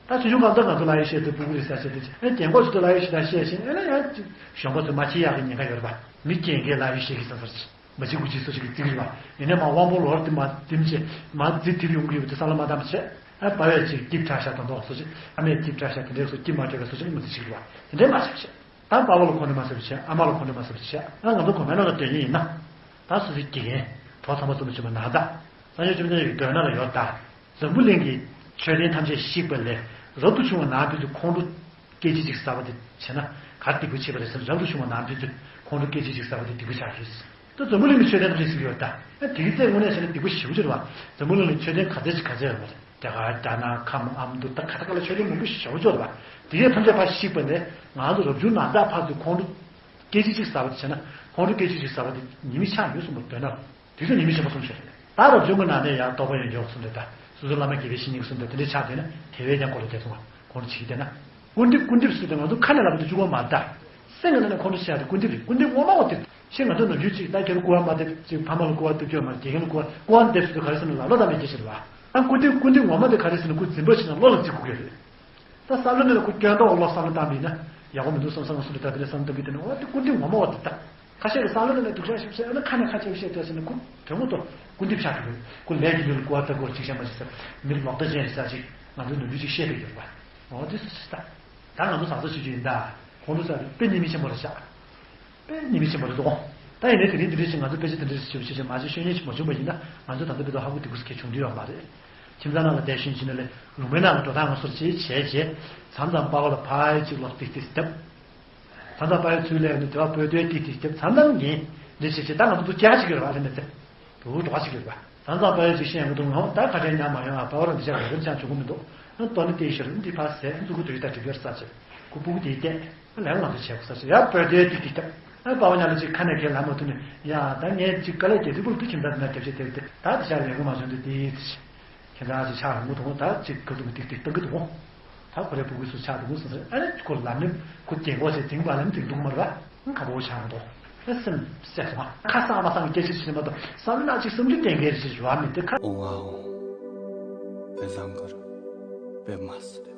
ད་ཆུང་ཆུང་གང་ལྟར་ང་ཚོ་ལྷ་ཡོད་ཤེས་དེ་སྤུ་གུ་རེད་ས་ཆ་དེ་ཅིག་ཨེ་རྒན་གོག་ཚོ་དེ་ལྷ་ཡོད་ཤེས་ད་ཤེས་ཤེས་ཨེ་ན་ཡང་ཅིག་གཞོན་པ་ཚོ་མ་ཁྱེར་ཡག་གི་ཉེན་ཁ་ཡོད་རེད་པ། མི་རྒན་རྒས་ལ་ཡོད་ཤེས་ཀྱི་ས་སར་ཅི་མ་བྱེད་དགུ་ཅི་སོ་ཅིག་གི་རྩིག་རི་བ་ཡིན་ནས་མ་དབང་པོ་ལོར་དེ་མ་དེམ་ཅེ་མ་རྫི་དེབ་ཡོང་གི་ཡོད་པ་དེ་བསམ་བློ་མ་བཏང་བྱས། ཨ་པ་བས་ཅིག་ཏིབ་ཁྲ་ཤ་དང་དོག་སོ་ཅིག་ཨ་མས་ཏིབ་ཁྲ་ཤ་དེ་འདྲས་སོ་ཀྱི་མ་སྤྲད་པ་སོ་ཅིག་མ་རྫི་ཅིག་རི་བ་དེ་འདྲས་མ་བྱེད་བྱས། ད་པ་བ་ལ་ཁོ་ནས་མ་ཟེར་བ་བྱས། ཨ་མ་ལ་ཁོ་ནས་མ་ཟེར་བ་བྱས། ཨ་ང་ཚོ་གོ་མེད་ན་ལ་དོན་ཡིན་ཡིན་ན། ད་སོ་སོའི་དགེ་རྒན་གྲོགས་ཚང་མ་གསུམ་པ་བྱུང་བ་ན་ད། སངས་རྒྱས་བཅོམ་ལྡན་འདས་ཀྱི་མདོ་ནང་ལ་ཡོད་ད། འཛམ་བུ་གླིང་གི་མཆོད་རྟེན་ཐམས་ཅད་བཤིག་པ་ལས་རབ་ཏུ་བྱུང་བ་ནང་ཕན་ཚུན་ཁོང་ཁྲོ་སྐད་ཅིག་གཅིག་ཟ་བ་དེ་བྱས་ན་ག་རེ་སྡིག་པ་བྱས་པ་རེད་ཟེར། རབ་ཏུ་བྱུང་བ་ནང་ཕན་ཚུན་ཁོང་ཁྲོ་སྐད་ཅིག་གཅིག་ཟ་བ་དེ་སྡིག་པ་ཆགས་ཡོད། ད་འཛམ་བུ་གླིང་གི་མཆོད་རྟེན་ཐམས་ཅད་བཤིག་ཡོད་ད། ཨ་དེ་གི་ཚེ་དངོས་གནས་བྱས་ན་སྡིག་པ་ཞེ་པོ་ཅིག་རེད་བ། འཛམ་བུ་གླིང་ལ་མཆོད་རྟེན་ག་ཚད་ཅིག་ག་ཚད་ཡོད་མ་རེད། རྒྱ་གར་རྒྱ་ནག་ཁམས་ཨ་མདོ་ད་ག་ད་ག་ལ་མཆོད་རྟེན་མང་པོ་ཞེ་པོ་ཅིག་ཡོད་རེད་བ། དེ་གས་ཐམས་ཅད་ཕར་བཤིག་པ་ནས་ང་ཚོ་རབ་བྱུང་ནང་ལྟར་ཕར་ཚུར་ཁོང་ཁྲོ་སྐད་ཅིག་གཅིག་ཟ་བ་དེ་བྱས་ན་ཁོང་ཁྲོ་སྐད་ཅིག་གཅིག་ཟ་བ་དེ་ཉེས་དམིགས་ཆགས་ཡོད་གསུངས་པ་མདོར་ན། དེ་ཚོ་ཉེས་དམིགས་ཆེན་པོ་གསུམ་ཞིག་རེད། ད་རབ་བྱུང་གི་ནང་ནས་ཡང་རྟོགས་པ་ཡོད་མགྱོགས་གསུམ་རེད་ད། སོ་སོའི་བླ་མ་དགེ་བའི་བཤེས་གཉེན་གསུམ་དང་དེ་འདྲའི་ཆགས་བསྡད་ན་དེ་བས་ཀྱང་ཁོ་ལ་དེ་སོང་བ་ཁོང་ཁྲོ་བྱེད་ཀྱི་བསྡད་ན། སྐུར་འདེབས་སྐུར་འདེབས་སུ་དེ་ང་ཚོ་ཁ་ནས་ལབ་པ་དེ་བཅུག་པ་མ་རེད་ད། སེམས་ཀྱི་ནང་ནས་ཁོང་ཁྲོ་བྱེད་ཡ་དེ་སྐུར་འདེབས་རེད། སྐུར་འདེབས་ངོ་མ་བ་དེ་ཤེས། ང་ཚོ་ནམ་རྒྱུན་ཅིག་ད་ཁྱེད་རང་སྐུར་བ་མ་འདེབས་ཅིག་ཕ་མ་ལ་སྐུར་བ་འདེབས་རྒྱུ་མ་རེད། དགེ་རྒན་ལ་སྐུར་བ་སྐུར་བ་འདེབས་སུ་དེ་ག་རེ་ཟེར་ན་ལབ་ལ་ད་མེད་ཀྱི་ཕྱིར་བ། ཨ་སྐུར་འདེབས་སྐུར་འདེབས་ངོ་མ་དེ་ག་རེ་ཟེར་ན་ཁོ་འཛིན་པ་ཞིག་ན་བློ་ལ་འཛིན་དགོས་ཀྱི་རེད། ད་བསམ་བློ་ནས་ཁོ་སྐྱོན་འདོགས་བློ་བསམ་བློ་བཏང་བ་ཡིན་ན་ཡག་པོ་མི་འདུག་བསམ་བསམ་སོ་སོ་ད་དེ་ནས་བསམ་བློ་བཏང་གི་དེ་ནས་འོ་དེ་སྐུར་འདེབས་ངོ་མ་བ་དེ་ད། ཁ་ཤས་ཀྱིས་བསམ་བློ་ནས་སྡུག་ཅག་ཞིག་བཤད་ན་ཁ་ནས་ཁ་ཆེ་བཤད་བསྡད་ཟེར་ན་ཁོ་དོན་དངོས་ཐོག་སྐུར་འདེབས་ཆགས་འགྲོ་གི་རེད། ཁོ་ལས་ཀྱི་ལུས་ལ་སྐུར་བ་ལྟ་སྐོར་ཅིག་བཤད་མ་ཤེས་ས་མི་ལོག་ལྟ་ཅན་རེད་ས་ཅིག་ང་ཚོའི་ནོར་འཁྲུལ་ཅིག་བཤད་བསྡད་ཡོད་རེད་པ། འོ་དེ་སུ་ཞིག་ད། ད་ང་ཚོ་བཟང་ས་ཞིག་ཅིག་ཡིན་ད། ཁོང་ཚོ་ས་དཔེ་ཉེས་དམིགས་ཆེན་པོ་རེད་ཤག་དཔེ་ཉེས་དམིགས་ཆེན་པོ་རེད་འདུག་ད་ཡིན་ནའི་དེ་རིང་འདི་འདྲ་ཞིག་ང་ཚོ་དཔེ་ཆ་དེ་འདྲ་ཞིག་ཞིབ་ཞིབ་ཞིབ་མ་བྱས་ཤེས་མཁན་ཞིག་མ་བྱུང་པ་ཡིན་ན་ང་ཚོ་ད་ལྟ་དཔེ་དོ་ཧ་གོ་སྡུག་གུ་སུ་གས་བྱུང་དུས་ཡོད་མ་རེད། ཁྱིམ་ཚང་ནང་ལ་བསྡད་ཤེས་བྱས་ནས་ལས་ལུང་པའི་ནང་ལ་འགྲོ་སྟངས་ང་ཚོར་བྱས་བྱས་བྱས་མཚམས་མཚམས་པ་ལ་ཕར་ཅིག་ལོག་ཏིག་ཏིག་སྟབས། ད་ལྟ་པ་ཡོད་ཚུལ་ལས་ནི་དེ་བ་བོད་དོན་ཏིག་ཏིག་སྐྱབས་ཚང་ཚང་ངེས་འདི་བྱེད་ཆེད་ད་ང་ཚོ་འདུ་སྐྱ་ཞིག་ཡོད་ར་ལ་ནི་ཚེ། དུ་འགྲོ་བ་ཞིག་ཡོད་པ། ད་ལྟ་པ་ཡོད་ཅིག་ཤེས་ཡོང་གི་འདུག་ང་ད་ཁ་བྲལ་ཉམས་མ་ཡོང་ཨ། པ་བ་ར་འདི་ཆ་ར་རིམ་ཆང་བྱུང་གི་མི་འདུག་ཨ་ཏོ་ནི་ཏེ་ཤར་འདི་ཕ་ཟེ་འཛུག་གི་དུ་ཡི་ད་གྲིབ་ཡར་ས་ཆེ་ཁུ་སྤུ་གུ་དེའི་ཏེ་ཨ་ལས་ང་ཚོ་བྱས་གོ་ས་ཆེ་ཡ་བོད་དོན་ཏིག་ཏིག་སྐྱབས་ཨ་པ་བ་ཉ་ལ་ཅིག་ཁ་ནས་ཁས་ལ་མ་ཐུ་ནི་ཡ་ད་ངས་ཅིག་ཀ་ལ་རྒྱལ་སྲིད་པུར་དུ་ཁྱིམ་ད་ན་རྒྱབ་ཆེ་དེ་དེ་ད་འདི་ཆ་ལས་གོ་མ་བྱུང་དུ་དེ་ཡི་ཚེ་ཁྱེད་རང་ཅིག་ཆགས་རིང་པོ་དུ་ད་ཅིག་ག་དུ་ཏིག་ཏིག་ཏང་གི་དུ་ད་ཁོ་རེ་སྤུ་གུ་སུ་ཆགས་དུ་གུ་སུ་ཟེར་ཨ་ནི་ཁོ་ལ་ནི་ཁོ་རྒྱལ་གོ་ཆེ་དེང་པ་ལ་ནི་དེང་དུ་མར་བ་ཁ་བོ་ཆགས་འདུག་ཨ་སེམས་སད་སོང་ཁ་སང་མ་སང་སྐད་ཆ་ཞིག་མ་གཏོགས་བསམ་ན་ཅིག་སེམས་འདི་གཏན་འཁེལ་ཞིག་ཡོད་མི་དེ་ཁ། ཨོ་ཝའོ། དཔེ་བཟང་གར་དཔེ་མ་སྲིད།